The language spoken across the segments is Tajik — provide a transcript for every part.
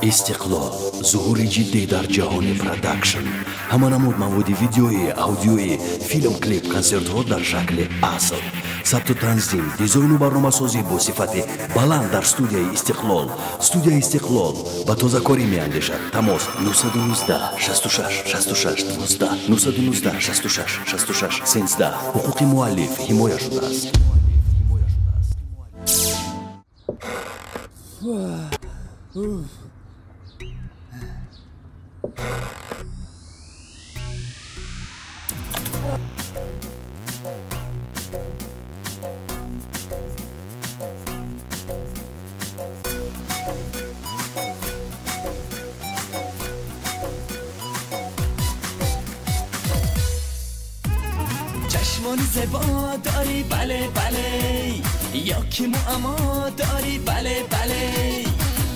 Истиқлол зуҳури ҷиддӣ дар ҷаҳони продакшн. Ҳама намуд маводи видеоӣ, аудиоӣ, филм, клип, консертҳо дар шакли асл. Сабту танзим, дизайну барномасозӣ бо сифати баланд дар студияи Истиқлол. Студияи Истиқлол ба тозакорӣ меандешад. Тамос 919 66 66 12 919 66 66 13. Ҳуқуқи муаллиф ҳимоя шудааст. چشمان زیبا داری بله بله، یا که معما داری بله بله.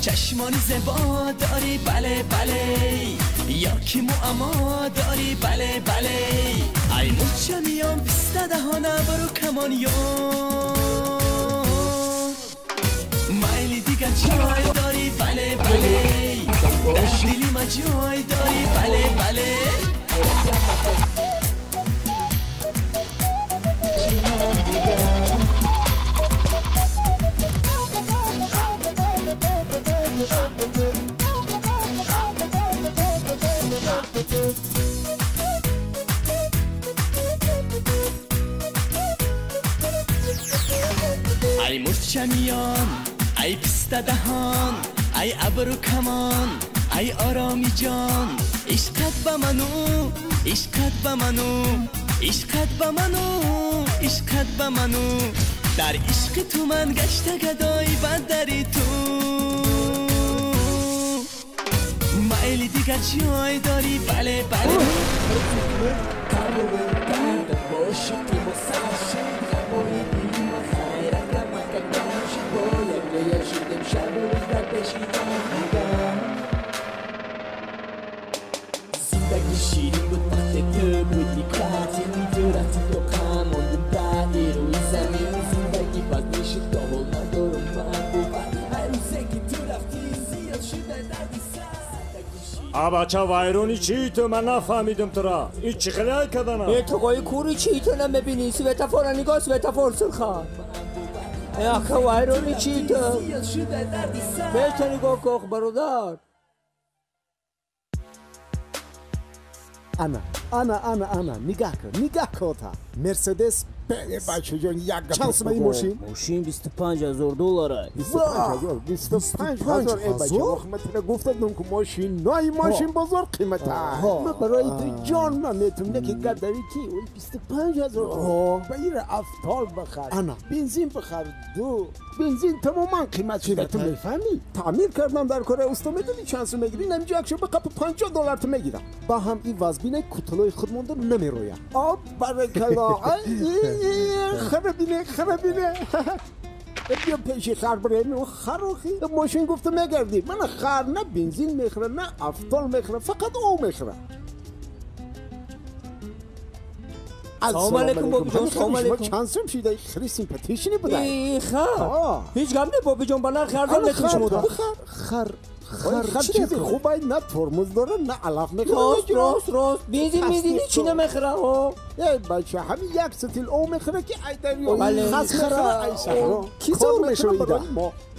چشمان زیبا داری بله بله، یا که معما داری بله بله. ای مچه میان پسته دهانه برو کمانیان، میلی دیگه جای داری بله بله، در دلی ما جای داری بله بله. ای مرچه میان، ای پسته دهان، ای ابرو کمان، ای آرامی جان. عشقت به منو، عشقت به منو، عشقت به منو، عشقت به منو. در عشق تو من گشته گدای بدری تو، میل دیگر جای داری بله بله. زندگی شیرین بود وقتی تو بودی، قاتل تو رفتی تو غم موندم بعدی روی زمین. زندگی باز میشد تا حال ندارم من بود، هر روزه که تو رفتی زیاد شده درد سر. بچه وایرونی چی تو؟ من نفهمیدم تو را این چی خیلی کردنم؟ ای تو قایی کوری چی تو نمیبینی؟ سویتفور نگاه سویتفور سرخان. ای آخه وایرونی چی تو؟ بهش نگاه کن برادر. انا انا انا انا نگاه کن، نگاه کن تا مرسدس بچه جان یک گپ چند سومه این ماشین؟ ماشین 25,000 دلار. 25,000 25,000. ای بچه وقت من تو گفتم که ماشین نه ماشین بازار قیمت. من برای تو جان نمیتونم نه که گپ داری کی اون 25,000 به این افتال بخر، انا بنزین بخر، دو بنزین تماما قیمت شده. تو میفهمی؟ تعمیر کردم در کره استا میدونی چند سو میگیری؟ نمیجا اکشو به قپ 50 دلار تو میگیرم. با هم این وزبینه کتلوی خودمون رو نمیرویم. آب برکلا خربینه خربینه. بیا پیش خر بریم و خروخی ماشین گفته میگردی. من خر نه بنزین میخوره نه افتال میخوره، فقط او میخوره. سلام علیکم بابی جان. سلام علیکم. چند سوم شده؟ خیلی سیمپاتیشنی بوده. ای خر هیچ غم نه بابی جان، بنا خر رو نتون شما ده. خر خر چیزی خوبه، نه ترمز داره نه علف میخوره. راست راست راست. بنزین میزینی چی نمیخوره ها؟ ای بچه همین یک ستیل او میخوره که ای دریا خس میخوره ای صحرا. کی زور میشه ایده؟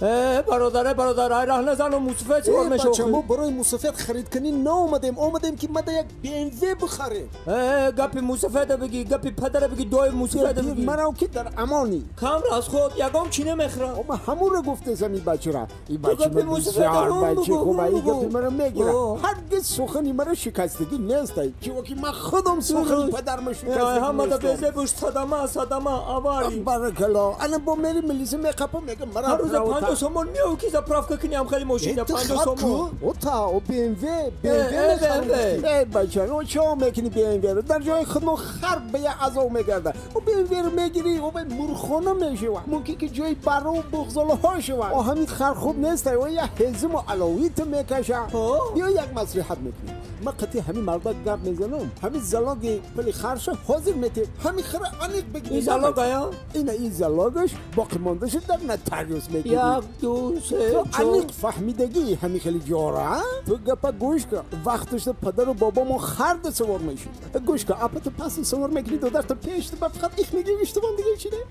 ای برادر برادر ای راه نزن و موسفید زور میشه. بچه ما برای موسفید خرید کنی نامدیم، آمدیم که مده یک بی ام و بخریم. ای گپی موسفید بگی، گپی پدر بگی، دوی موسفید بگی. مرا که در امانی کم راست خود یگام چی نمیخوره. اما همون رو گفته زمین بچه را. این بچه من بچه خوبه، این گپی مرا میگیره. هرگز سخنی مرا شکستگی نیست. چون که من خودم سخنی پدرم شکستگی همه دا بیزه بوش صدمه صدمه اواری. بارکلا. انا با میری ملیسه میقپم میگم مرا هر روز 50 سومون میو کی زپرافکا کنی هم خیلی ماشین 50 سومون. او تا او بی ام و بی ام و ای بچه او چه میکنی بی ام و رو در جای خودمون خر به عذاب میگرده. او بی ام و رو میگیری او به مرخانه میشه، ممکن که جای برو بغزاله ها شوه. او همین خر خوب نیست، او یه هزم و علاوه Ит мекаша. Биё як маслиҳат мекунем. Ман қатъи ҳамин мардак гап мезанам. Ҳамин залоги пули харша ҳозир метем. Ҳамин хара аниқ бигирем. Ин залог ая? Ина ин залогаш боқимондаша дар нотариус мегирем. Як, ду, се, ту чор. Аниқ фаҳмидагӣ ҳамин хели ҷора. Ту гапа гӯш кун. Вақташда падару бобомон харда савор мешуд. Гӯш кун, апа ту пас савор мекунӣ, додар ту пеш, ту ба фақат их мегирӣ, иштибон дига чӣ не?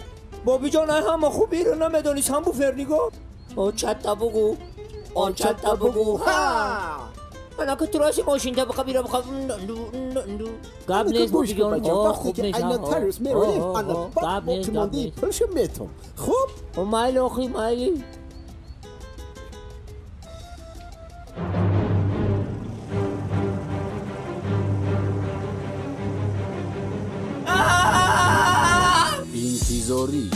Бобиҷон, ай ҳама хубиро намедонист, ҳам буфер нигоҳ. Очата бугу, очата бугу, ҳа! Анака тураси мошинта бақа бира бақа. Гап нест, бобиҷон. Вақте ки ай нотариус мероем, ана баъд боқимондаи пулшо метом. Хуб? Майли, охи, майли. Интизорӣ.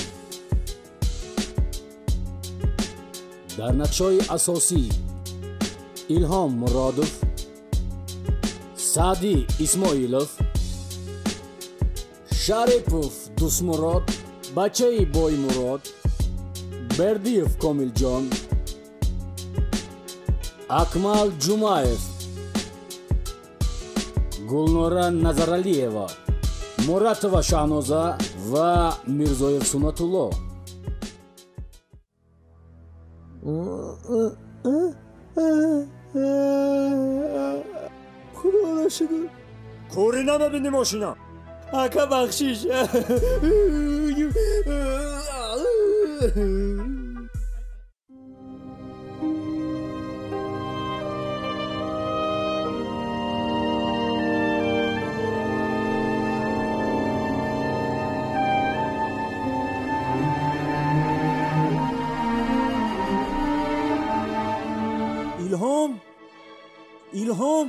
Дар нақшҳои асосӣ Илҳом Муродов, Саъдӣ Исмоилов, Шарипов Дӯстмурод, бачаи Боймурод, Бердиев Комилҷон, Акмал Ҷумаев, Гулнора Назаралиева, Муратова Шаҳноза ва Мирзоев Суннатулло. Худо нашуд. Кори намебини мошина. Ака, бахшиш. Илҳом, Илҳом.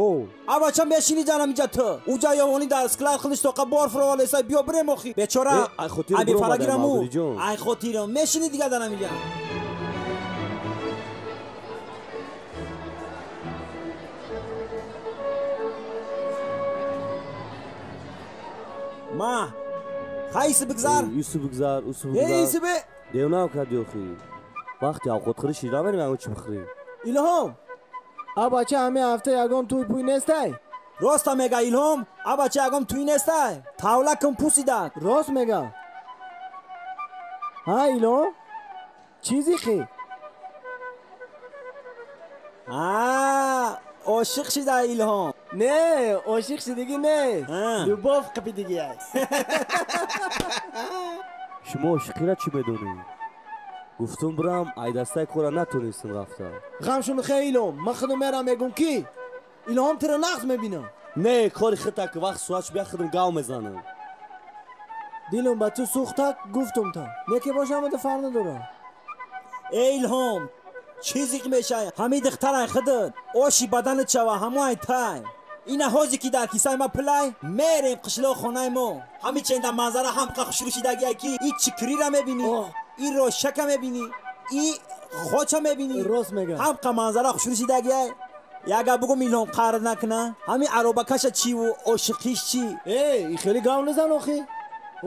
О, Абача мешини ҷанам инҷа ту. Уҷа ёвони дар склад худиш тоқа бор фуровалесай, биё бирем охи. Бечора, ай хотир аби фарагираму. Абдулиҷон. Ай хотирам, мешини дига данам инҷа. Ма, хайси бигзар. Юсуф бигзар, Юсуф Эй, бигзар. Юсуф. Девнам кардӣ охи. Вақти авқотхӯрӣ шида мерем, ягон чӣ бихӯрем. Илҳом. Абача, ҳамин ҳафта ягон тӯй пӯй нестай? Роста мега Илҳом, абача ягон тӯй нестай. Тавла кун пусида. Рост мега. Ҳа, Илҳом? Чизи хи? А, ошиқ шида Илҳом. Не, ошиқ шидагӣ не. Любовь қапидагӣ аст. Шумо ошиқира чӣ медонед? Гуфтум бирам, айдастаи кора натонистам рафта. Ғамшун хе Илҳом, ман худам мерам мегум ки Илҳом туро нағз мебинам. Не, кори худта ки вақт соат шуд, бия худам гав мезанам. Дилам ба ту сӯхта, гуфтум та. Не ки бошам, ада фарқ надорам. Эй Илҳом, чизе ки мешай, ҳамин духтарай худат, оши баданат шава, ҳамоай тай. Ина ҳозе ки дар кисаи ма пулай, мерем қишлоқ хонаи мо. Ҳамин ченда манзара ҳам қа хушрӯ шидагия ки и чикрира мебинӣ, и рошака мебинӣ, и хоча мебинӣ. Рост мега. Ҳам қа манзара хушрӯ шидагия. Яга бугум Илҳом қаҳр накуна, ҳамин аробакаша чиву ошиқиш чӣ? Эй, и хеле гав назан охи.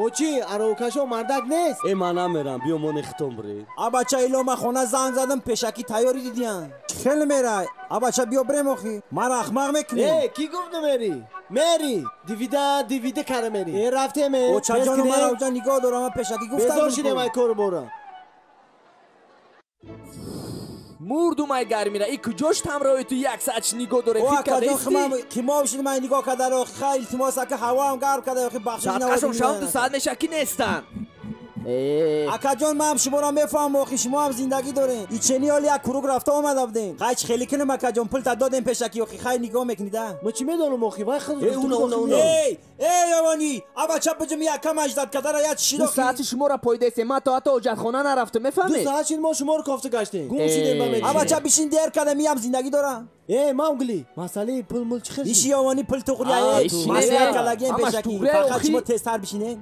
О чӣ, аробакашо мардак нест? Э, ман намерам, биё мо нехитон бирем. Абача Илҳом, ман хона занг задам, пешакӣ тайёрӣ дидиян. Хеле мерай. Абача биё бирем охи. Мара ахмақ мекунӣ. Э, кӣ гуфт намерӣ? Мери, дивида, дивида кара мери. Э, рафтем, э. Очаҷону мара оҷа нигоҳ дорам, ман пешакӣ гуфтам. Безор шидем ай кору бора. Мурдум ай гармира, и куҷош ҳамроҳи ту як соат нигоҳ дорем? О, фикр акаҷон, кардасти? қимоб шид, ман нигоҳ карда, охи, хай, илтимос, ака, ҳавоам гарм карда, охи, бахшиш Саатқашон наводим. шавам, 2 соат меша ки нестанд. Акаҷон, ман шуморо мефаҳмам, охи, шумо ҳам зиндагӣ дорем. Ичени ҳоли як курук рафта омада будем. Хай, чӣ хеле кунем, акаҷон, пулта додем пешакӣ, охи, хай, нигоҳ мекунӣ да. Ман чӣ медонам, охи, вай худ Э, уна, уна, уна. Эй, эй, ёвонӣ, абача биҷум якам аҷдад кардара як чӣ Ду охи. соати шуморо пойдесем, ман то ҳатто ҳоҷатхона нарафтам, Ду мефаҳмед? соат шид мо шуморо кофта гаштем. Гум шидем ба медишем. Абача бишин, дер кардем, иам зиндагӣ дорам. Э, Маугли, масъалаи пул мул чӣ хел Иши шид? ёвонӣ пул туғри, А, эй, иши маслиҳат не. кардагием Ҳамаш пешакӣ. туғри, Фақат охи. шумо тезтар бишинед.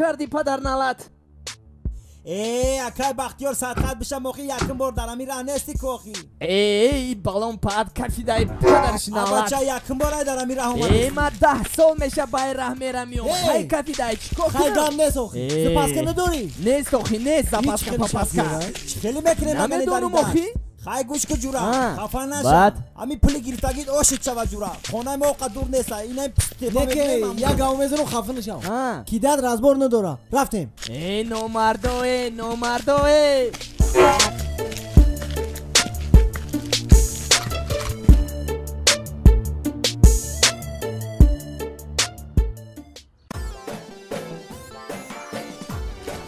кардӣ падар налат? Э, акай Бахтиёр садқат биша мохи якум бор дар ҳамин раҳ нести кохи. Э, и балон пад кафидаи падарш налат. Абача якум бор ай дар ҳамин раҳ омадӣ. Э, ма 10 сол меша ба ин раҳ мерам миём. Хай кафидаи чӣ кор Хай гам нест охи. Запаска надорӣ? Нест охи, нест запаска папаска. Чӣ хеле мекунем Намедонум охи. Хай гӯш ку ҷура, хафа наша. Ҳамин пули гирифтагит ошид шава ҷура. Хонаи мо оқа дур нест, инам тепа Неке, як гав мезанам хафа нашав. Кидат разбор надора. Рафтем. Э, номардо, э, номардо, э.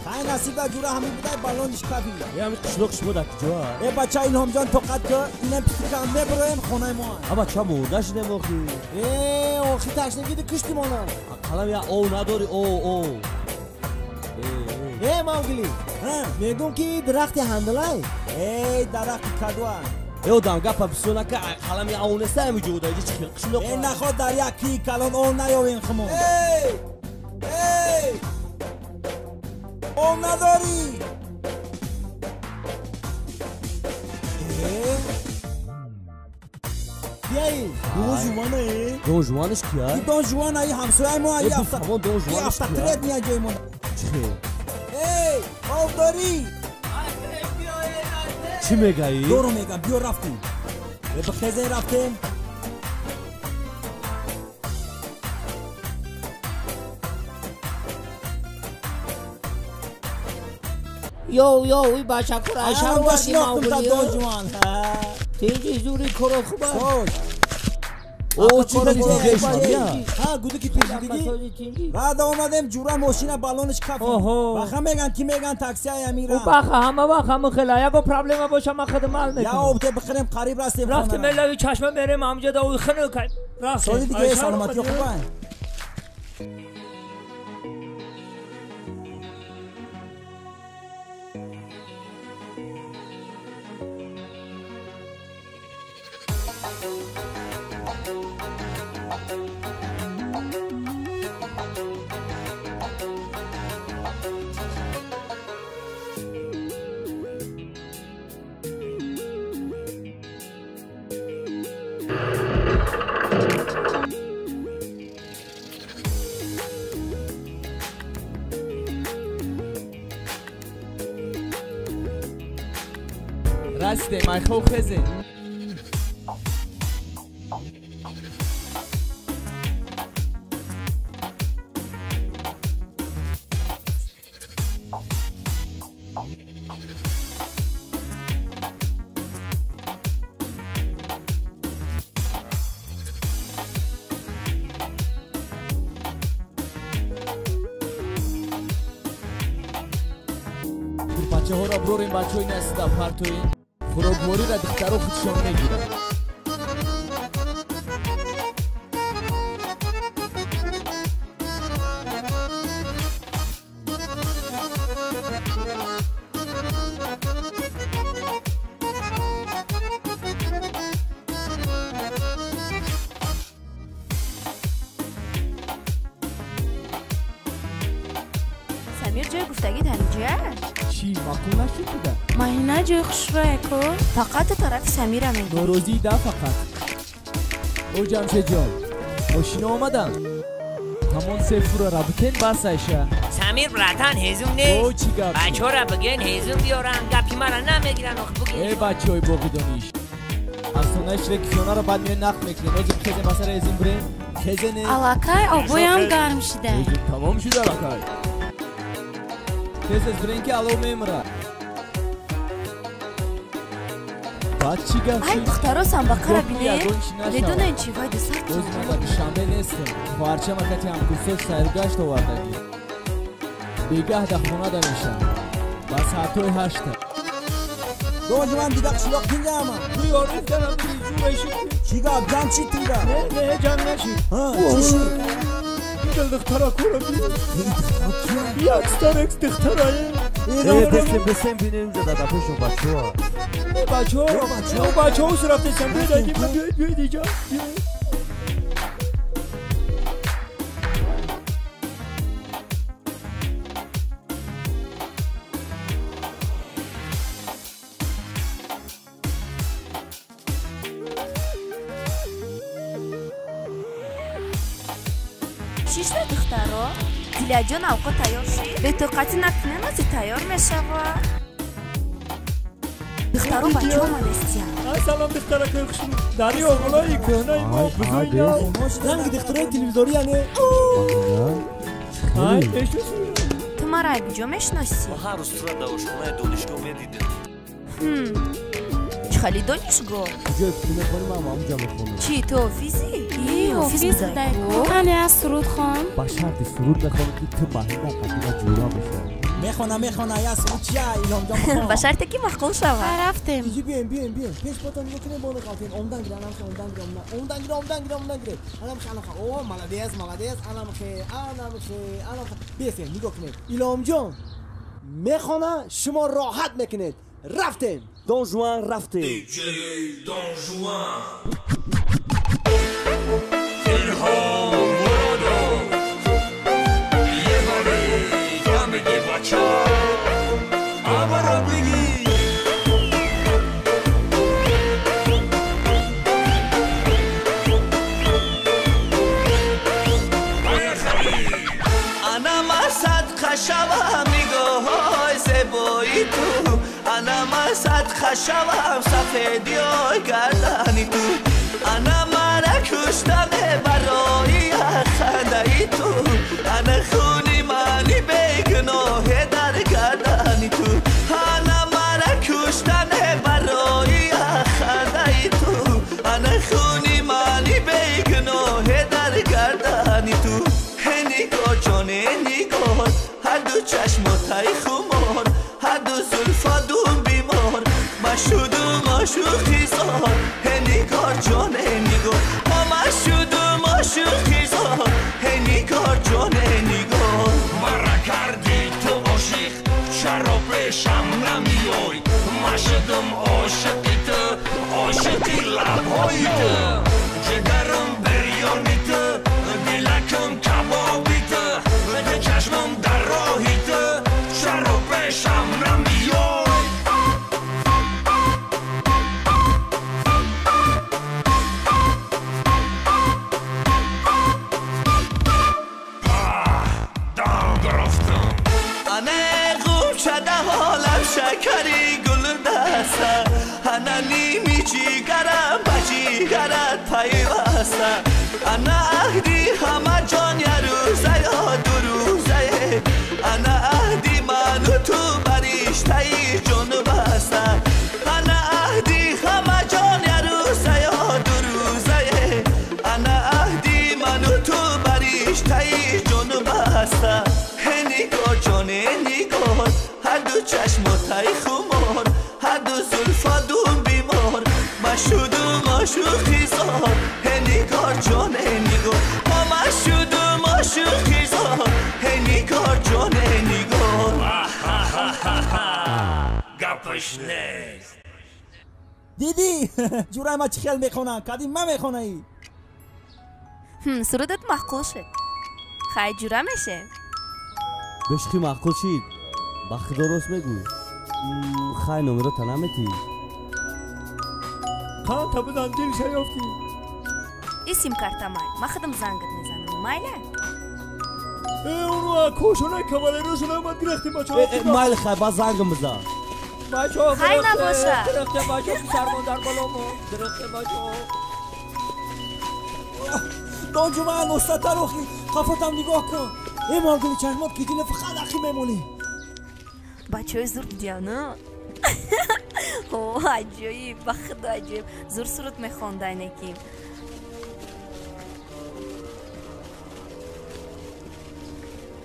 Хай насиба ҷура ҳамин будай балониш кафи. Э, ҳамин қишлоқ шумо дар куҷо? Э, бача Илҳомҷон тоқат ку, инам пистикам мебуроем хонаи мо. А бача мурда шудем охи. Э, охи ташнагиди кушти мона. Қалам я ов надори, ов, ов. Э, Мавгили, мегӯм ки дарахти ҳандалай. Э, дарахти кадуа. Э, одам гапа бисёр нака, қалам я ов неста ҳамин ҷода, иҷа чӣ хел қишлоқ? Э, наход дар як кии калон ов наёвем хумон. Эй! Эй! Ов надорӣ? Биёи. Дон Жуана э? Дон Жуанаш кия? Ки Дон Жуана и ҳамсояи мо э, бифаҳмон Дон Жуанаш кия? Автотрет меяд ҷои мо. Чӣ хел? Эй, ов дорӣ? Чӣ мегаӣ? Дору мегам, биё рафтем. Э, бихезен рафтем. Йоу, йоу, и бачакура, Ам шинохтум та Дон Жуан. Тинҷи зури коро хуба. О, чӣ хеле Ҳа, гуду ки пешидигӣ? Баъд омадем ҷура мошина балониш кафи. Баха меган ки меган таксияи ҳамин раҳ. Баха ҳама вақт ҳама хела, ягон проблема боша ман худам ҳал мекунам. Я об те бихӯрем қариб растем. Рафтем элави чашма мерем ҳамҷа да ой хунук. Рафтем. Соли дига саломатӣ хуба. Расидем, айхов хезем. Бачаҳоро бурорем, бачаҳои насида партоем. Хӯроквориро духтаро худшон мегиранд. Самир ҷои гуфтагит ҳаминҷоя? Чӣ, маъқул нашуд буда? Маҳина ҷои хушрӯя ку. Фақат тарафи Самира мегирӣ. Норозӣ да фақат. О Ҷамшедҷон, мошина омаданд. Ҳамон се фура рабутен бас айша. Самир братан ҳезум нест. О чӣ гап? Бачаҳора бигӯен ҳезум биёранд, гапи мара намегиранд ох бигӯен. Э бачаҳои боғи дониш. Афсонаи Шреки фиёнаро баъд меоем нақл мекунем. Ҳозир хезем ба сари ҳезум бирем. Хезене. Аллакай обоям гарм шуда. Ҳезум тамом шуда аллакай. Тез тез бирем ки алов мемирад. Баъд чӣ гап Ай шуд? духтаро самбақара бинед. Ягон чӣ нашавад. Медонед чӣ вай дусар Боз ман дар Душанбе нестам. Хоҳарчам акати ҳамкурсош сайргашт овардагӣ. Бегаҳ дар хона да мешавам. Ба соатҳои 8. Дон Жуан дига қишлоқ тинҷа ама. Чӣ гап, ҷамъ шид тинҷа? Не, не, ҷамъ нашид. Ҳа, чӣ шид? Дил духтара кора би. Як старекс духтарае. Э, бесем, бесем бинем ҷа дар пешон бачаҳо. Бачаҳо, бачаҳо рафтесам. Биёед, биёед, биёед иҷа. Биёед. духтаро. Дилаҷон авқот тайёр шид. Бетоқатӣ накунем, ози тайёр мешавад. Духтаро бачаҳо омадастиянд. Салом духтаракои хушрӯ. Дари оғлои кӯҳнаи мо бузург. Ранги духтарои телевизорӣ яне. Ай, мешносӣ? Ту маро ай куҷо мешиносӣ? Ман ҳар рӯз тура дар ошхонаи донишгоҳ медидам. Чӣ хали донишгоҳ? Куҷое ки ту мехонӣ, ман ҳамонҷо мехонам. Чӣ, ту ҳофизӣ? И ҳофиз будай-ку. Қане аз суруд хон? Ба шарти суруд мехонам, ки ту маҳина қадима ҷӯра бошад. Мехона, мехона, я суруд чия, Илҳомҷон бихон. Ба шарте ки маъқул шавад. Рафтем. Иҷи биёем, биёем, биёем. Пеш потон нигоҳ кунем, боло қалтем. Омдан гир, анам хе, омдан гир, омдан гир, омдан гир, омдан гир. Анам хе, анам хе. О, молодец, молодец, анам хе, анам хе, анам хе. Бесем, нигоҳ кунем. Илҳомҷон мехона, шумо роҳат мекунед. Рафтем. Дон Жуан рафтем. DJ Дон Жуан. Илҳом Муродов. Ебали, гамиги бача. Абаро биги. Ана ман садқа шавам нигоҳҳои зебои ту. Ана ман садқа шавам сафедиҳои гардани ту. Ана мара куштане барои хандаи ту. Ана хуни мани бегуноҳе дар гардани ту. Ана мара куштане барои хандаи ту. Ана хуни мани бегуноҳе дар гардани ту. Нигор ҷоне нигор, ҳар ду чашмотай хумор, ҳар ду зулфа дум бимор, машудум ошуқи зор. Нигор ҷоне нигор, машудум ошуқи зор. Нигор ҷоне нигор. Мара кардӣ ту ошиқ, чаро пешам намеёй? Машудум ошиқи ту, ошиқи лабҳои ту. Ҷигарам бирёни ту, дилакам кабоби ту, чашмам дар роҳи ту, чаро пешам намеёй? Ана ғунчада ҳолам шакари гулдаста, ана ними ҷигарам ба ҷигарат пайваста. Ана аҳди ҳама ҷон я рӯза ё ду рӯзае, ана аҳди ману ту ба риштаи ҷону баста. Ана аҳди ҳама ҷон я рӯза ё ду рӯзае, ана аҳди ману ту ба риштаи ҷону баста. Нигор ҷоне нигор, ҳар ду чашмотай хумор, ҳар ду зулфа дум бимор, машудум ошуқи зор. Нигор ҷоне нигор, машудум ошуқи зор. Нигор ҷоне нигор. Гапаш нест. Дидӣ ҷурай ма чӣ хел мехонам, кадим ма мехонаӣ. Сурудат маъқул шуд. Хай ҷура мешем. Бешухӣ маъқул шид. Ба худо рост мегӯй. Хай номерота наметӣ. Қанта бизан дилша ёфтӣ. И симкарта май. Ма худам зангат мезанам. Майла? Уну кошонаи кавалерошона омад гирехтем бачаҳо. Майли хай, ба зангам бизан. Бачаҳо хай набоша. Гирехтем бачаҳо, ки сармон дар боло монд. Гирехтем бачаҳо. Донҷуман устатар охи, қафотам нигоҳ кун. Э моргули чашмот ки дила фақат ахи мемонӣ. Бачаҳои зур будияну. О, аҷоиб, ба худо аҷоиб. Зур суруд мехонда ки.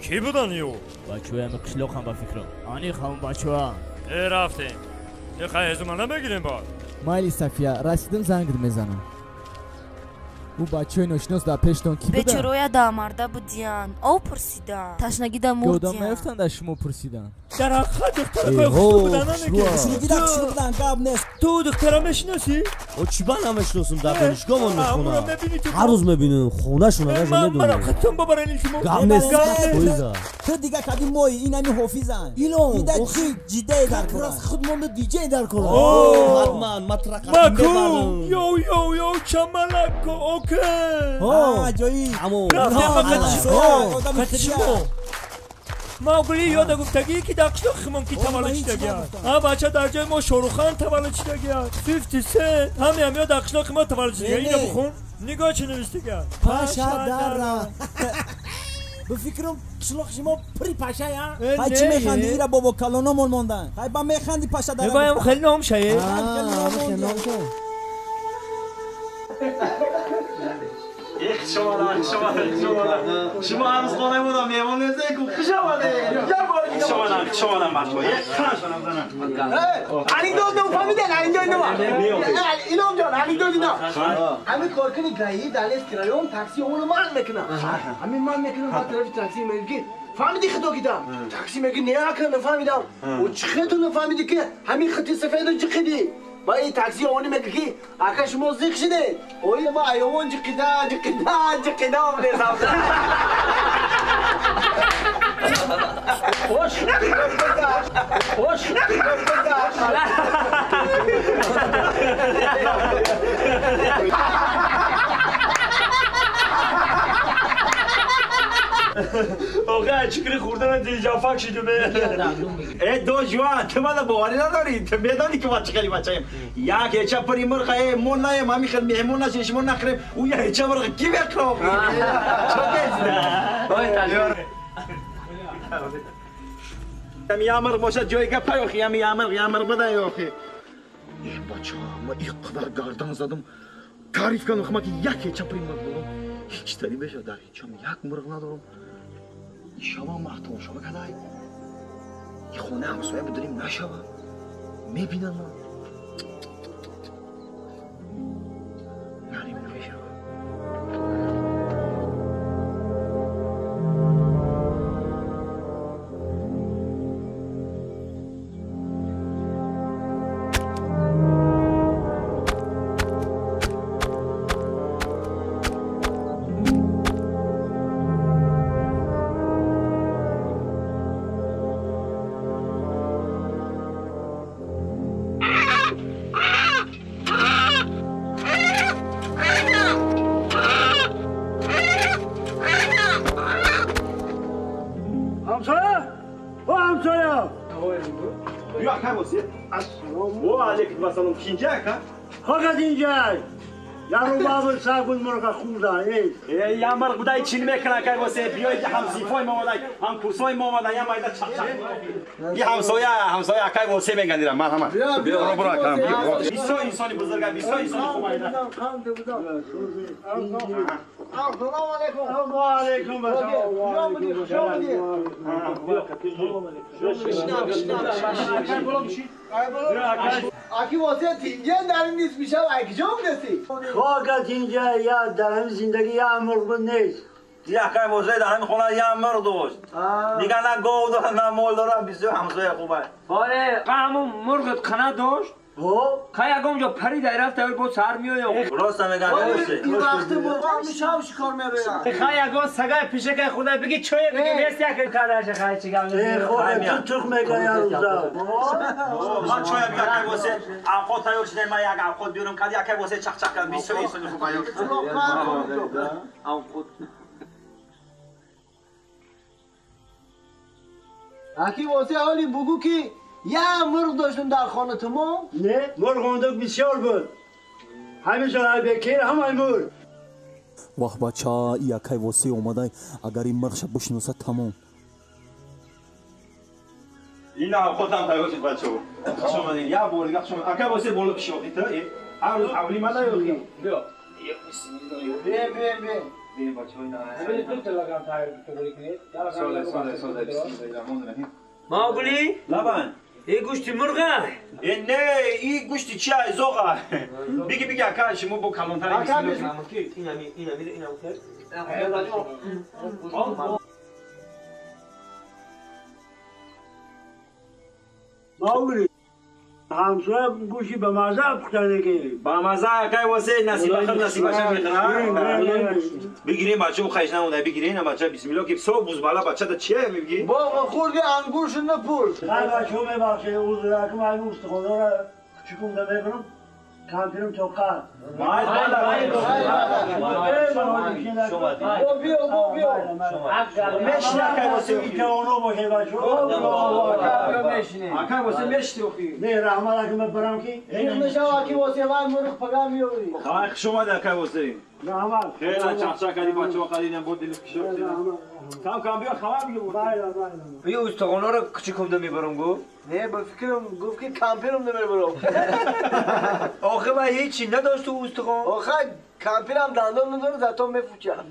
Кӣ будан ю? Бачаҳои ами қишлоқам ба фикрам. Аниқ ҳамон бачаҳоам. Э рафтем. Э хай ҳезума намегирем баъд. Майли Сафия, расидим зангит мезанам. Ӯ бачаҳои ношинос дар пештон кӣ буданд? Бечороя даамарда будиянд. Об пурсиданд. Ташнагида мурдиянд. Ёдам наёфтанд аз шумо пурсиданд. Дар ҳақиқат духтаракои хушрӯ будан намекунад. Гап нест. Ту духтара мешиносӣ? О, чӣ ба намешиносум, дар донишгоҳмон мехонам. Ҳар рӯз мебинам, хонашона даже медонам. Манам хатм бабаран илтимос. Гап нест. Ту дига кади мои ин ҳами ҳофизан. Илон, ида чӣ ҷиддае дар кор. Раз худмонда диҷей дар кор. Ҳатман матрақа мебарам. Йоу йоу йоу чамалако окей. Ҷои. Маугли ёда гуфтагӣ ки дар қишлоқи химон ки таваллуд шидагианд. А бача дар ҷои мо Шоҳруххан таваллуд шидагианд. 50 Cent ҳами ҳамиё дар қишлоқи мо таваллуд шидагианд. Ина бихун. Нигоҳ чӣ навиштагианд. Паша дара. Ба фикрам қишлоқи шумо пури пашая. Ҳай чӣ механдӣ? Ира бобо калономон мондан. Ҳай ба механдӣ паша дара. Нигоҳам хеле ном шае. Хуш омадед, хуш омадед, хуш омадед. Шумо ҳанӯз хона будам, меҳмон нестед, хуш омадед. Як бор дига хуш омадам, хуш омадам бачаҳо. Як ханашонам занам. Алидод но фаҳмидед, Алидод но. Илом ҷон, Алидод но. Ҳамин коркуни ГАИ дар Лески район такси онро ман мекунам. Ҳамин ман мекунам, ба тарафи такси мегӯ ки фаҳмидӣ хито кидам. Такси мегӯ не ака нафаҳмидам. О чӣ хиту нафаҳмидӣ ки ҳамин хити сафеду чӣ хидӣ? Ба ин такси они мегӯ ки ака шумо зиқ шидед. Ои ма айовон ҷиқида, ҷиқида, ҷиқида омдесам. Хош, хош, Оға чикри хӯрданам дилҷафак шидум. Э до ҷуван, ту мана боварӣ надорӣ? Ту медонӣ ки ма чӣ хели бачаем. Як ҳеча пури мурға э мо наем, ҳами хел меҳмон нашем, шумо нахӯрем. Ӯ я ҳеча мурға ки мехӯрам? Ами ямир бошад ҷои гапа ёхи, ами ямир, ямир буда ёхи. Э бача, ма ин қадар гардан задам. Таъриф кардам, ма ки як ҳеча пури мурғ дорам. Ҳеҷ тари беша дар ҳечам як мурғ надорам. Шава махтон шава кадай. И хона ҳамсоя будурим нашава. Мебинам ман. Нарим намешава. Фақат инҷай. Яру бабр сагун мурға хӯрда. Я мурғ будай чил мекунад кай восе биёед ҳамсифои мо омадай, ҳамкурсои мо омадай, я майда чақ-чақ. И ҳамсоя, ҳамсоя акай восе мегандира, марҳамат. Биё, буро акам, биё. Бисёр инсони бузурга, бисёр инсони хуб айда. Ассалому алайкум. Ва алайкум ассалом. Хуш омадед. Аки восе тинҷа дар ин нест мешав, аки ҷо будасӣ? Хока тинҷа я дар ҳамин зиндагӣ я мурғ буд нест. Акай восе дар ҳамин хона я мурғ дошт. Дигар на гов дорад, на мол дорад, бисёр ҳамсоя хуб аст. Оре, ҳамун мурғат қана дошт? Хай ягон ҷо парида рафта, бо сар меоям. Рост мегӯяд, восе. Ин вақти мурғ мешав шикор мебарад. Хай ягон сагай пишакай худа биги чой биги нест як кадаша хай чӣ гап. Э, ту тух мегӯяд рӯза. Ман чой биги акай восе, авқот тайёр шуда, ман як авқот биёрам, кади акай восе чақ-чақ кардам, бисёр инсони хуб аёр. Авқот. Аки восе ҳоли бугӯ ки я мурғ доштем дар хона тумон? Не, мурғ ондак бисёр буд. Ҳамеша бекир ҳамаи мурғ. Ваҳ бача, и акай восе омадай, агар ин мурғша бишиносад тамом. Ин авқотам тайёр шуд бачаҳо. Хуш омадед. Як бор дига хуш омадед. Акай восе боло пишохи ту, ҳар рӯз ҳавли мана ёхи. Биё. Бе, бе, бе. Бе бачаҳо ина. Маугли? Лабан. Эй гӯшти мурға? Э не, и гӯшти чи ай зоға. Биги биги ака шумо бо калонтар Маугли. Ҳамсоя гӯши ба маза пухтанеки. Ба маза акай восе насиба хир насибаша мехӯра. Бигирем бача хайш намуда бигирем бача бисмиллоҳ ки со бузбала бача да чие мебиги? Бобо хурди ангурш напурс. Хай бачо мебахшед узракум ай устухонора кучукум да мекунам. Кампирум тоқат. Май май Бо биё бо биё. Мешни акай восе ҷавоно бошед бачо. Акай восе мешни охи. Не раҳмат аки ман барам ки. Мешава аки восе вай мурғ пага меёри. Хай хуш омади акай восе. Раҳмат. Хеле чақчақ кардӣ бачаҳо қадидам бо дили кишор. Кам кам биё хабар бигир. Байла байла. Биё устухонҳоро кучукумда мебарам гуфт. Не ба фикрам гуфт ки кампирумда мебарам. Охе ман ҳечи надошт ту устухон. Охе кампирам дандон надорад зато мефучад.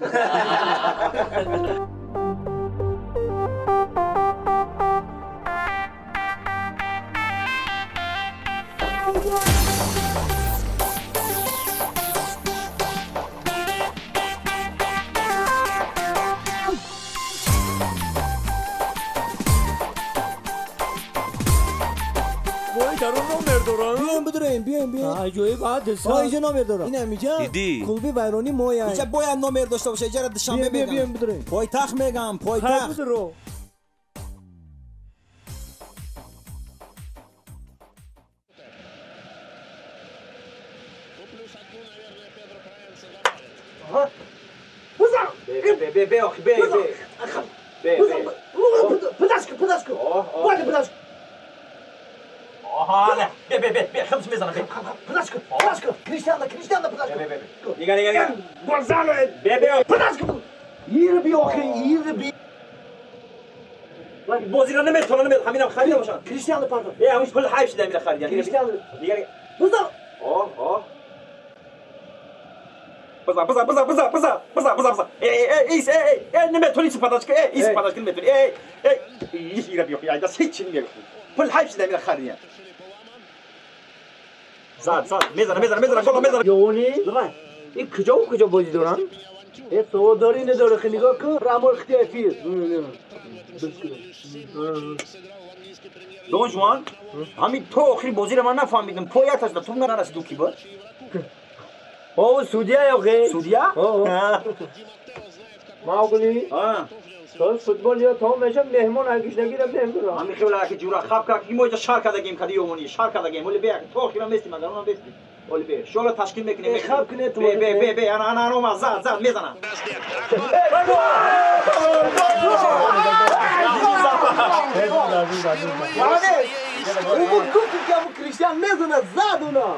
Биёем биёем. Аҷоиб ҳадис. А инҷа номер дорам. Инам инҷа. Клуби вайронӣ моя. Инҷа бояд номер дошта боша. Иҷара Душанбе мегам. Биёем бидурем. Пойтахт мегам, пойтахт. Бе бе бе охи бе бе. Бе бе. Подашка, подашка. Валя подашка. Оҳа, бе бе бе бе хелс мезанам бе. Подашка, подашка. Криштиано, Криштиано подашка. Бе бе бе. Нига нига нига. Гонзало. Бе бе. Подашка. Ир би охи, ир би. Бозиро наметавонам, наметавонам. Ҳаминам харида бошам. Криштиано пардон. Э, ҳамиш пул ҳайф шуда мира харида. Криштиано. Нига нига. Бизан. Оҳ, оҳ. Бизан, бизан, бизан, бизан, бизан, бизан, бизан, бизан. Э, э, ис, э, э, наметавони подашка, э, ис подашка наметавони. Э, э, ира би охи, айда ҳеч намегӯ. Пул ҳайф шуда мира харида. Зад, зад, мезана, мезана, мезана, гола мезана. Ёни? Ин куҷо куҷо бозӣ доранд? Э, саводорӣ надорӣ, нигоҳ кун, рамол хити эфир. Дон Жуан, ҳамин то охири бозиро ман нафаҳмидам. Пояташ да ту нарасиду ки буд? О, судья охи. Судья? Маугли. То футбол ё то мешам меҳмон агишнагира меҳмон. Ҳамин хела ки ҷура хаб кард ки мо инҷа шар кардагем кади ёмонӣ, шар кардагем. Оли бе то охира местим, агар онам бестим. Оли бе, шола ташкил мекунем. Хаб кунед. Бе бе бе бе, ана ана ана зад зад мезанам. Ӯ гуфт ки ҳамун Криштиан мезанад, зад уна.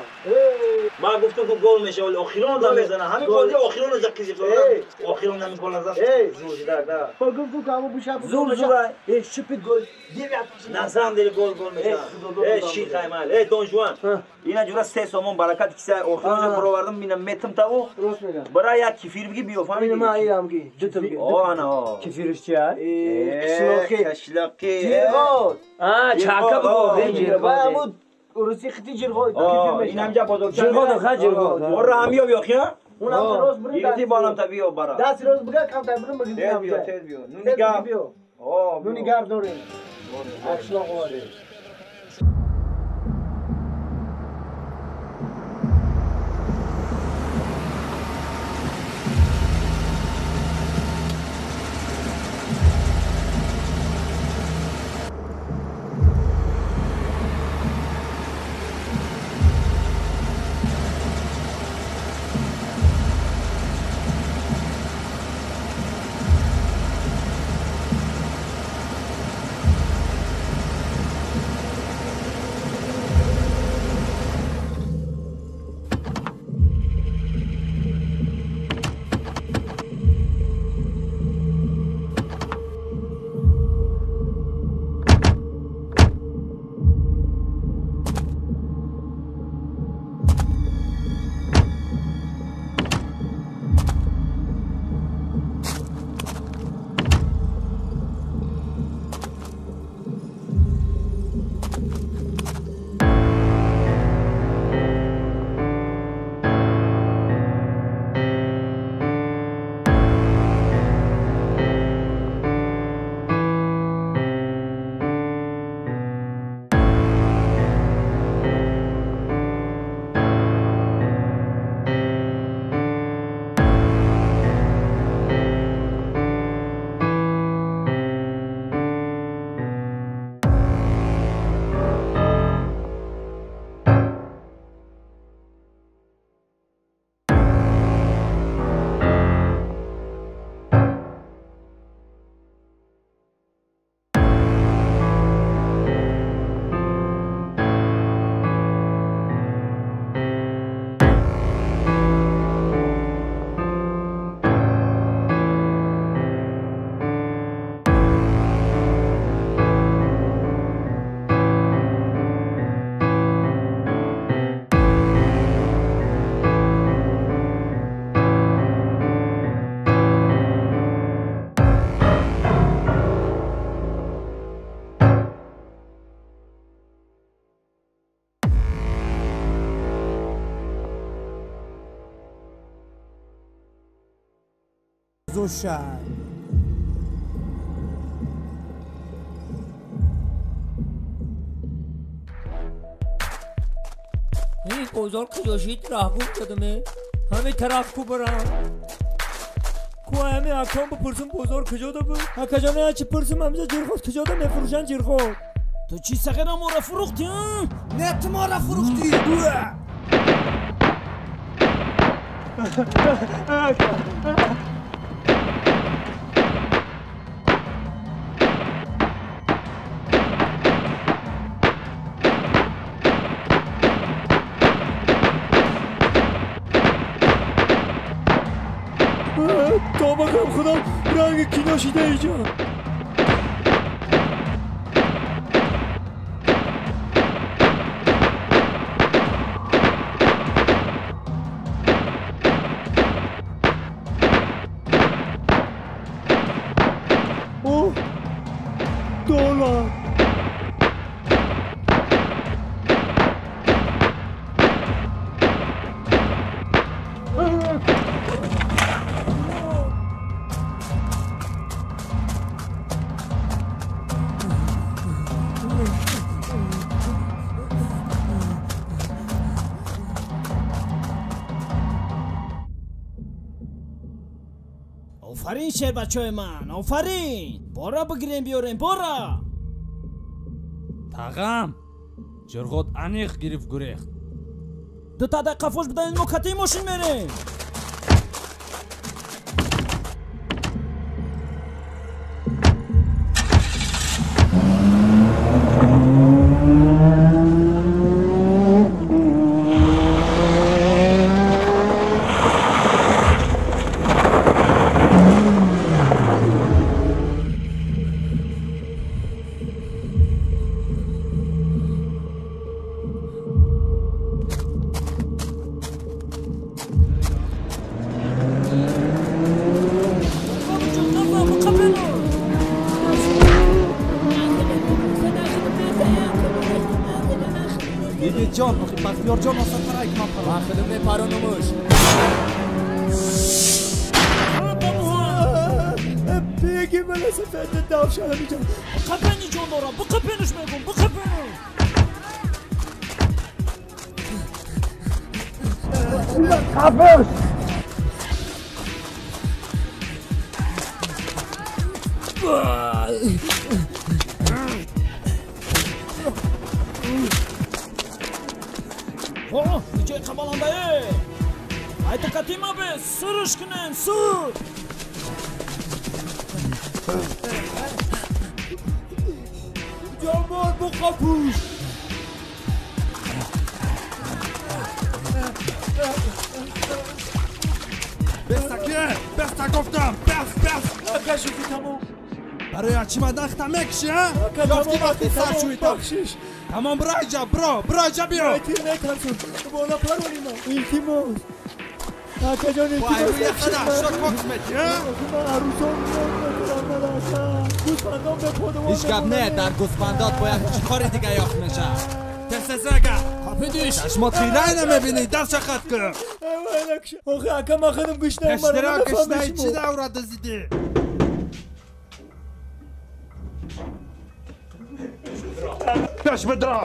Ман гуфтам ки гол мешава, вале охирон да мезана. Ҳамин бозӣ охирон за қизиқ дорад. Охирон ҳамин гол назад. Зур да, да. Гуфтам ки ҳамун бушаб зур зур. Э, шипит гол. Девять. На самом деле гол гол мешава. Э, ши хаймал. Э, Дон Жуан. Ина ҷура се сомон баракат киса охирон ҷо баровардам, мина метам таву. Рост мегам. Бара як кефир биги биё, фаҳмидӣ? Ман ирам ги. Дутам ги. О, ана, о. Кефирш чи а? Қишлоқи. Қишлоқи. Ҷирғот. А, чака бугу. Вай ҳамун руси хити ҷирғот. Инам ҷа бозорча. Ҷирғот, ха ҷирғот. Ора ҳамиё биё хия? Унам рост бури. Ирти балам та биё бара. Даст рост буга кам та бурум буги. Тез биё, тез биё. Ну нига. О, ну нигар дорем. Қишлоқ овардем. Зошай. ин бозор куҷошид раҳгум шудаме ҳамин тараф ку барам ку ҳами акон бипурсум бозор куҷода буд акаҷон ячи пурсум ҳамиҷа ҷирхот куҷода мефурӯшанд ҷирхот. Ту чӣ сағира моро фурӯхтӣ? Не, ту моро фурӯхтӣ. توبه کنم خدا رنگ کینا شده اینجا. اوه دلار. офарин шербачаҳои ман, офарин. Бора бигирем биёрем, бора. Тағам, ҷирғот аниқ гирифт гурехт. Дута дақиқа фош бидаед, мо катии мошин мерем. جان بختیار جان واسه ترک من پرم. من خودم میپرانمش. بگی من سفید داوشانم اینجا. بقپنی جان دارم، بقپنش میگم، بقپنش. خفش. иҷои қабаландае айта катима бе сирш кунем сир. ҷонбор буқапӯш. Бестаке, беста гуфтам, бес, бес. Акашуки тамом. Барои ачима дахта мекши, а? Ёфти вақти саршӯита. Тамом, бираҷа, бро, бираҷа биё. Тир метарсум, бола паронима. Илтимос. Акаҷон илтимос. Ман арӯсон мекунам, гӯсфандон ба подавон. Ҳеҷ гап не, дар гӯсфандот бояд чӣ кори дига ёфт мешавад. Тезтезага. Қапидиш. Чашмот хирай намебинӣ, даст хат кун. Охи ака ман худам гушнаам. Пештара гушнаи чӣ давра дузидӣ? Пеш бидро.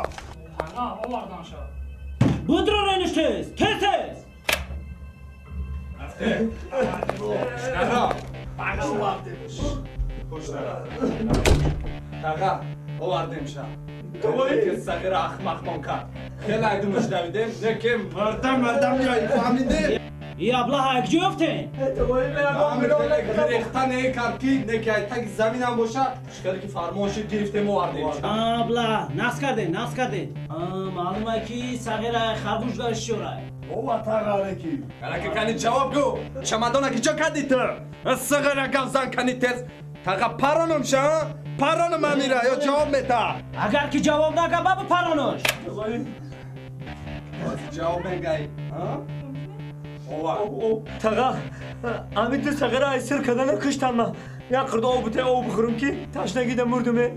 Будро рениш тез, тез тез. Таға, овардем ша. Ки сағира ахмақмон кард. Хеле айдумаш давидем, не ки мардам мардам меои, фаҳмидӣ? И аблаҳа якҷо ёфтем? Рехта не кард ки не ки таги заминам боша, шикаре ки фармон шид гирифтем овардем. Абла, нақс кардем, нақс кардем. Маълум е ки сағира харгӯш дарш шӯрай. Ова тағаре ки. Арака кани ҷавоб гӯ. Чамадона ки ҷо кардӣ ту? Сағира гавзан кани тез. Таға пароном ша, пароном амира ё ҷавоб мета. Агар ки ҷавоб нага ба паронош. Ҷавоб мегай, а? Таға, ҳамин ду сағира ай сир кардана куштам ман. Як қирда об буте об бихӯрам ки ташнагида мурдуме.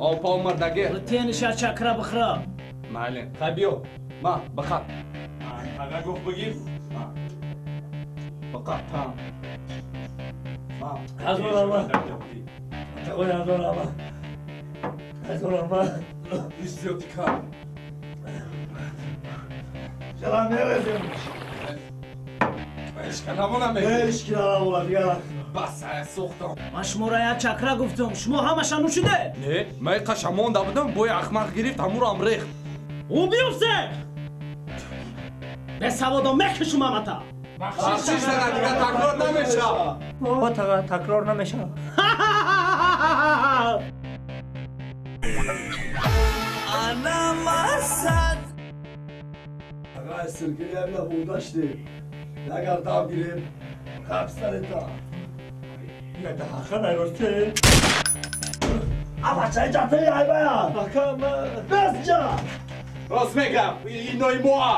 Об па омардаге. Тениша чакра бихӯра. Майли, хай биё. Ма, бихаб. Таға гуфт бигир. Бихаб, та. Ҳазор раҳмат. Тағои ҳазор раҳмат. Ҳазор раҳмат. Зиёди кам. Чара мерезем? Ишка намона мегирем. Ишки намона дигар. Бас сохтам. Ман шуморо як чакра гуфтам, шумо ҳамаша нӯшиде? Не, ман қаша монда будам, бои ахмақ гирифт, ҳамуро рехт. Ӯ биёфте! Бесаводо мекушум ҳамата. Бахшиш тага, дигар такрор намешавад. О, тага, такрор намешавад. Ана масад. Ага, сиркили ҳамина бурда шудем. Агар дав гирем, қаб сарета. Даха найросте. А бачаи ҷатаи айбая. Ака, бес ҷа. Рост мегам, инои моа.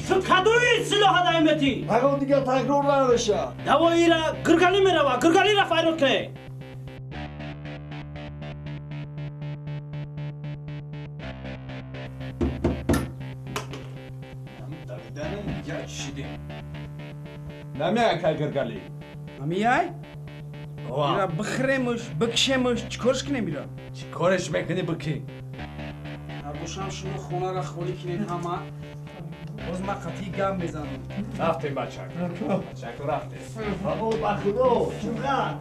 Ту кадои силоҳа даиметӣ? Ягон дигар такрор намеша. Давоира гиргалӣ мерава, гиргалира файрод кунед. Намеяй кай гиргалӣ? Намеяй? Ира бихӯремуш, бикшемуш, чӣ корш кунем ира? Чӣ кореш мекунӣ бикӣ? Бошам шумо хонаро холӣ кунед ҳама. Боз ман қатъӣ гап мезанам. Рафтем бачак. Бачаку рафтем. Бабо ба худо, чуқар.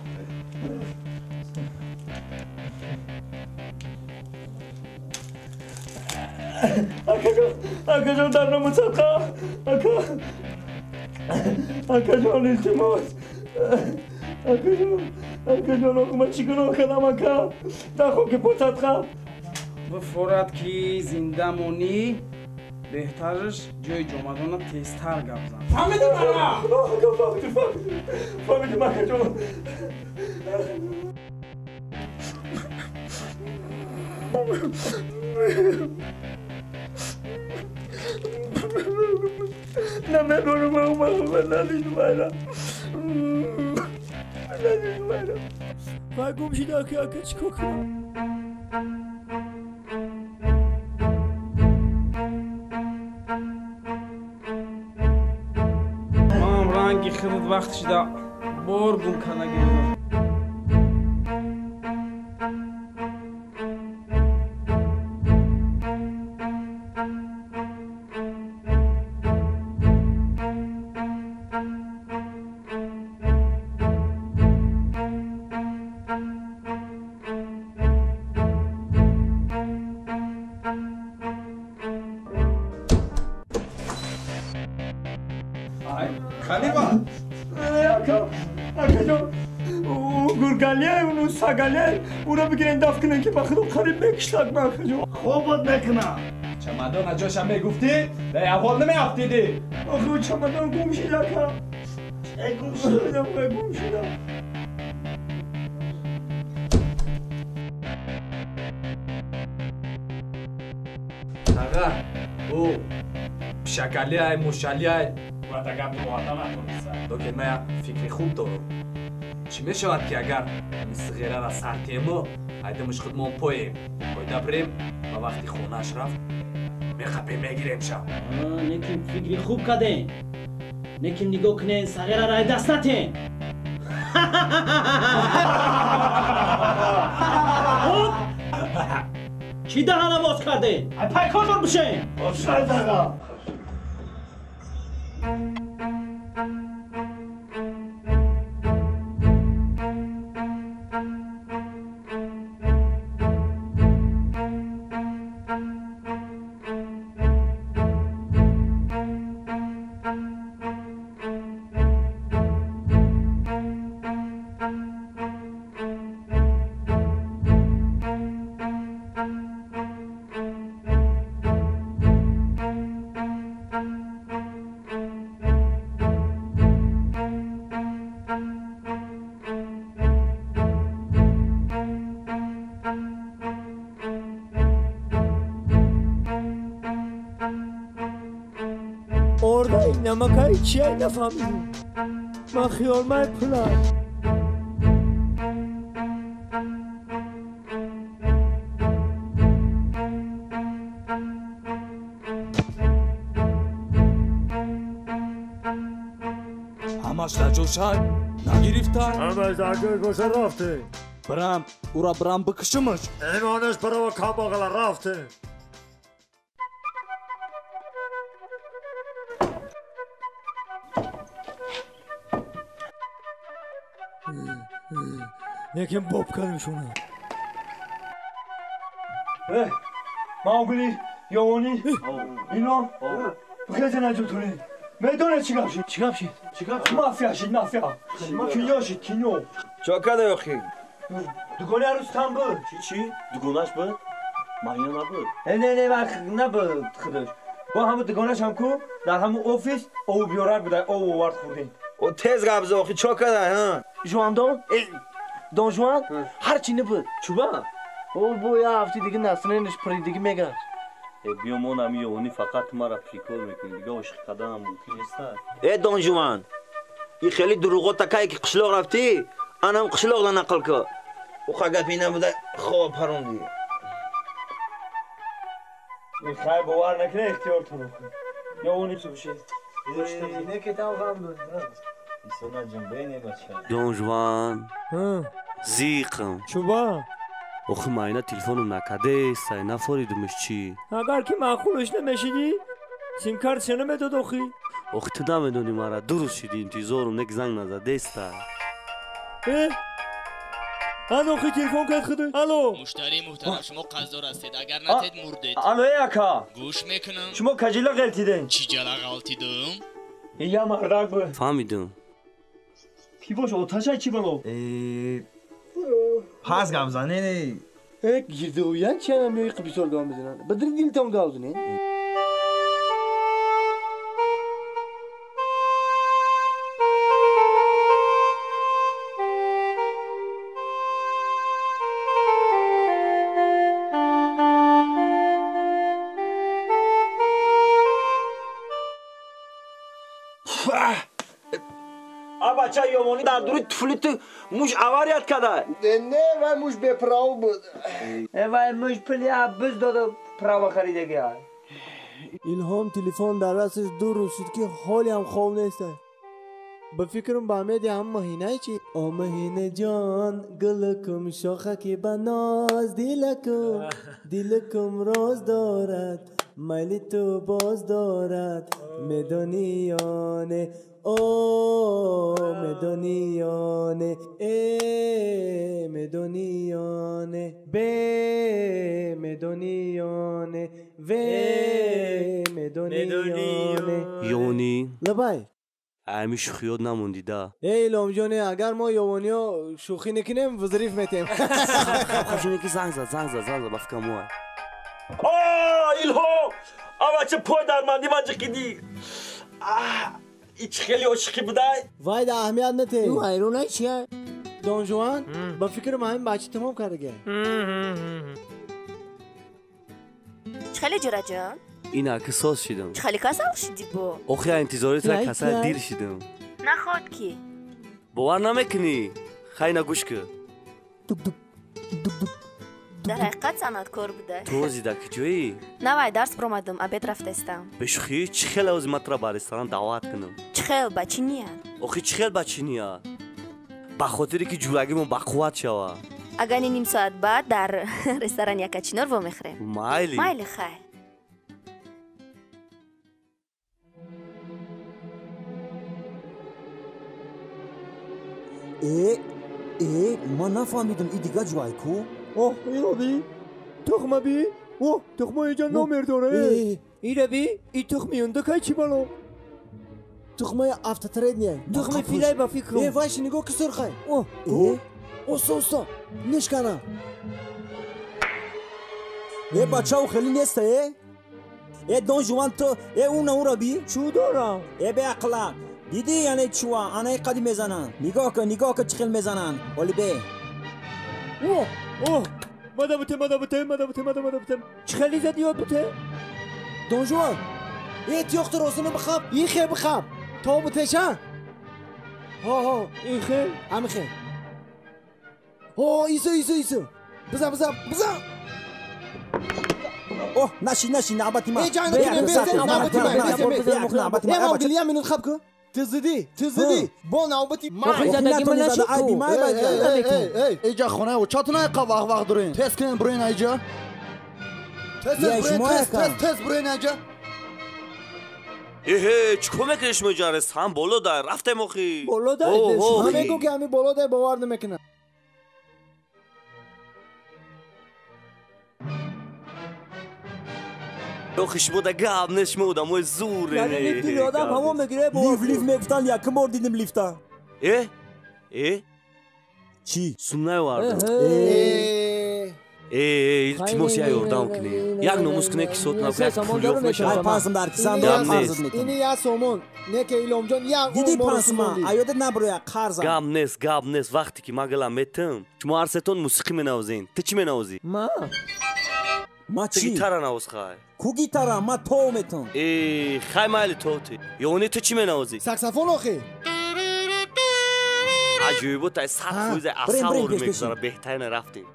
Акаҷон, акаҷон дар номусадқа. Ака. Акаҷон илтимос. Акаҷон, акаҷон, ман чӣ гуноҳ кардам ака? Дар хоки посадқа. Бифорад ки зинда монӣ, беҳтараш ҷои ҷомадона тезтар гап зан. Фаҳмидӣ мана? Ака, фаҳмидӣ, фаҳмидӣ. Фаҳмидӣ, акаҷон. Намедонам, надидум айра. Надидум айра. Вай гум шуда, ака, ака, чӣ кор кунам? Ман ранги худат вақт шуда бор гум карда гирифтам. Сагале, ура бигирен даф кунен ки ба худо қариб мекиштад ма акаҷон. Хобот мекунам. Чамадона ҷоша мегуфтӣ, дар аҳвол намеафтидӣ. Охи чамадон гум шид ака. Гум шуд. Гум шуда. Ага, ӯ пишакалиай, мушалиай, бояд агар роҳата натониста. Лекин ман фикри хуб дорам. Чӣ мешавад ки агар сиғерара сар тему, айдамиш худмон поем, қоида бирем ва вақти хонааш рафт, меқапем мегирем ша. Неким фикри хуб кардем. Неким нигоҳ кунен, сағерара ай даст натен. Чӣ даҳана боз кардем? Ай пайкордор бишем. Бошад ага. Намакаи чиай нафаҳмидем. Ман хиёлмай пулай. Ҳамаш дар ҷошай Нагирифта? Ҳамаш дар гӯш боша рафтем. Бирам, ура бирам бикушумаш. Имонаш барова камбағала рафтем. Лекин боб кардем шуна. Маугли, Ёвонӣ, Илом, бихезен аз ҷотонӣ. Медонед чӣ гап шид? Чӣ гап шид? Чӣ гап шид? Мафия шид, мафия. Кинё шид, кинё. Чо карда охи? Дугони арӯстам буд. Чӣ чӣ? Дугонаш буд? Маҳина набуд? Не, не, набуд худаш. Бо ҳамун дугонаш ҳам ку дар ҳамун офис ову биёрак буда, ов овард хӯрдем. О тез гап зан охи, чо карда, ҳа? Жуандон? Дон Жуан? Ҳар чӣ набуд. Чуба? О бо я ҳафти дига насринаш паридиги мегашт. Биё мо нами ёвонӣ фақат мара прикол мекунӣ, дига ошиқ карданам мумкин нест. Э Дон Жуан, и хеле дурӯғо такае ки қишлоқ рафтӣ, анам қишлоқда нақл ку. Уқа гапи набуда хоб парондӣ. Хай бовар накунӣ ихтиёртон охи. Ёвонӣ субши. Не ки там ғам дорӣ. Дон Жуан, зиқам. Чуба? Охи майна телефонум накардестай, нафоридумш чӣ? Агар ки маъқулш намешидӣ, симкартша намедод охи. Охи ту намедонӣ мара, дуруст шиди интизорум, нек занг назадеста. Э? Ан охи телефон кард худаш. Алло. Муштарии муҳтарам, шумо қарздор ҳастед, агар натед мурдед. Алло, эй ака. Гӯш мекунам. Шумо каҷила ғелтидем? Чӣ ҷала ғалтидум? Я мардак буд. Фаҳмидум. Кӣ бош оташай чӣ бало? Пас гап занед. Э, гирдоян чиам меои бисёр гап мезананд. Ба дили дилтон гап занед. Бача ёвонӣ дар дури туфли ту муш аварият када. Не, вай муш беправо буд. Вай муш пули биз доду право харидагия. Илҳом телефон дар дасташ ду рӯз шуд ки ҳолиам хоб нест. Ба фикрам ба умеди ҳам маҳинае чи? О маҳина ҷон, гулакум шохаки ба ноз дилакум, дилакум роз дорад, майли ту боз дорад, медонӣ ё не? О, медонӣ ё не? Э, медонӣ ё не? Б, медонӣ ё не? В, медонӣ ё не? Ёвонӣ? Лабай. Ами шӯхиёт намондида. Э, Илҳомҷоне, агар мо ёвониё шӯхӣ накунем, взрыв метем. Хаб, ки занг зад, занг зад, занг зад, ба фикрам мо. О, Илҳом! Авача пой дар манди ма ҷиқидӣ. Ич хеле ошиқӣ будай? Вай да аҳамият натед. Ю ҳайронай чия? Дон Жуан, ба фикрам ҳамин бача тамом кардага. Чӣ хеле ҷураҷон? Ина ки соз шидам. Чӣ хеле касал шидӣ бо? Охи интизори тура касал дир шидам. Наход ки? Бовар намекунӣ? Хай на гӯш кӣ. Дар ҳақиқат санъаткор буда. Ту ози дар куҷоӣ? Навай дарс биромадам, обед рафтаистам. Бешӯхӣ, чӣ хел ози ман тура ба ресторан даъват кунам? Чӣ хел, ба чӣ ният? Охи чӣ хел ба чӣ ният? Ба хотире ки ҷурагимон бақувват шавад. Агар ним соат баъд дар ресторани Якачинор вомехӯрем. Майли. Майли, хай. Э, э, ман нафаҳмидам и дига ҷӯай ку? Оҳ, иро би, тухма би, оҳ, тухма инҷа номер дора. Ира би, и тухми юндакай чӣ бало? Тухмаи автотред-ния. Тухми филай ба фикрум. Э, вайши нигоҳ ки сурхай. Оҳ, э, оста, оста, нишкана. Э, бачао хеле неста, э? Э, Дон Жуан ту, э, уна ура би? Чӯ дорам? Э, беақлак. Дидӣ яъне чӯа, анаи қади мезананд. Нигоҳ кун, нигоҳ кун чӣ хел мезананд. Оли бе. Оҳ, оҳ, мада бите, мада бите, мада бите, мада, мада бите. Чӣ хеле задӣ ёд бите? Дон Жуан, э, тиёхти ростини бихаб, ихе бихаб. То битеша? Ҳо, ҳо, ихе? Ҳамихе. Ҳо, исо, исо, исо. Бизан, бизан, бизан. Оҳ, наши, наши, навбати ман. Э, ҷанг накунем, безен, навбати ман, безен, безен. Э, Маугли, як минут хаб кун. Ту зидӣ, ту зидӣ. Бо навбати ман. Иҷа хонаи очатона яқа вақ вақ дорем. Тез кунем буроен айҷа. Тез тез буроен, тез тез буроен айҷа. Эҳе, чӣ кор мекунӣ шумо иҷа? Ресторан боло дай, рафтем охи. Боло дай. Ман мегӯм ки ҳамин боло дай бовар намекунам. Охи шумо да гап нест, шумо одамои зуре. Яъне дили одам ҳаво мегире. Лифт лифт мегуфтанд, якум бор дидим лифта. Э? Э? Чӣ? Сум наёвардам. Э, илтимос я ёрдам кунед. Як номус кунед ки сот накунед, пул ёфт мешавад. Ай пансум дар кисам дорам, қарзат метам. Ини як сомон, не ки Иломҷон як Диди пансума, аёдат наброя, қарзам. Гап нест, гап нест. Вақте ки ман гала метам, шумо ҳар сетон мусиқӣ менавозен. Ту чӣ менавозӣ? Ма? Ма Ту чӣ? гитара навоз хай. Ку гитара? Ма то метам. Э, хай майли то ти. Ёне ту чӣ менавозӣ? Саксофон охи. Аҷоибот ай 100% асал мегузара, беҳтарина рафтем.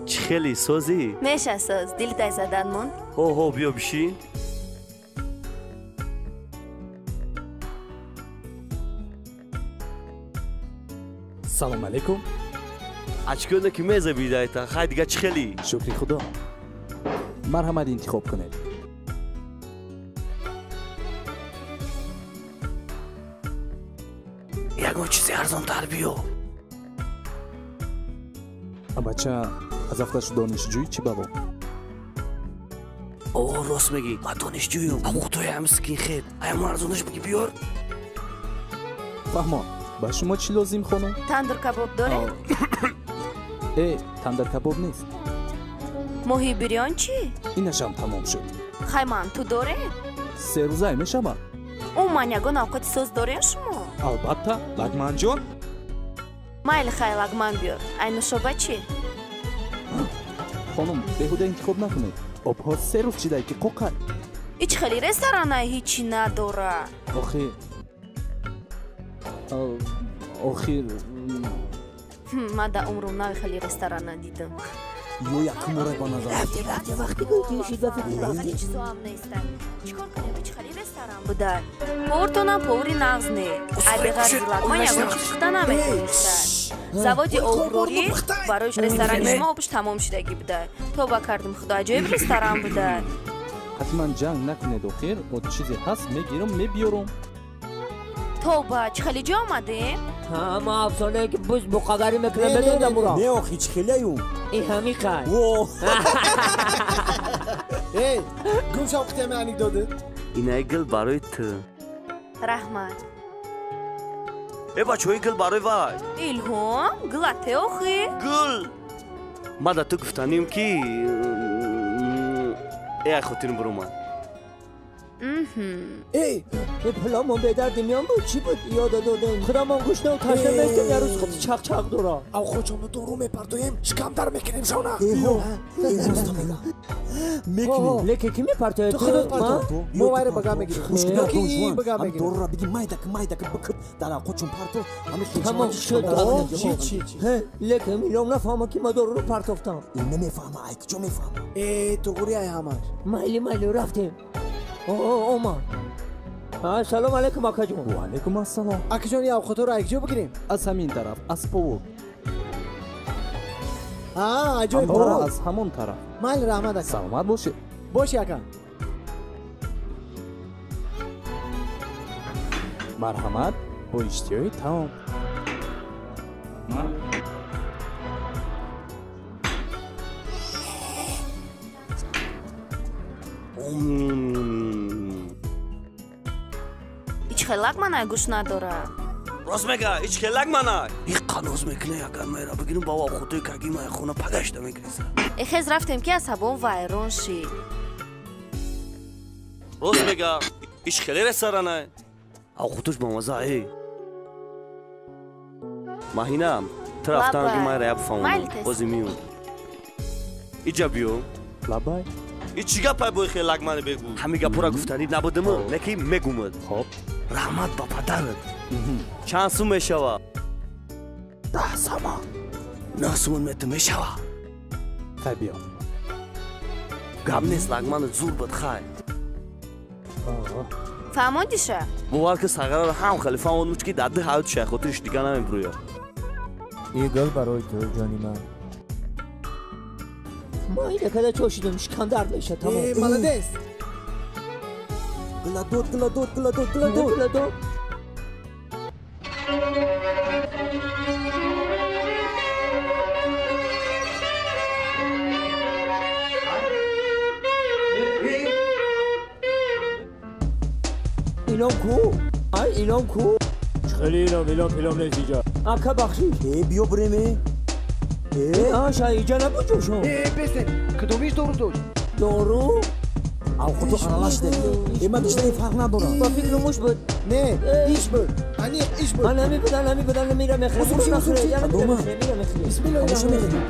Чӣ хеле созӣ? Меша соз, дилтай задан монд. Ҳо ҳо, биё бишин. Салом алейкум. Ачкёне ки мезабидайта, хай дига чӣ хелӣ? Шукри худо. Марҳамат интихоб кунед. Ягон чизи арзонтар биё. Бача, аз афташу донишҷӯӣ чӣ бало? О, рост мегӣ, ман донишҷӯюм. Ҳуқуқтои ҳам скинхед. Аям арзонаш биги биёр. Фаҳмо, ба шумо чӣ лозим, хонум? Тандур кабоб доред? Э, тандур кабоб нест. Моҳи бирён чӣ? Инашам тамом шуд. Хайман, ту доред? Се рӯзае мешавад. Умуман ягон авқоти соз доред шумо? Албатта, лагманҷон. Майли хай, лагман биёр. Ай нӯшоба чӣ? Хонум, беҳуда интихоб накунед. Обҳо се рӯз чидай ки қоқай. Ич хеле ресторанай ҳичи надора. Охир. Охир. Ман дар умрум нави хеле ресторан надидам. Ё якум бора ба назар. Рафтем, рафтем, вақти гӯй шид, вақти рафтем. Чизоам нестам. Чикор кунем, ич хеле ресторан буда. Повартонам повари нағз не. Ай беғарзи лагман ягон чиз пухта наметонистад. Заводи оброрӣ барои ресторани шумо обш тамом шудагӣ буда. Тоба кардем, худо, аҷоиб ресторан буда. Ҳатман ҷанг накунед охир, о чизе ҳаст мегирам, мебиёрам. Тоба, чӣ хеле ҷо омадем? Ҳа, ма афсонае ки буз буқагарӣ мекунам, медонам уро. Не охи, чӣ хелею? Ин ҳамин қай. Во. Эй, гум шав қитами анекдоти. Инаи гул барои ту. Раҳмат. Э, бачаҳои гул барои вай. Илҳом, гулате охи. Гул. Ман да ту гуфтанем ки э, ай хотирим биромад. Эй, пуламон бедарди миён буд, чӣ буд ёда додем? Худамон гӯшнаву ташна местем, я рӯз худи чақ-чақ дора. Ав хоҷонро дору мепартоем, шикамдар мекунем шона. Мекунем. Лекин ки мепартояд? Ту худат парто. Мо вайра ба гап мегирем. Ки ин ба гап мегирем. Дорура биги майдаки майдаки бикиб дар авқотчон парто. Тамом шуд. Чӣ чӣ? Лекин Илҳом нафаҳма ки ма доруро партофтам. Ин намефаҳма, ай куҷо мефаҳма? Э, туғри ай ҳамаш. Майли, майли, рафтем. Омад. Салом алейкум, акаҷон. Ва алейкум ассалом. Акаҷон, ин авқотҳоро аз куҷо бигирем? Аз ҳамин тараф, аз повур. А, аҷоиб повур. Аз ҳамон тараф. Майли, раҳмат ака. Саломат бошед. Боши ака. Марҳамат, бо иштиҳои таом. Ич хел лагманай гӯш надора. Рост мега, ич хел лагманай. Ин қаноз мекунай, агар майра бигирим, баба худои каги май хона пагашта мегириза. Эхез рафтем ки асабон вайрон шид. Рост мега, ич хеле ресторанай. Ав худуш бамаза эй. Маҳина, ту рафтан ки майра я бифаҳмонам. Бози миём. Иҷа биё. Лабай. И чӣ гапай бои хел лагмани бегӯ? Ҳамин гапҳоро гуфтанӣ набудиму, лекин мегумад. Хоб. Раҳмат ба падарат. Чанд сум мешавад? 10 сомон. 9 сомон метам мешава. Хай биё. Гап нест, лагман зур буд хай. Фаҳмондиша? Бовар ки сағараро ҳам хеле фаҳмондум, ки дар ду ҳаёти шайхотириш дига намебурӯя. И гул барои ту, ҷони ман. Ма ина када чошидам, шикам дард меша, тамом. Э, молодец. Гуладод, гуладод, гуладод, гуладод. Гуладод. Илом ку? Ай, илом ку? Хеле илом, илом, илом нест иҷа. Ака бахшиш. Э, биё биреме. Э, аша иҷа набуд ҷошон. Э, бесен, кадомиш дору дошт? Дору? Авқоту аралаш де. Э, ман диштаи фарқ надорам. Ба фикру муш буд. Не, иш буд. Аниқ иш буд. Ман ҳами буд, ҳами буд, ҳами мира мехӯрам. Усум, усум, Дома. Мира мехӯрам. Бисмиллоҳ. Ҳамеша мехӯрем.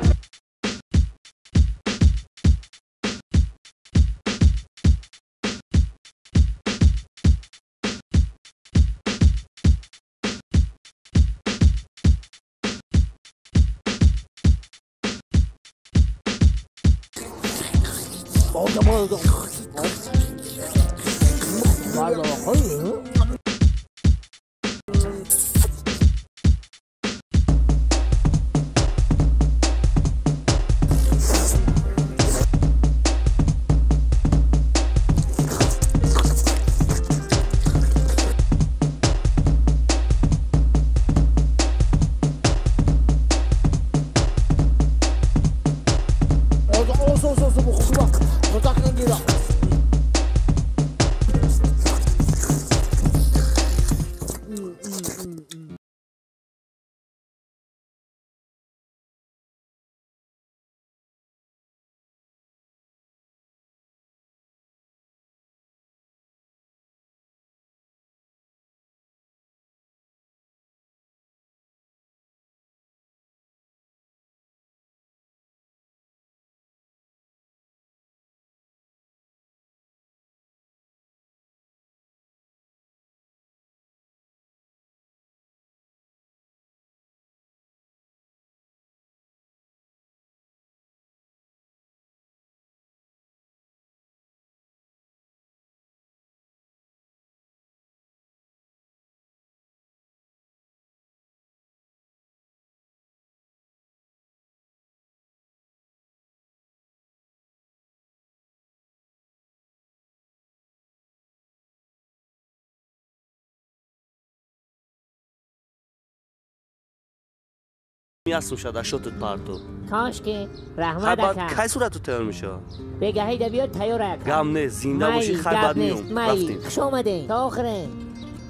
Ясно шад, ашотат парту. Кошки, раҳмат ака. Кай сурату тайёр мешавад? Бегаҳӣ да биёд тайёр ака. Гам нест, зинда бошӣ, хай бад меём. Рафтем. Хуш омадем. То охирем.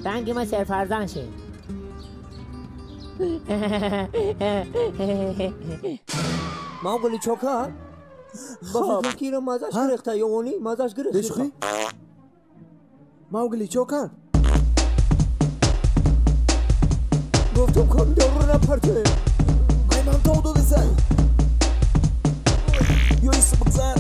Ранги ма серфарзанд шед. Маугли чока? Ба фикр ки иро мазаш гирехта ё они мазаш гирехт. Бешухӣ? Маугли чокар? Гуфтум кам дору напарте. Ман тов додисай. Ё ис бигзар.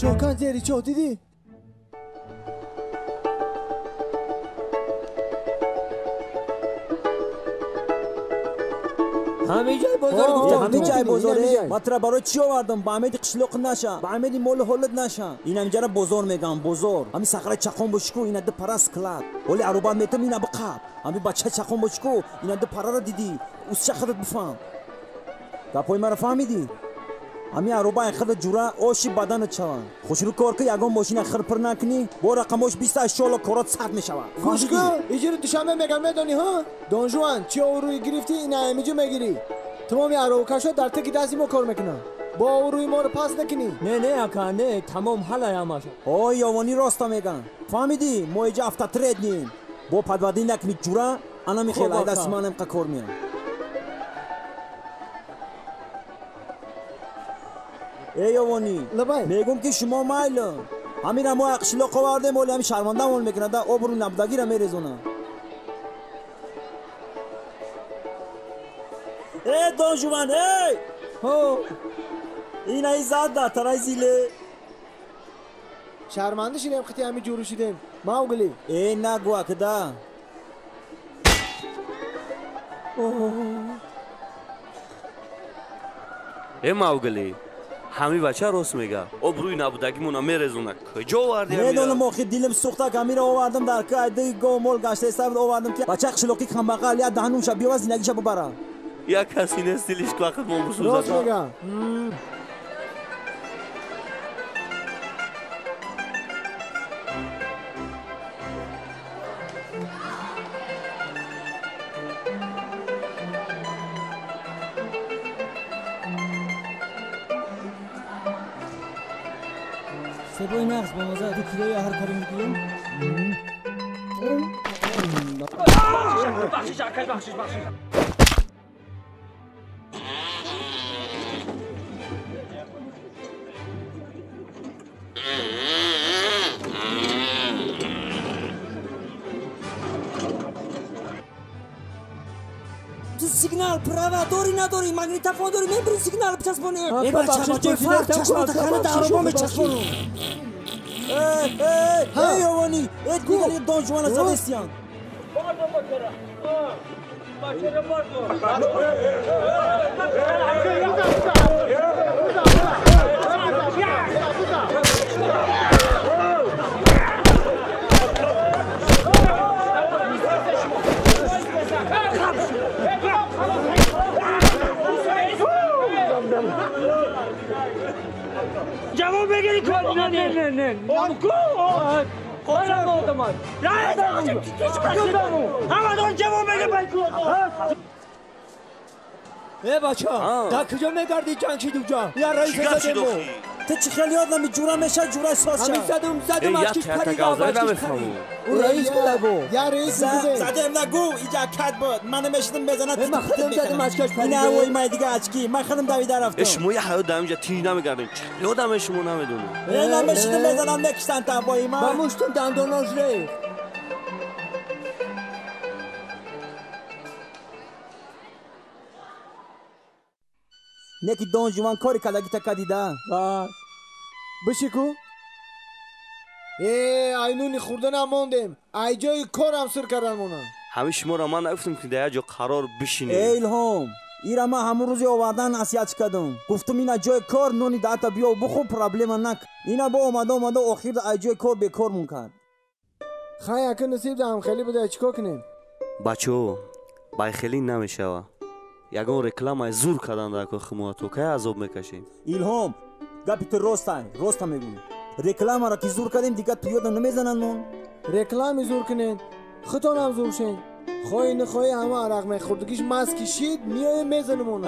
Чокан зери чо дидӣ? Ҳамин ҷои бозор гуфтам. Ҳамин ҷои бозоре? Ман тура барои чӣ овардам? Ба амеди қишлоқ наша, ба амеди молу ҳолат наша. Ин ҳаминҷара бозор мегам, бозор. Ҳамин сахраи чақон бошӣ ку, ина ду пара склад. Ҳоли аруба метам ина биқаб. Ҳамин бачаи чақон бошӣ ку, ина ду параро дидӣ. Усча худат бифаҳм. Гапҳои маро фаҳмидӣ? Ҳамин аробаи хирда ҷура оши баданат шаванд. Хушрӯ кор ки ягон мошина хир пир накунӣ, бо рақамош 28 шоло корот сард мешавад. Гӯш кун, иҷири душанбе мегам медонӣ, ҳа? Донжуан, чӣ обрӯи гирифтӣ, ина ҳамиҷо мегирӣ. Тамоми аробакашҳо дар таки дасти мо кор мекунанд. Бо обрӯи моро пас накунӣ. Не, не, ака, не, тамом ҳалай ҳамаш. Ой, ёвонӣ роста меган. Фаҳмидӣ? Мо иҷа автотред нем. Бо падвадӣ накунӣ ҷура, ана михел ай дасти ман амқа кор меям. Эй ёвонӣ, мегӯм ки шумо майло. Ҳамира мо қишлоқ овардем, оли ҳами шармандамон мекунад, обрӯи набудагиро мерезонад. Э, донжуван, эй! Ҳо! Инаи зад дар тараи зиле. Шарманда шидем, қити ҳами ҷуру шидем. Маугли. Э, нагӯ акда. Э, Маугли, ҳами бача рост мега. Обрӯи набудагимона мерезона. Куҷо оварди ҳамира? Медонам, охи дилим сӯхта, ҳамира овардам дар кайди гов мол гашта иста овардам ки бача қишлоқи камбағал я даҳнумша биёва зиндагиша бубара. Як каси нест дилиш вақт мо бисӯзад. Рост мега. Себои нағз бо маза 2 килои ҳар кари мегирем. Бахшиш, акай, бахшиш, бахшиш. Ту сигнал права дорӣ надорӣ, магнитофон дорӣ, мебурӣ сигнал бичаспонӣ. Э, бача, ба ҷои фарқ чашмота хана дар ароба мечаспонам. Эй, эй, эй, ёвонӣ, э, дигари донжуана задестиян. Ҷавоб мегири кор? Не, не, не. Э, бача, дар куҷо мегардӣ ҷанг шиду ҷа? Я раис задем мо. Ту чӣ хел ёд нами ҷура меша ҷура соз ша. Ҳамин задум, задум аз киш парида, аз киш парида. Ӯ раис буда бо. Я раис буда. Задем нагӯ, иҷа кат буд. Ман намешидам мезанад. Э, ман худам задум аз киш парида. Ина вой май дига ачки. Ман худам давида рафтам. Э, шумо я ҳаёт дар инҷа тинҷ намегардем. Чӣ ёдаме шумо намедонед. Э, намешидам мезанам мекиштан та бои ман. Ба муштум дандонош рехт. Неки донжуван кори кардагита кадида. Биши ку? Э, айнуни хӯрданам мондем. Ай ҷои корам сир кардан монам. Ҳамин шуморо ман нагуфтам ки дар як ҷо қарор бишинед. Э, Илҳом, ира ман ҳамун рӯзи овардан насиҳат кардам. Гуфтум ина ҷои кор нони даҳта биё бухӯр, проблема нак. Ина бо омада омада охир ай ҷои кор бекор мон кард. Хай, ака насиб даҳам хеле буда, чӣ кор кунем? Бачаҳо, байхелӣ намешава. Ягон рекламаи зур кардан дар кор химояту кай азоб мекашем. Илҳом, гапи ту ростай, роста мегӯӣ. Рекламаро ки зур кардем, дигар ту ёдам намезананд мон. Реклами зур кунед, худтонам зур шед. Хоҳӣ нахоҳӣ ҳама арақ мехӯрдагиш маст кишид, меоем мезанем она.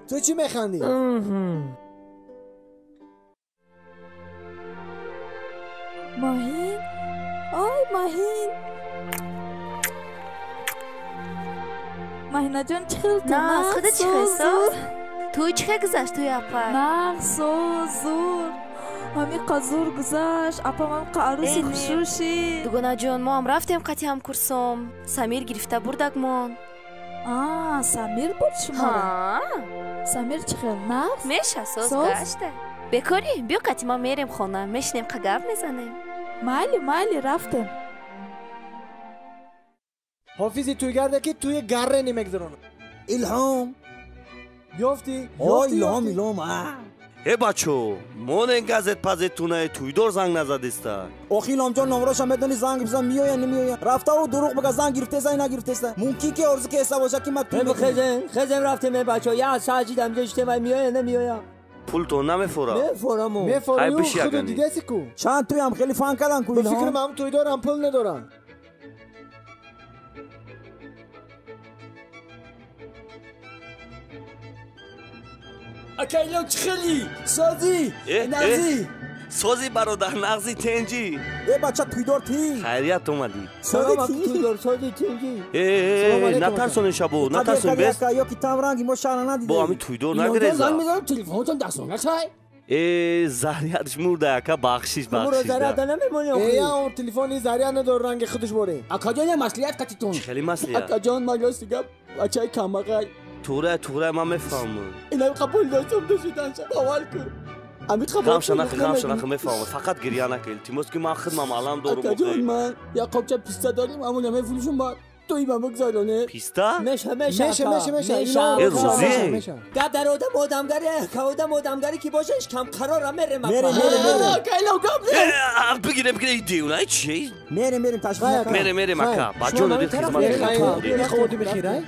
Ту чӣ механдӣ? Маҳин, ой Маҳин. Маҳинаҷон, чӣ хел ту? Нағз, худат чӣ хел соз? Тӯй чӣ хел гузашт тӯи апа? Нағз, соз, зур. Ҳамин зур гузашт. Апам ҳам арӯси хушрӯ шид. Дугонаҷон, мо ҳам рафтем қати ҳамкурсом. Самир гирифта бурдакмон. А, Самир бурд шуморо? Самир чӣ хел, нағз? Меша, соз гашта. Бекорӣ, биё қати ма мерем хона, мешинем қа гап мезанем. Майли, майли, рафтем. Ҳофизи тӯйгарда ки тӯи гарре намегузаронад. Илҳом, ёфтӣ? О, Илҳом, Илҳом, Э бачо, монен газет пазетунаи туйдор занг назадиста. Охи Илҳомҷон номроша медони, занг бизан миёя намиёя. Рафтаву дурӯғ бага, занг гирифтеса нагирифтеса. Мумкин ки орзу ки эса боша ки ма ту. Хезем, хезем рафтем э бачо, я саҷид амҷа иштем ай миёя намиёя. Пултон намефора. Мефораму. Мефора, худу дидаси ку. Чанд туям хеле фан кардан ку Илҳом. Фикрам ҳам туйдорам пул надорам. Ака Илҳом чӣ хели? Созӣ? Нағзӣ? Созӣ бародар, нағзи тенҷӣ. Э бача туйдор тӣ. Хайрият омадӣ. Салом ака туйдор, созӣ тенҷӣ. Э, натарсонед шабо, натарсон бес. Ё ки там ранги мо шаҳра надидем. Бо ҳамин туйдор нагиреза. Занг мезанам, телефонтон дастона чай. Э, зарядш мурда ака, бахшиш, бахшиш. Заряда намемонӣ охи. Э, он телефони заряд надор, ранги худаш боре. Акаҷон, я маслиҳат қатитон. Чӣ хели маслиҳат? Акаҷон, ман рости гап бачаи камбағай. Тура, тура, ман мефаҳмам. Инам қабул доштам дошиданша, бовар кун. Ами қабул. Ғамша нахӯр, ғамша нахӯр, мефаҳмам. Фақат гиря накун. Илтимос ки ман худмам алам дорум. Акаҷон, ман як қопча писта дорем, аммо мефурӯшам ба туи ба бигзароне. Писта? Меша, меша, меша, меша, меша. Э, рӯзӣ. Гап дар одам одамгари, ка одам одамгари ки бошаш кам қарора мерем. Мерем, мерем, мерем. Ака Илҳом гап не. Бигирем, бигирем, девона чи? Мерем, мерем, ташвиш накун. Мерем, мерем ака. Ба ҷони дил хизмат мекунем.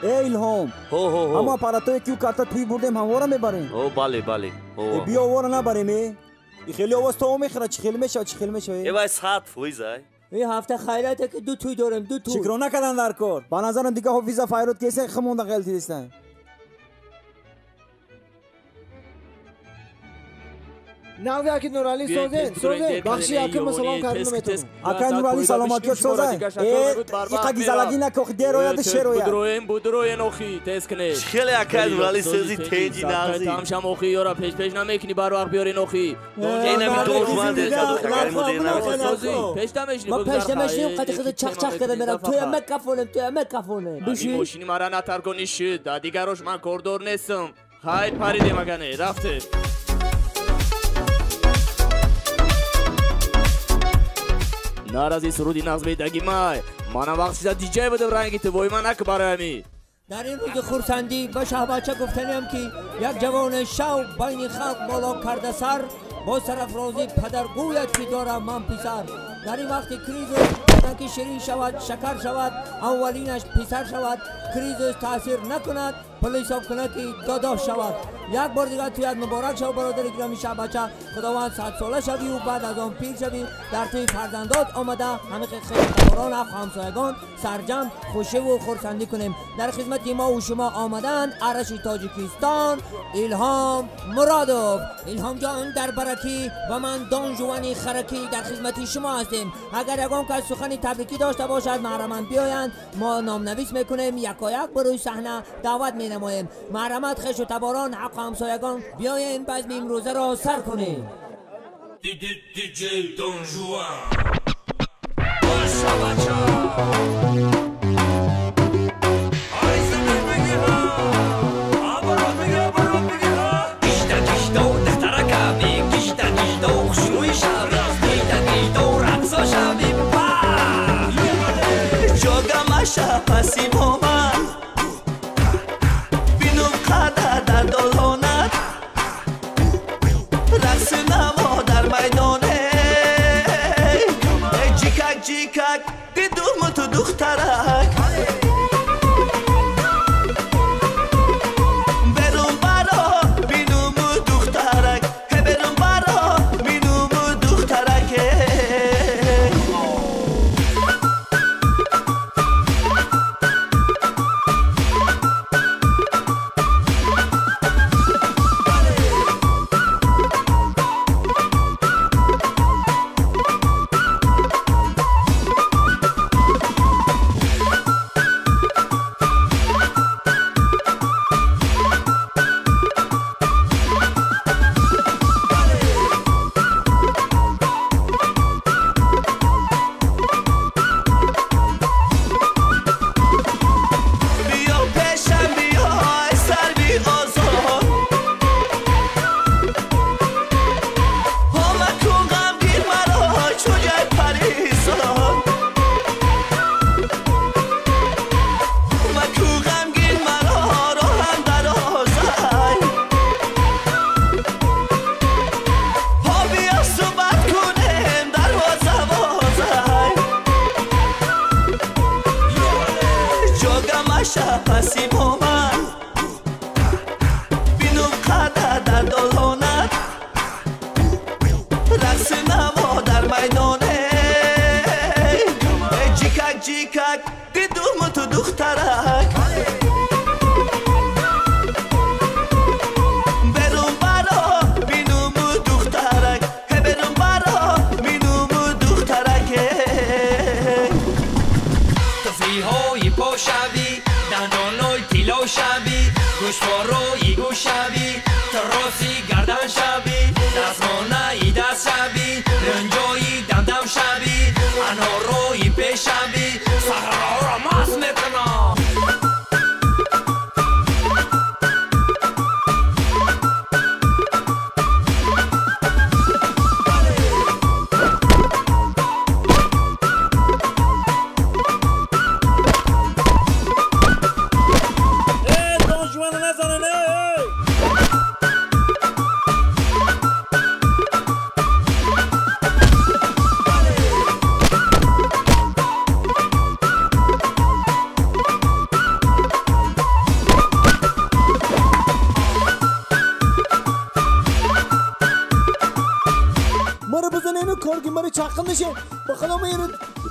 Э Илҳом, ҳамо аппаратое ки ӯ карта туй бурдем ҳамвора мебарем? О, бале, бале. Биё овора набарем, э? И хеле овоз то мехӯрад, чӣ хеле мешавад, чӣ хеле мешавад? Э вай 100% ай. Ин ҳафта хайрате ки ду туй дорем, ду туй. Шукрона кардан дар кор. Ба назарам дига ҳофиза файрод кесе химонда ғелтидистан. Нави аки Нурали созен, созен. Бахши аки ма салом кардан наметавонам. Ака Нурали саломатиёт созен. Э, иқа гизалагӣ нака, охи дер ояду шер ояд. Будроен, будроен охи, тез кунед. Хеле ака Нурали сози тенҷи нағзи. Тамшам охи, ёра пеш пеш намекунӣ, бар вақт биёрен охи. Инами дожман дер каду, агари мо дер намекунем. Пеш намешни, Ма пеш намешним, қати худ чах-чах карда мерам. Туя мекафонем, туя мекафонем. Биши. Мошини мара натарконӣ шуд, да дигарош ман кордор нестам. Хайр паридем агане, рафте. Нарази суруди нағз медаги май. Манам вақт шида диҷай будам ранги ту, вой ман нак барои ами. Дар ин рӯзи хурсандӣ ба шаҳбача гуфтаниам ки як ҷавони шав байни халқ боло карда сар, бо сарафрозӣ падар гӯяд ки дорам ман писар. Дар ин вақти кризис ки ширин шавад, шакар шавад, аввалинаш писар шавад, кризис таъсир накунад, пул ҳисоб кунад ки додош шавад. Як бор дигар туят муборак шав, бародари гиромӣ шаҳбача. Худованд садсола шавӣ ва баъд аз он пир шавӣ, дар тӯи фарзандот омада ҳамин хешовандон, ҳамсоягон сарҷамъ хушиву хурсандӣ кунем. Дар хизмати мо ва шумо омаданд араши Тоҷикистон Илҳом Муродов. Илҳомҷон дар баракӣ ва ман Донжувани Харакӣ дар хизмати шумо ҳастем. Агар ягон кас сухани табрикӣ дошта бошад, маҳраманд биёянд, мо номнавис мекунем, якояк ба рӯи саҳна даъват менамоем. Маҳрамат хешу таборон, ҳаққу ҳамсоягон, биёем базми имрӯзаро сар кунем. DJ Don Juan. Бинум қадар дар долонат рақси намо дар майдоне ҷикак ҷикак дидуму ту духтарак берун баро бинуму духтарак берун баро бинуму духтарак. Паси бомад бинум қада дар долонат рақси наво дар майдоне ҷикак ҷикак дидуму ту духтарак берун баро бинуму духтарак берун баро бинуму духтарак туфлиҳои пошавӣ дандонои тилло шавӣ гӯшворои гӯш шавӣ тароси гардан шавӣ дастмонаи даст шавӣ лунҷои дамдам шавӣ анорои пеш шавӣ саҳроро маст мекунам.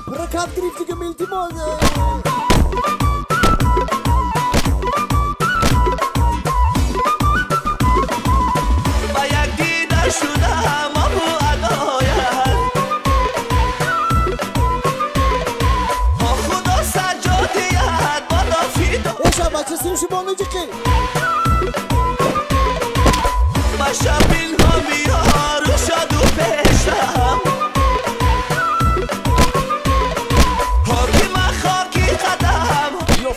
Прокат гирифтигам илтимос. Ба як дида шудам обу адоят о худо саҷодият бодо фидо. Эша бача симши бону ҷиқи. Ба шабилҳо биёру шоду пешам.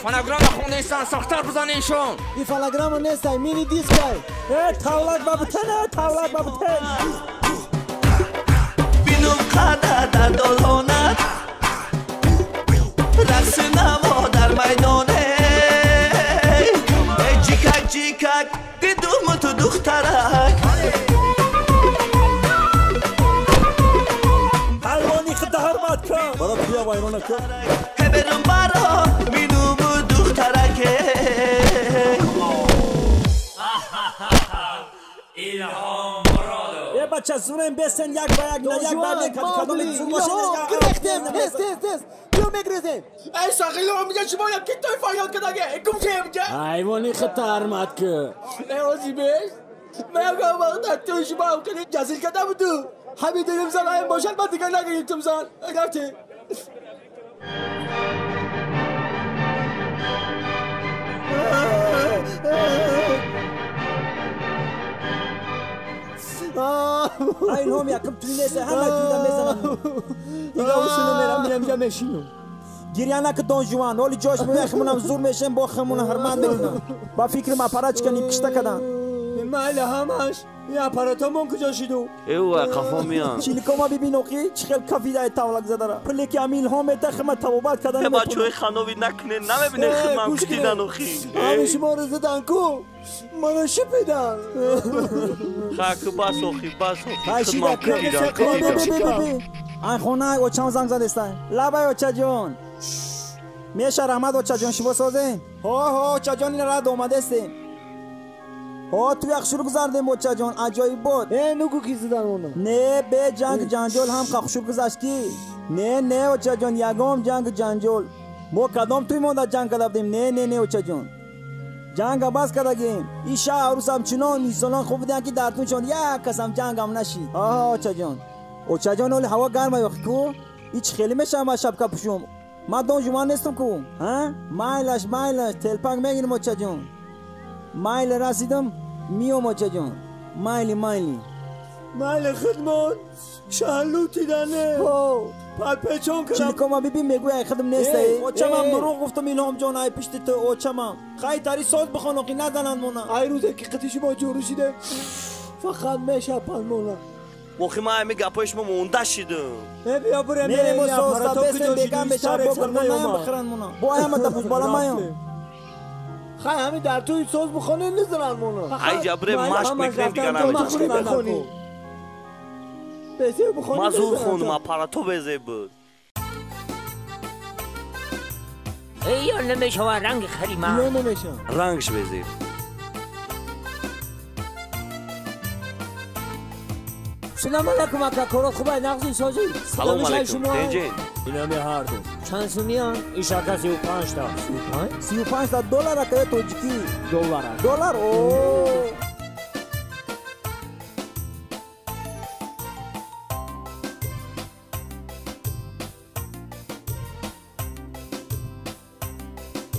Фонограмма хондесан, сахтар бизанешон. Ин фонограмма нестай, мини дискай. Э, тавлак ба бутен, э, тавлак ба бутен. Бинум қада дар долонат рақси наво дар майдоне ҷикак ҷикак дидуму ту духтарак. Ҳайвони худда ҳурмат кун. Бара пия вайрона кун. Берун баро бинуму духтараке. Илҳом Муродов. Э бача зурем бесен як ба як на як ба як кадоми зур бошед. Гирехтем, тез тез тез. Биё мегрезем. Эй сағило мига шумо як китой фарёд кадаге. Гум шем ҷа. Ҳайвони худта ҳурмат кун. Э ози беш. Ман ягон вақт ту шумо ҳам ҷазил када буду. Ҳамин дилим зан ҳам бошад ман дигар нагирифтум зан. Рафтем. Илҳом якум ту нест, ҳама туйда мезанам. Дига усуну мерам, мирам ҷа мешинам. Гиря накун Дон Жуан, ҳоли ҷош меояд химонам зур мешем, бо химона ҳурмат мекунам. Ба фикрам аппаратчика нимкишта кадан. Майли ҳамаш, ин аппаратомон куҷо шиду? Эва қафо меян. Чиликома бибин оқи, чӣ хел кафидаи тавлак задара. Пуле ки ами Илҳом мета хима табобат карда наметавонам. Бачаҳои ханови накунед, намебинед химам кутидан охи. Ами шуморо задан ку, мана шипидан. Хаку бас охи, бас охи, хидмам кутидан. Ай хона очам занг задестай. Лабай очаҷон. Меша раҳмат очаҷон, шумо созен? Ҳо ҳо очаҷон, ина рад омадестем. Ҳо ту як шурӯъ гузардем очаҷон, аҷоиб буд. Э нугу ки задан оно. Не бе ҷанг ҷанҷол ҳам хушур гузашт ки. Не не очаҷон, ягом ҷанг ҷанҷол. Мо кадом туй монда ҷанг карда будем? Не не не очаҷон. Ҷанга бас кардагем. Ин шаҳр арӯсам чунон инсонон хуб буданд ки дар туншон як касам ҷангам нашид. Оҳо очаҷон. Очаҷон ҳоли ҳаво гарма ёхи ку? Ҳеч хеле мешавам аз шапка пӯшум. Ман Дон Жуан нестам ку? Ҳа? Майлаш майлаш, телпак мегирим очаҷон. Майли расидам, миём очаҷон. Майли майли. Майли хидмон шаҳлутидане. Парпечон кардам. Чиликома бибин мегӯяй ай хидм нестай. Очамам дурӯғ гуфтам Илҳомҷон ай пишти ту очамам. Хай тари соз бихон оқи назананд мона. Ай рӯзе ки қити шумо ҷурӯ шидем фақат мешапанд мона. Охи ман ҳами гапҳои шумо монда шидам. Э биё бурем мерем соста бесем бегам мешавад бо гурмон бихӯранд мона. Бо ҳама тапузбола маём. Хай ҳами дар туи соз бихонӣ низананд мона. Ай ҷабре машқ мекунем дигар намечахем. Ман зур хондум, аппарато безеб буд. ای یا نمیشه رنگ خریما. یا نمیشه. رنگش بزیر. سلام علیکم اکا، کارات خوبه؟ نغزی سازی؟ سلام علیکم. تنجین. اینمی هر دو. چند سومیان؟ این شرکت 35 تا. 35؟ 35 تا دلار اکا توجکی. دلار. دلار او.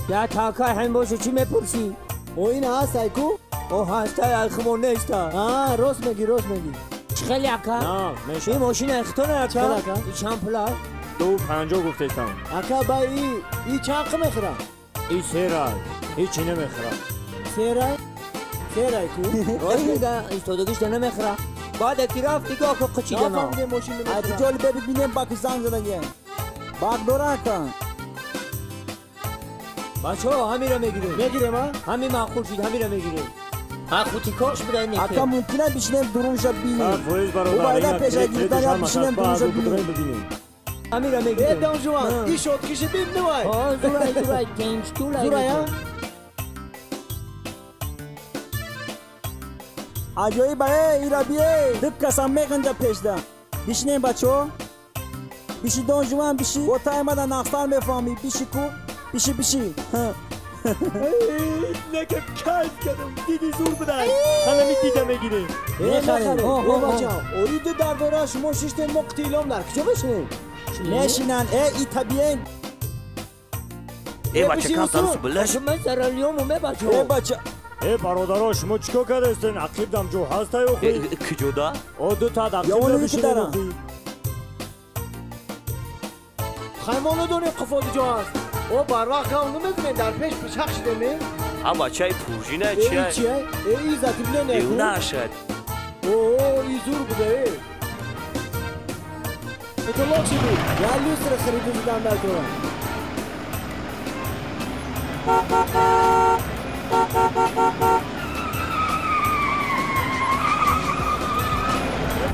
یا تاکای هم باشه چی میپرسی؟ او این هست ایکو؟ او هسته ایخمون نیسته. آه راست میگی راست میگی. خیلی اکا؟ نه میشه. این ماشین اختونه اکا؟ این چند پوله؟ 2.50 گفتیستم. اکا با ای چند میخره؟ ای 3 رای. هیچی نمیخره. 3 رای؟ 3 رای کو؟ راست میگه ایستادگیش نمیخره. بعد اکی رفت دیگه اکا قچیده نه. از جال ببینیم پاکستان زدگی. باغ داره اکا. بچه ها همین را میگیریم. میگیریم ها؟ همین معقول شد همین را میگیریم. ها خودی کاش بوده این اکا ممکنه بشینیم درونش ببینیم. او باید پیش گرفتن یا بشینیم درونش ببینیم. همین را میگیریم. ای دان جوان این شد کش بیم نوای. ها زورای زورای تنج طولای. زورای ها؟ عجایب ای ایرابیه دک کسا میگنجا پیش ده. بشینیم بچه ها. بشی دان جوان بشی. و تا ایمدن نقصان میفهمی بشی کو. بیشی بیشی. نگه کیف کردم دیدی زور بودن حالا می دیدم میگیریم. میخریم. او بچه اوری دو در داره شما شیشتین ما قتیلام در کجا بشینیم؟ نشینن ای ای طبیعین. ای بچه کم ترس بلش. من سرالیومو می بچه. ای بچه. ای برادرها شما چیکار کردستین؟ عقیب دم جو هسته اوخی. کجا دا؟ او دو تا عقیب بشینیم اوخی. خیمانو دونیم قفا جا هست. او بر وقت هم نمیزنه در پیش پچخ شده می؟ ها بچه پورژینه چیه؟ چیه؟ ای زتی بله نه نشد. او ای زور بوده ای. اطلاق شدی؟ یا لوستر خریده زدن در تو.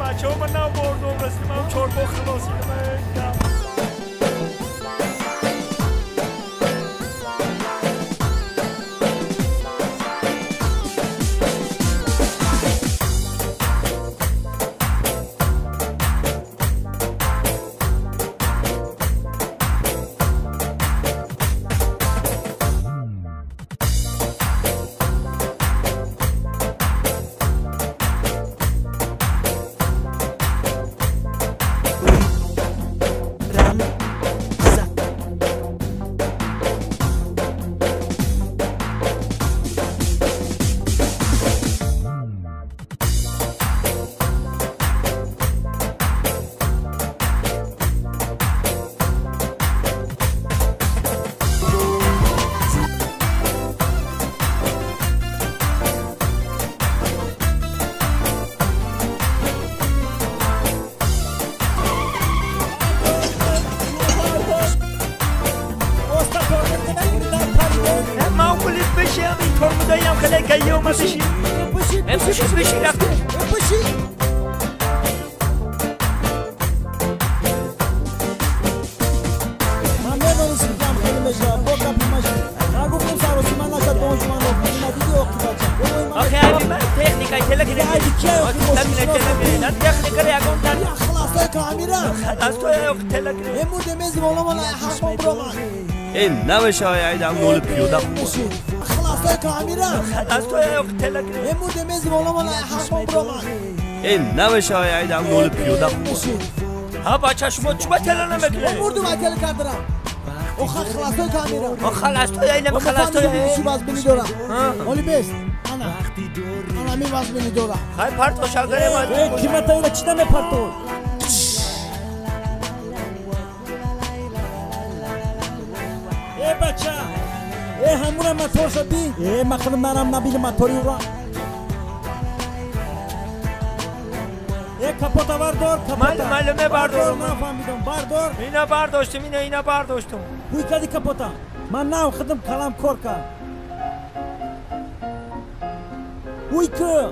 بچه ها من نبردم رسیدم هم چهار با خلاصی من. نمیشه ایدم نول پیوده خلاص کامیرا از تو تلک امود میز بالا مالا حرفم برو ای نمیشه ایدم نول پیوده ها بچه شما چوبه تل نمیکنی مردم تل کردم او خلاص کامیرا او خلاص تو اینم خلاص تو چی باز بینی دورا اولی بیست انا انا می باز بینی دورا خای پارتو شاگره ما قیمت اینا چی نمی پارتو ای بچه ای همون موتور شدی ای مخدم منم نبینه موتوری را ای کپوتا بردار کپوتا معلومه بردار نفهمیدم بردار اینا برداشتم اینا برداشتم بوی کدی کپوتا من نه خدم کلام کور کن بوی که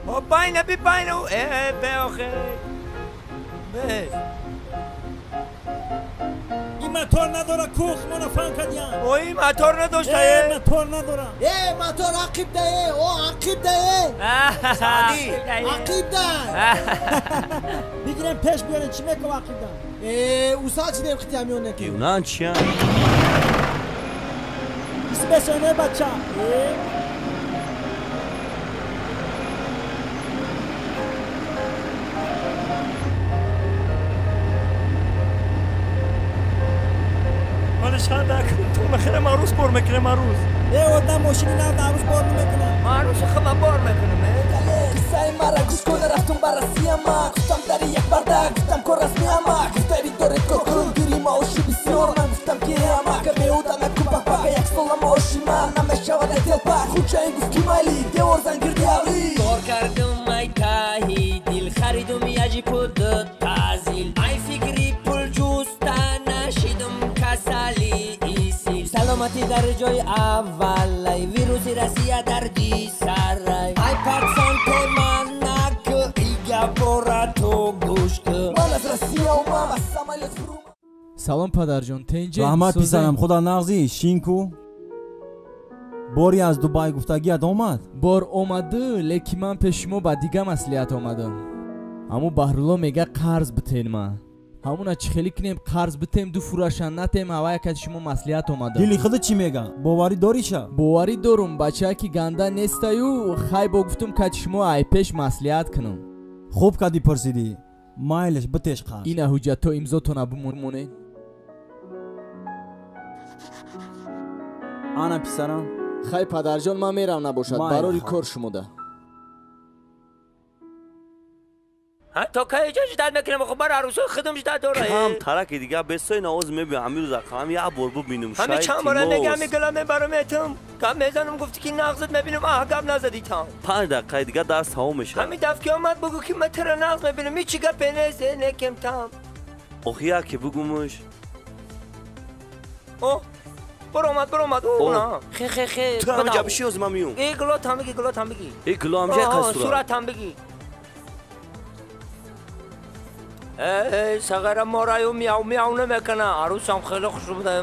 او پایین بی پایین او ای به آخه بس این мотор надора, кух мона фан кадиян. Ой, мотор надошта э. Мотор надора. Э, мотор ақиб да э, о ақиб да э. Сади. Ақиб да. Бигирем пеш биёрем, чӣ мекунам ақиб да? Э, усал чидем хити амион неки. Юнан чиян? Бисбесоне бача. Э. تو مخیر عروس بار میکنم عروس. ای آدم ماشینی نه عروس بار نمیکنم. عروس خودم بار میکنم. قصه مرا گوش کن رفتم بررسی اما گفتم در یک برده گفتم کار رسمی اما گفته دارید کار کنم گیری معاشی بسیار من گفتم که اما که بیودم نکن پک پک یک سال معاشی من نمیشود دل پک خوچه این گفت کی مالی دیوار زن گردی اولی کار کردم ای تهی دل خریدم یه جیپ دو تازیل ای فکری پول جوستا نشیدم کسالی سلامتی در جای اول ای ویروس رسیه در دی سرای ای پرسانت من نکو ای گپورا تو گوش کن من از رسیه اومم از سمالیت فرو. سلام پدرجان تنجه رحمت پسرم خدا نغزی شینکو باری از دوبای گفتگیت آمد؟ بار آمده لیکن من پیش شما با دیگه مسئولیت آمدم. همو بهرالله میگه قرض بتین من ҳамуна чӣ хелӣ кунем қарз битем ду фурашан натем ҳавая кати шумо маслиҳат омадам. Дили худа чӣ мега? Боварӣ дориша? Боварӣ дорум бачаки ганда нестаю хай бо гуфтум кати шумо айпеш маслиҳат кунам. Хуб кади пурсидӣ. Майлаш битеш қарз. Ина ҳуҷҷатҳо имзотона бимонед. Ана писарам. Хай падарҷон ман мерам набошад барори кор шумода. تا که اینجا جداد میکنم خب بر عروسای خودم جداد داره کم ترک دیگه بسای نواز میبینم همین روز هم یه بار ببینم همین چند بار میگم همین گلم برام اتم گپ میزنم گفتی که نغزت میبینم آه گپ نزدی تا 5 دقیقه دیگه درس تمام میشه همین دفعه اومد بگو که من تر نغز میبینم هیچ گپ نیست نکم تام آخه که بگومش او برو اومد او نه خی خی خی تو همینجا بشی از من میوم ای گلات هم بگی گلات هم بگی ای گلو هم صورت هم بگی ای صغیرم مارایو میاو میاو نمیکنه عروسم خیلی خوش بوده.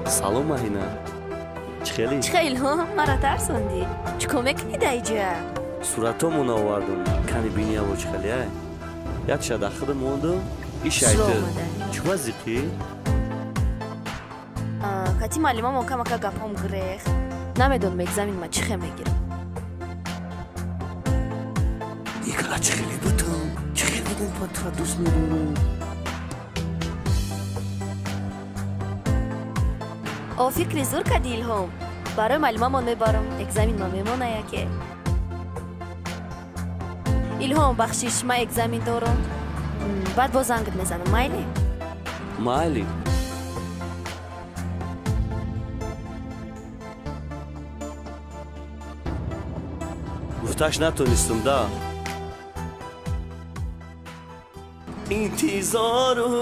سلام ماهینا چخیلی؟ چخیل ها مرا ترسوندی چیکار میکنی دایجا؟ صورتامون آوردم کنی بینی هوا چخیلی ای یک شد خود موندم ایش ایده چه وضعی؟ کتی معلمم کمک گپم گرفت نمیدونم اگزمین ما چخه میگیرم ایگلا چخیلی بودم چخیلی بودم من تو را دوست میدارم. او فکر زور کردی الهام برای معلممان میبرم اگزمین ما میمونه یکی الهام بخشیش ما اگزمین دارم بعد باز زنگت میزنم مایلی؟ مایلی گفتش نتونستم دا انتظارم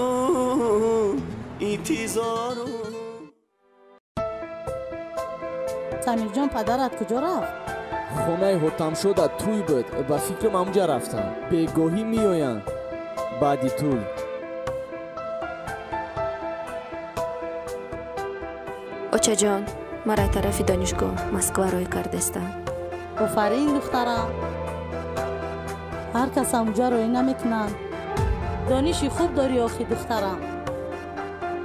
انتظارم. سمیر جان پدرت کجا رفت؟ خونه هتم شده توی بود با فکرم اونجا رفتم بیگاهی میآیند بعدی توی. اوچا جان مرا طرف دانشگاه مسکو روی کردستم. آفرین دخترم هر کس اونجا روی نمیکنن. دانشی خوب داری آخی دخترم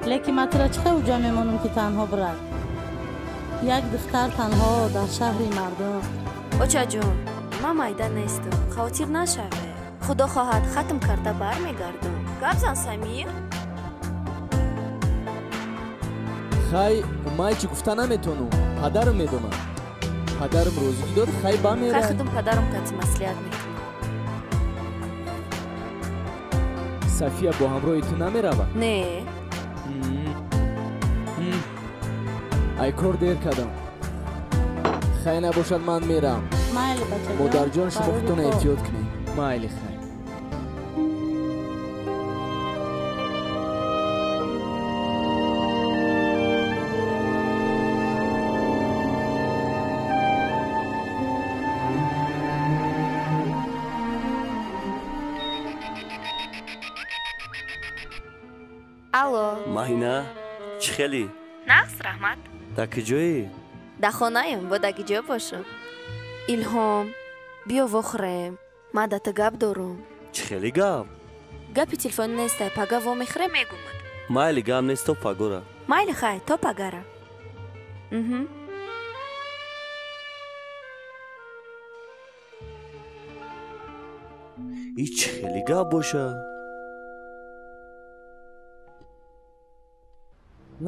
لیکن من تو را چه اونجا میمانم که تنها برد یک دختر تنها در شهر مردم. اوچا جون من مایده نیستم خاطر نشوه خدا خواهد ختم کرده برمیگردم. گپ زن سمیر. خی من چی گفته نمیتونم پدرم میدونم پدرم روزی داد خی با میرم خی خودم پدرم کتی مسئولیت میکنم. صفیه با همراه تو نمیرود؟ نه ای کار دیر کردم خی نباشد من میرم. مادر جان شما خودتون احتیاط کنید. Майли хай. Алло. Маҳина, чӣ хелӣ? Нағз, раҳмат. Дар куҷоӣ? Дар хонаем, бо дар куҷо бошам? Илҳом, биё вохӯрем. Ман да ту гап дорум. Чӣ хеле гап? Гапи телефонӣ нестай, пага вомехӯрем, мегумад. Майли, гап нест, то пагора. Майли хай, то пагара. И чӣ хеле гап бошад?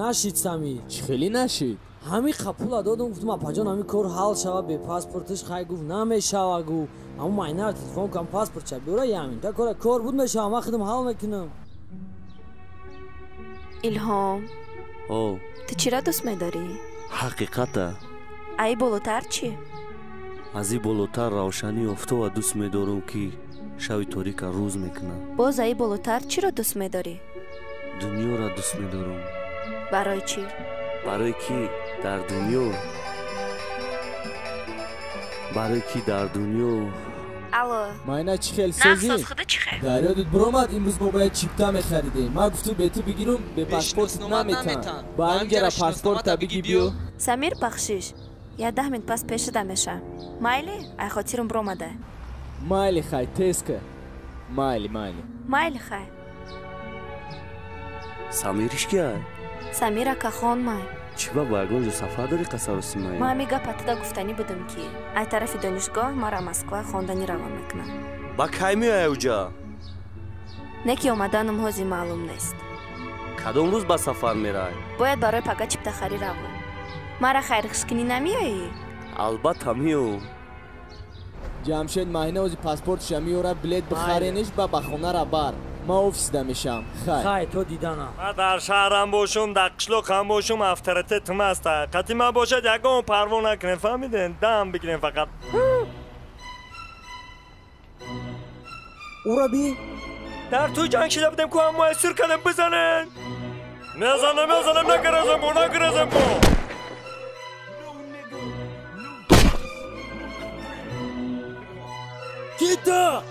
Нашид Самир. Чӣ хеле нашид? Ҳами қапула додум, гуфтум апаҷон ҳами кор ҳал шава бе паспортиш, хай гуфт намешава гу. Ҳамун майнар телефон кам паспортша биёра ямин. Та кора кор буд мешава, ман худам ҳал мекунам. Илҳом. О. Ту чиро дӯст медорӣ? Ҳақиқата. Ай болотар чӣ? Аз и болотар равшании офтоба дӯст медорам, ки шави торика рӯз мекунад. Боз аи болотар чиро дӯст медорӣ? Дунёро дӯст медорам. Барои чӣ? Барое ки дар дунё, барое ки дар дунё. Алло. Майна чӣ хел созӣ? Нағз, худа чӣ хел? Дар ёдат биромад, имрӯз мо бояд чипта мехаридем. Ман гуфтум бе ту бигирум, бе паспорт наметан. Ба ҳамин паспорта биги биё. Самир, бахшиш. Я 10 минут пас пешида мешам. Майли? Ай хотирум биромада. Майли хай, тез ка. Майли, майли. Майли хай. Самириш кия? Самир акахон май. Чӣ ба ягон ҷо сафар дорӣ қасароси май? Ман ҳами гапа туда гуфтанӣ будам, ки ай тарафи донишгоҳ мара Москва хонданӣ равон мекунам. Ба кай меояй уҷа? Не ки омаданам ҳозир маълум нест. Кадом рӯз ба сафар мерай? Бояд барои пага чиптахарӣ равам. Мара хайрхушкунӣ намеоӣ? Албатта меом. Ҷамшед Маҳина ҳозир паспортша меёра, билет бихарениш ба ба хонара бар. Ман офисда мешам. Хай. Хай, то диданам. Ман дар шаҳрам бошум, дар қишлоқам бошум, авторитетам аст. Қатъи ман бошад, ягон парво накунем, фаҳмидем? Дам бигирем фақат. Ура би? Дар ту ҷанг шида будем, ку ҳамоя сур кардем, бизанем. Мезанем, мезанем, нагирезем бо, нагирезем бо. Кита!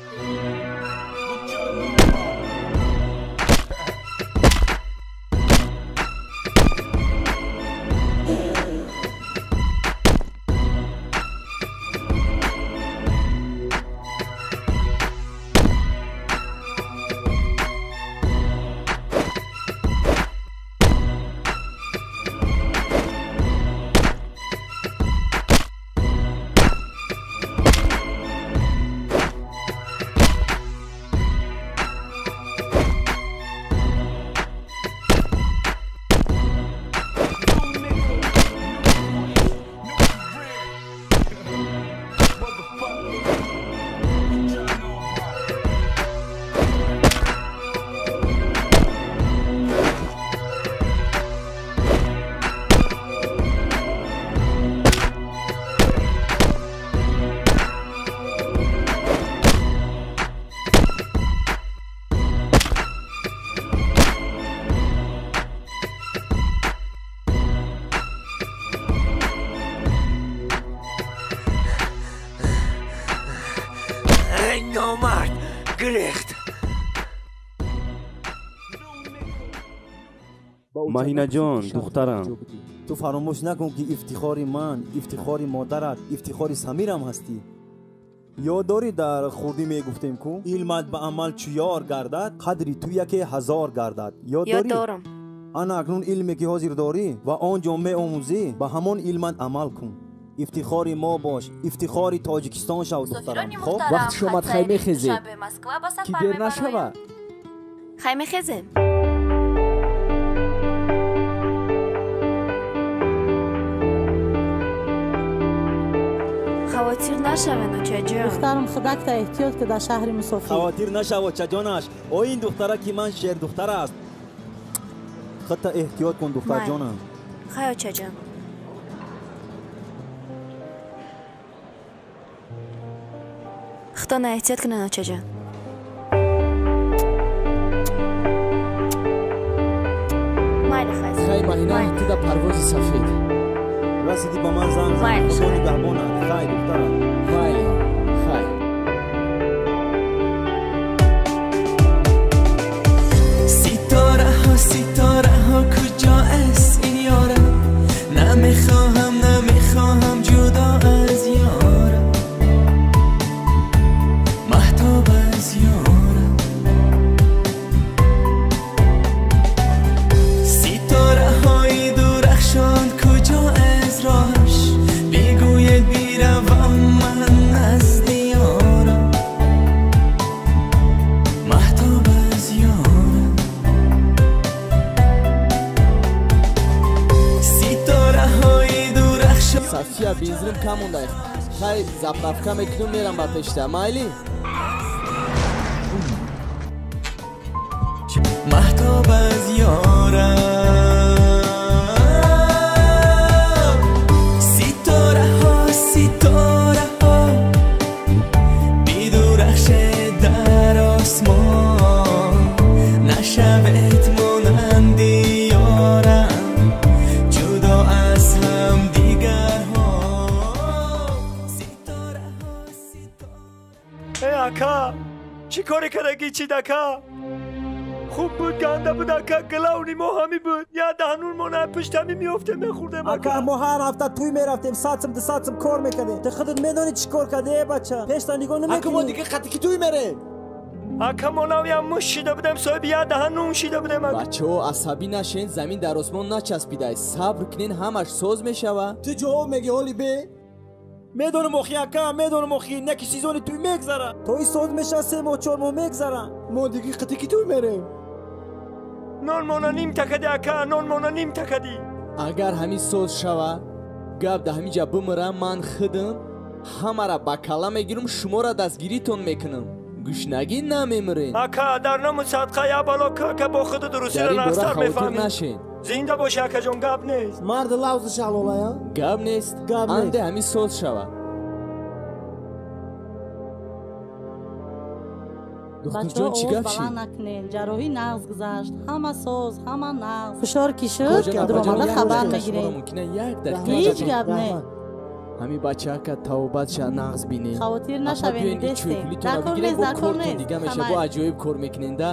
Номард гирехт. Маҳинаҷон, духтарам, ту фаромӯш накун, ки ифтихори ман, ифтихори модарат, ифтихори Самирам ҳастӣ. Ёд дорӣ, дар хурдӣ мегуфтем ку илмат ба амал чу ёр гардад, қадри ту яке ҳазор гардад. Ёд дорӣ? Дорам. Ана акнун илме ки ҳозир дорӣ ва он ҷо меомӯзӣ, ба ҳамон илмат амал кун. Ифтихори мо бош, ифтихори Тоҷикистон шав, духтарам. Хоб, вақтиш омад, хай мехезем, ки дер нашавад. Хай мехезем. Хавотир нашавен, очаҷон. Духтарам, худакта эҳтиёт ки дар шаҳри мусофир. Хавотир нашав, очаҷонаш. О ин духтара ки ман шердухтар аст. Худта эҳтиёт кун, духтарҷонам. Хай, очаҷон. Худона эҳтиёт кунед, очаҷон. Майли, хай. Хай, Маҳина, ту дар парвози сафед. Расидӣ, ба ман занг зан. Майли. Худо нигаҳбонат. Хай, духтарам. Майли, хай. Ситораҳо, ситораҳо, куҷо аст ин ёрам? Намехоҳам, намехоҳам ҷудо аз ёрам, маҳтоб аз ёрам. Ситораҳои дурахшон, куҷо аз роҳаш? Бигӯед, биравам ман назди ёрам, маҳтоб аз ёрам. Ситораҳои дурахшон. Сафия, бензинам кам монда. Хай, заправка мекунам, мерам ба пешта. Майли? Маҳтоб аз ёрам. Ситораҳо, ситораҳо, бидурахшед дар осмон, нашавед монанди ёрам ҷудо аз ҳамдигарҳо. Э, ака, чӣ коре кардагӣ, чид, ака? Хуб буд, ганда буд, ака, главни мо ҳами буд. Я даҳнун мо на пушт ҳами меёфтем, мехӯрдем, ака. Мо ҳар ҳафта тӯй мерафтем, 100 сум, 200 сум кор мекардем. Ту худат медонӣ чӣ кор кардӣ, э бача. Пешта нигоҳ намекунӣ. Ака, мо дига қатъи ки тӯй мерем. Ака, мо навям муш шида будем, соҳиби я даҳан нун шида будем, ака. Бачаҳо, асабӣ нашен, замин дар осмон начаспидай. Сабр кунен, ҳамаш соз мешава. Ту ҷавоб мегӣ ҳоли бе? Медонам охи, ака, медонам охи, неки сезони тӯй мегзара. То ин соз мешава, 3 моҳ, 4 моҳ мегзара. Мо диги қатъи ки тӯй мерем. Нон мона ним такади, ака, нон мона ним такади. Агар ҳамин соз шава, гап да ҳамин ҷа бимирам, ман худам ҳамара ба калла мегирам, шуморо дастгиритон мекунам. Гушнагӣ намемирен. Ака, дар ному садқа я бало ка бо худу Дар дурустиро ин бора нақстар хавотир мефаҳмӣ. нашен. Зинда бошӣ, акаҷон, гап нест. Марди лавзи шаҳлолая. Гап нест. Гап нест. Анде ҳамин соз шава. Бачаҳо, Духтурҷон, чӣ овоз гап шид? баланд накунед. Ҷарроҳӣ нағз гузашт, ҳама соз, ҳама нағз. Фишор ки шуд, Коҷон, дуромада апаҷон, як хабар дақиқа шуморо мегирем. мумкина як дақиқа Ҳеҷ ҷавоб. гап не. Ҳамин бачаака тавбатша нағз бинед. Хавотир Апа, нашавед, биёен ин дестем. чӯйпулитонро Дар кор бигиред, нест, бо дар кор кортон нест. дига меша, бо Хамай. аҷоиб кор мекунен да.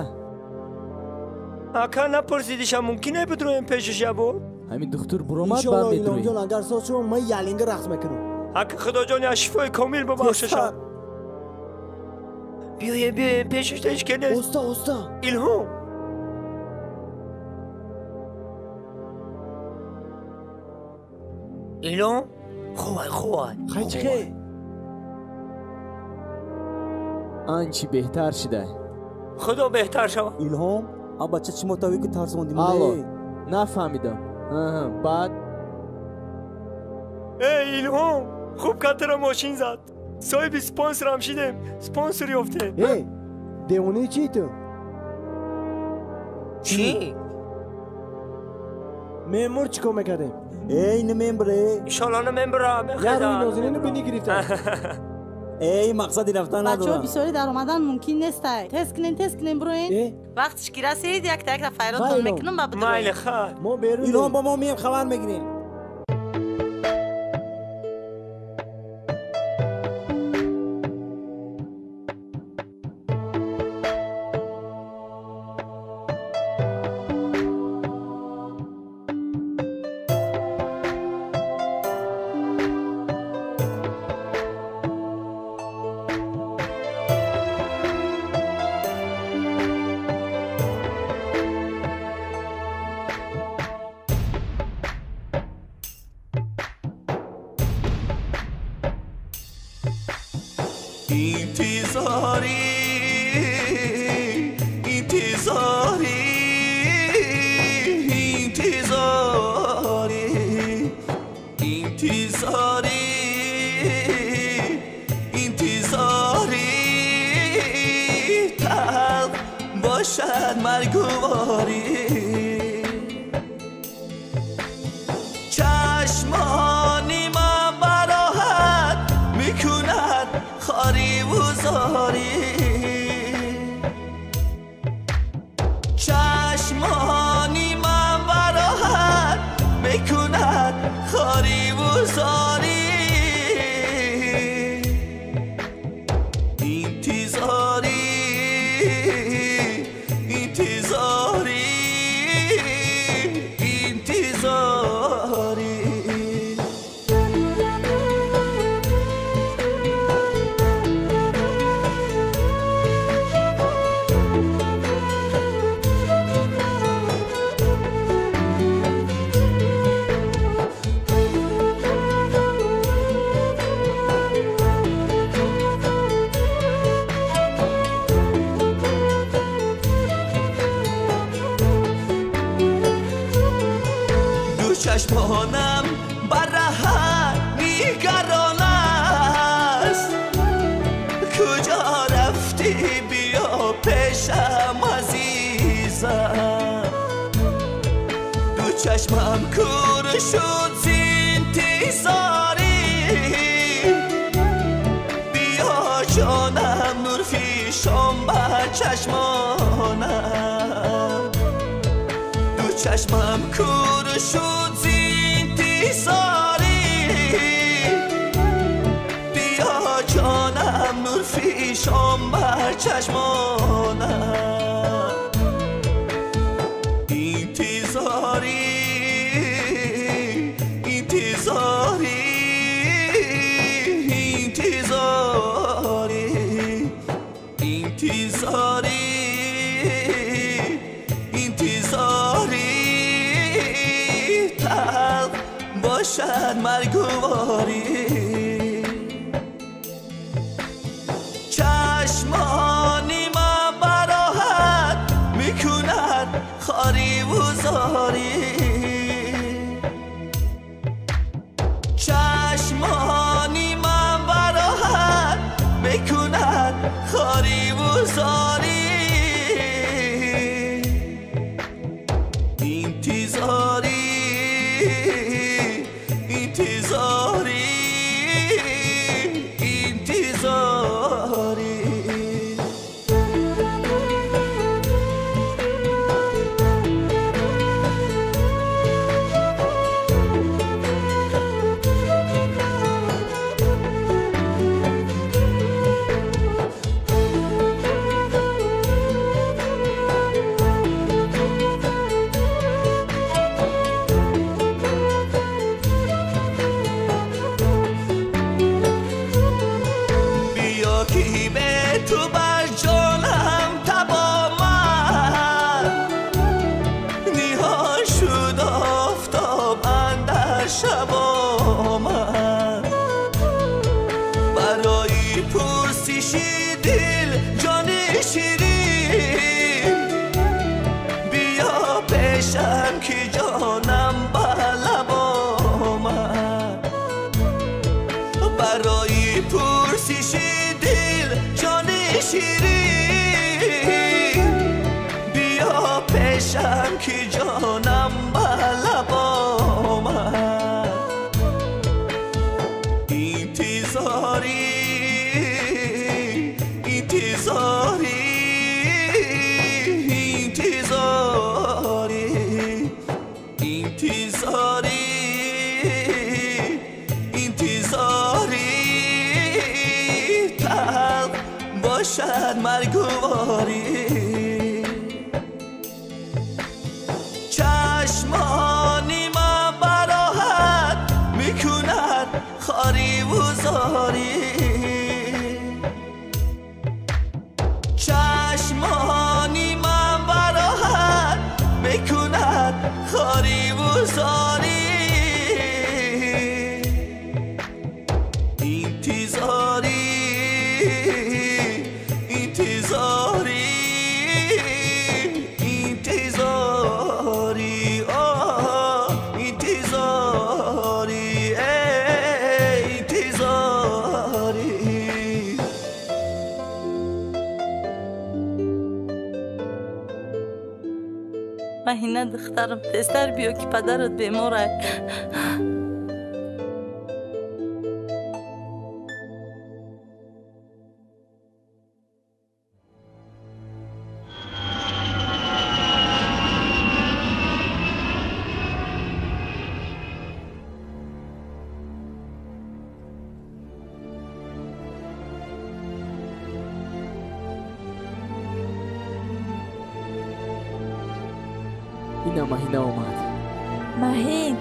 Ака, напурсидиша, мумкине бидроем пешиш ябор? Ҳамин духтур буромад, Иншолло, баъд медроем. Иломҷон, агар соз шуд, ман ялинга рақс мекунам. Ака, худоҷон, я шифои комил бибахшаша. Биёем, биёем, пешиш ҳеҷ ке нест. Оста, оста. Илҳом. Илҳом, хувай, хувай. Хай, чӣ хел? Анчи беҳтар шидай. Худо беҳтар шава. Илҳом, а бача чӣ мотавӣ ки тарсондӣ? Алло, нафаҳмидам. Аҳа, баъд? Эй, Илҳом, хуб катара мошин зад. Соҳиби спонсорам шидем, спонсор ёфтем. Эй, девонаи чӣ ту? Чӣ? Мемур чӣ кор мекардем? Эй, намембре. Иншолло намембрам. Як рӯи нозинину бинӣ гирифтам. Эй, мақсади рафтан Бачаҳо, надорам. бисёрӣ даромадан мумкин нестай. Тез кунен, тез кунен, бироен. Вақтиш ки расид, якта якта файротон мекунам ба бидроен. Майли, хай. Мо берун. Илҳом, ба мо мием, хабар мегирем. Интизорӣ, интизорӣ, интизорӣ, интизорӣ, интизорӣ, талх бошад маргуворӣ. Чашмони ман бароҳат мекунад хориву зорӣ. Чашмонам бараҳат нигарон аст. Куҷо рафтӣ биё пешам азизам. Ду чашмам кур шуд зи интизорӣ. Биё ҷонам нурфишон ба чашмонам. Ду чашмам кур шуд зи интизорӣ. Биё ҷонам нурфишон ба чашмонам. Интизорӣ, интизорӣ, интизорӣ, интизорӣ, интизорӣ. Талх бошад маргуворӣ. Чашмони ман бароҳат мекунад хорӣ ву зорӣ. Чашмони ман бароҳат мекунад хорӣ ву зорӣ. Интизорӣ, интизорӣ, интизорӣ. Биё ки бе ту бар ҷонам таб омад. Ниҳон шуд офтоб андар шаб омад. Барои пурсиши дил ҷони ширин. Биё пешам ки ҷонам ба лаб омад. Барои пурсиши дил ҷони ширин. Биё пешам ки ҷонам ба лаб омад. Интизорӣ, интизорӣ, интизорӣ, интизорӣ, интизорӣ. Талх бошад маргуворӣ. Чашмони ман бароҳат мекунад хорӣ ву зорӣ. Чашмони ман бароҳат мекунад хорӣ ву зорӣ. Интизорӣ, интизорӣ, интизорӣ, интизорӣ, интизорӣ. Маҳина духтарам, тезтар биё ки падарат бемор ай. Ина Маҳина омад. Маҳин,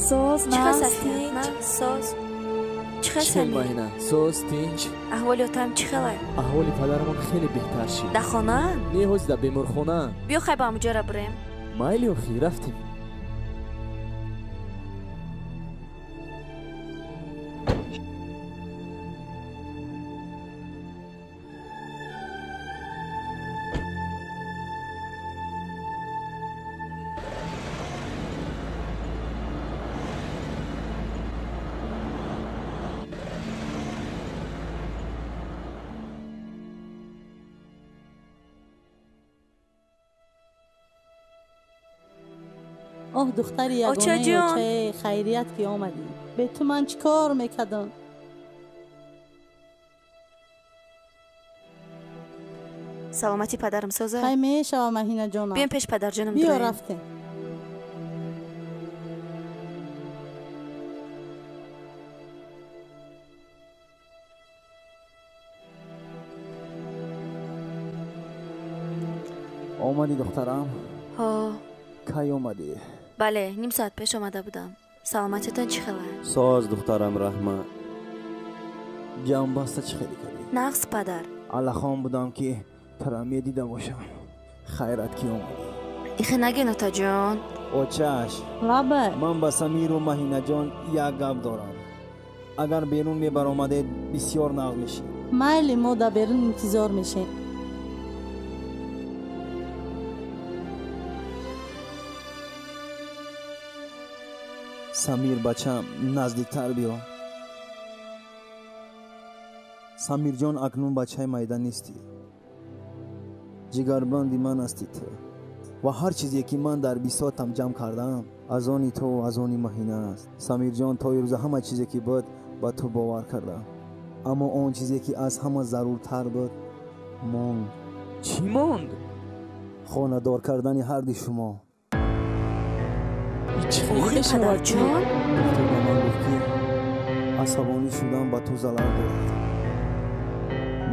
соз, Чӣ нағз, хел, тинч. Соз. Чӣ хел, Чӣ хел, Самир? Маҳина? Соз, тинч. Аҳволи отам чӣ хелай? Аҳволи падарамон хеле беҳтар шид. Дар хонаанд? Не, ҳози дар беморхонаанд. Биё хай ба ҳамуҷора бирем. Майли охи, рафтем. Оҳ духтари ягонаи очае, хайрият ки омадӣ. Бе ту ман чӣ кор мекардам? Саломати падарам соза? Хай мешава, Маҳина ҷонам. Биём пеш падарҷонам. Биё, рафтем. Омадӣ, духтарам? Ҳо. Кай омадӣ? Бале, ним соат пеш омада будам. Саломатитон чӣ хела? Соз, духтарам, раҳмат. Ҷамъбаста чӣ хеле кардӣ? Нағз, падар. Аллахон будам ки тура медида бошам. Хайрат ки омадӣ. Ихе нагин, отаҷон. Очаш. Лабай. Ман ба Самиру Маҳинаҷон як гап дорам. Агар берун мебаромадед, бисёр нағз мешид. Майли, мо дар берун интизор мешем. Самир бачам, наздиктар биё. Самирҷон, акнун бачаи майда нестӣ. Ҷигарбанди ман ҳастӣ ту ва ҳар чизе ки ман дар бисотам ҷамъ кардаам, аз они ту, аз они Маҳина аст. Самирҷон, то ирӯза ҳама чизе ки буд ба ту бовар кардам, аммо он чизе ки аз ҳама заруртар буд монд. Чӣ монд? Хонадор кардани ҳарди шумо. Охи падарҷон? Доктор ба ман гуфт ки асабонӣ шудан ба ту залал дорад.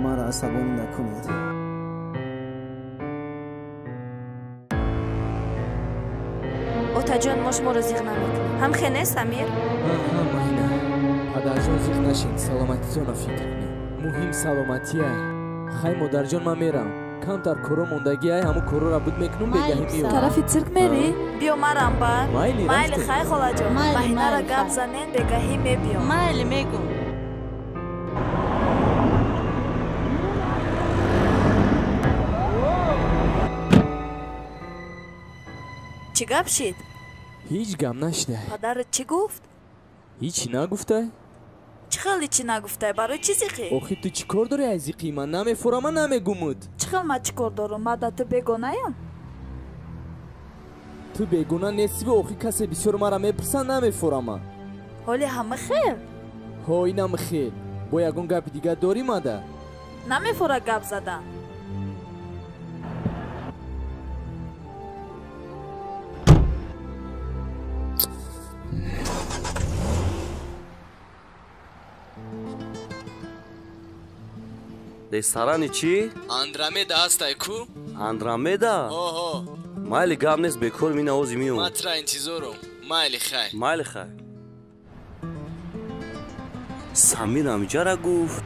Маро асабонӣ накунед. Отаҷон, мо шуморо зиқ намекунем. Ҳамхе не, Самир? Ҳа, Маҳина. Падарҷон, зиқ нашед, саломатитонро фикр кунед. Муҳим саломатия. Хай, модарҷон, ман мерам. Камтар коро мондагиай, ҳамун корора буд мекунум, бегаҳӣ меоям. Тарафи цирк мерӣ? Биё, марам бар. Майли, майли, хай, холаҷон. Маҳинара гап занен, бегаҳӣ мебиём. Майли, мегум. Чӣ гап шид? Ҳеҷ гап нашидай. Падарат чӣ гуфт? Ҳеҷ нагуфтай. Чӣ хел ҳечи нагуфтай? Барои чӣ зиқӣ? Охи ту чӣ кор дорӣ аз зиқи? Ман намефурам, ман намегумуд. Чӣ хел ман чӣ кор дорам? Ман да ту бегонаям? Ту бегона нестиву охи касе бисёр мара мепурса, намефурама. Ҳоли ҳама хел? Ҳо, инам хел. Бо ягон гапи дигар дорӣ мада? Намефура гап задан. Ресторани чӣ? Андромеда ҳастай ку? Андромеда? Ҳо. Майли, гап нест, бекор мина ози миём. Ман тра интизорум. Майли, хай. Майли, хай. Самир ҳамиҷара гуфт.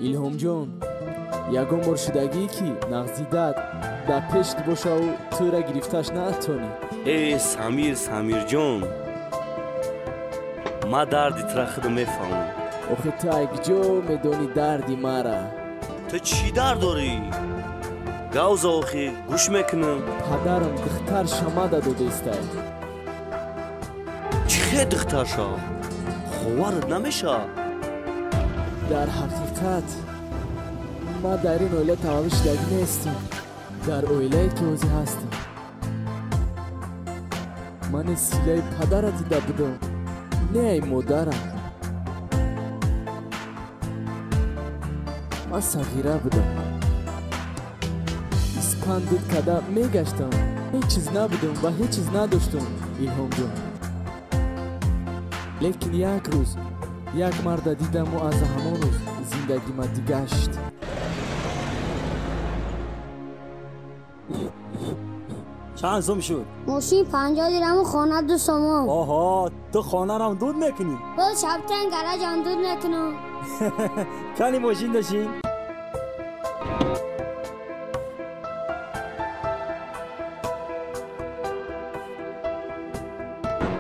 Илҳомҷон, ягон бор шудагӣ ки нағзидат дар пешт бошаву тура гирифташ натонӣ? Э, Самир, Самирҷон, ман дарди тура худам мефаҳмам. Охи ту айкҷо медонӣ дарди мара? Ту чӣ дард дорӣ? Гавза, охи, гӯш мекунам. Падарам духтар шамада додестай. Чӣ хел духтарша? Ховарат намешавад? Дар ҳақиқат ман дар ин оила таваллуд шудагӣ нестам. Дар оилае ки ҳозир ҳастам, ман силаи падара дида будам, не ай модарам. Ман сағира будам, испанд дуд карда мегаштам. Ҳеҷ чиз набудам ва ҳеҷ чиз надоштам, Илҳомҷон. Лекин як рӯз як марда дидаму аз ҳамон рӯз зиндагима дигашт. Чанд сум шуд? Мошин 50 дираму хона 2 сомон. Оҳо, ту хонарам дуд мекунӣ? Ҳо, шабтан гаражам дуд мекунам. Кани мошин дошин?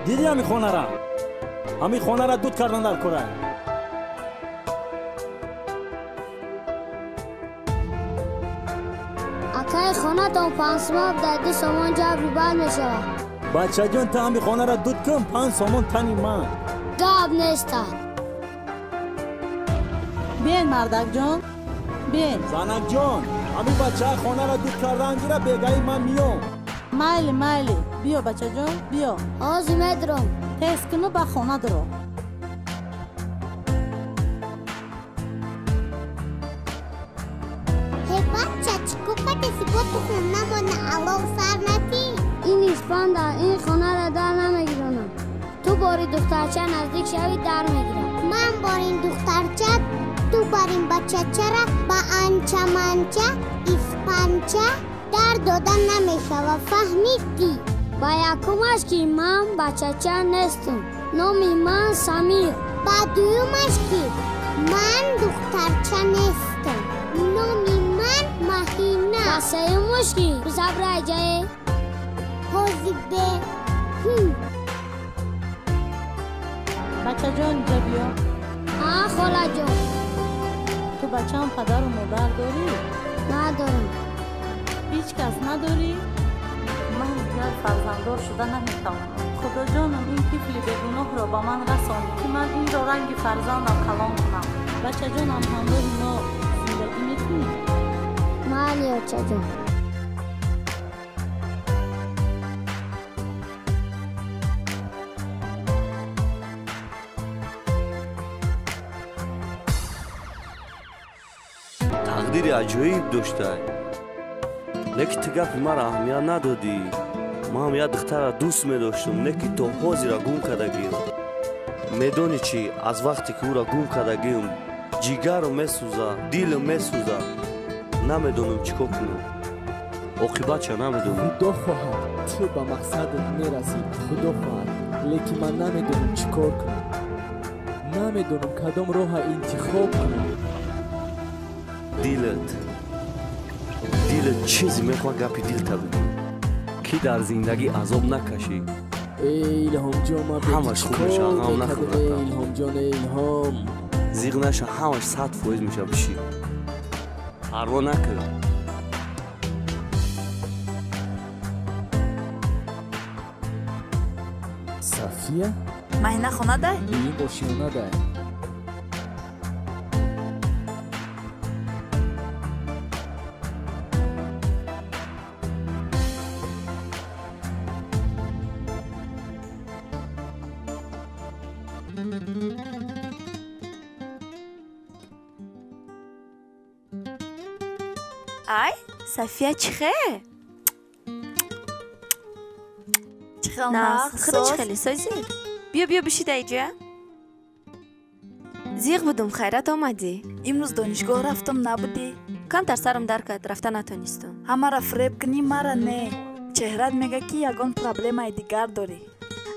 Диди ҳами хонара? Ҳами хонара дуд кардан дар кора. Акай, хонатон 5 сомон дар 2 сомон ҷабри бад мешавад. Бачаҷон, ту ҳами хонара дуд кун, 5 сомон тани ман. Гап неста. Биен, мардакҷон, биен. Занакҷон, Ҳамин бачаи хонаро дуд кардан гира, бегаи ман миём. Майли, майли, биё бачаҷон, биё. Ҳозир медурам. Тез куну ба хона дуро. Ҳе бача, чӣ кӯкатеси бо ту хона мона алов сар натӣ? Ин испанда ин хонаро дар намегиронам. Ту бори духтарча наздик шавӣ дар мегирам. Ман борин духтарча, ту барин бачачара ба анча-манча испанча дар дода намешава, фаҳмидӣ? Ба якумаш ки ман бачача нестам, номи ман Самир. Ба дуюмаш ки ман духтарча нестам, номи ман Маҳина. Ба сеюмаш ки бисабрай ҷае ҳозир бе. Бачаҷон, инҷа биё. Ҳа, холаҷон. Ту бачаам падару модар дорӣ? Надорам. Ҳеҷ кас надорӣ? Ман дигар фарзанддор шуда наметавонам. Худоҷонам, ин тифли бегуноҳро ба ман расонӣ, ки ман инро ранги фарзандам калон кунам. Бачаҷонам, ҳамроҳи мо зиндагӣ мекунӣ? Майли, очаҷон. Тақдири аҷоиб доштай, лекин ту гапи маро аҳамият надодӣ. Ман ҳам як духтарро дӯст медоштам, лекин то ҳозира гум кардагиам. Медонӣ чӣ, аз вақте ки ӯро гум кардагиам, ҷигарам месӯзад, дилам месӯзад. Намедонам чӣ кор кунам, оқибатша намедонам. Худо хоҳад, ту ба мақсадат мерасӣ, худо хоҳад, лекин ман намедонам чӣ кор кунам, намедонам кадом роҳа интихоб кунам. Дилат, дилат чизе мехоҳад, гапи дилта бигӯ, ки дар зиндагӣ азоб накашӣ. Эй Илҳомҷон, ман ҳамаш хуб мешавад, ғам нахӯр. Эй Илҳомҷон, эй Илҳом, зиқ наша, ҳамаш 100% мешавад. Бишӣ, парво накун. Сафия? Маҳина хонадай? Ин ошиёнадай. Ай, Сафия чӣ хел? Чӣ хел нағз, худо чӣ хеле созӣ? Биё, биё, биши дар иҷа. Зиқ будум, хайрат омадӣ. Имрӯз донишгоҳ рафтам, набудӣ? Камтар сарам дар кард, рафта натонистам. Ҳамаро фиреб кунӣ, мара не. Чеҳрат мега, ки ягон проблемаи дигар дорӣ.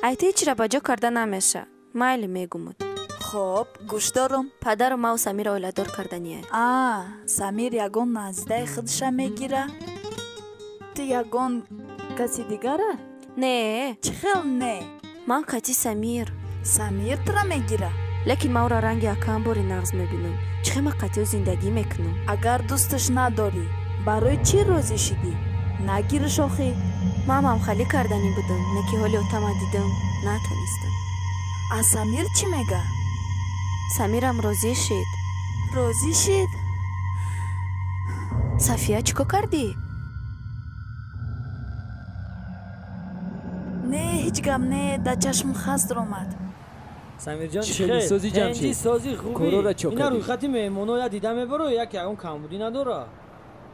Ай, ту ҳечира ба ҷо карда намеша. Майли, мегумуд. Хоб, гӯш дорам. Падару мау Самирро оиладор кардания. А, Самир ягон наздидаи худша мегира? Ту ягон каси дигара? Не. Чӣ хел не? Ман кати Самир. Самир тура мегира? Лекин ман ӯро ранги акаам бори нағз мебинам. Чӣ хел ман қати ӯ зиндагӣ мекунам? Агар дӯсташ надорӣ, барои чӣ розӣ шидӣ? Нагириш охӣ. Ман ҳамхалӣ карданӣ будам, не ки ҳоли отама дидам, натонистам. А Самир чӣ мега? Самирам розӣ шид. Розӣ шид? Сафия, чӣ кор кардӣ? Не, ҳеҷ гап не, дар чашм хас даромад. Самирҷон, чӣ хел? Сози Ҷамшид, сози хуби. Корора чо Ина кардӣ? рӯйхати меҳмоно я дида мебаро, як ягон камбудӣ надора.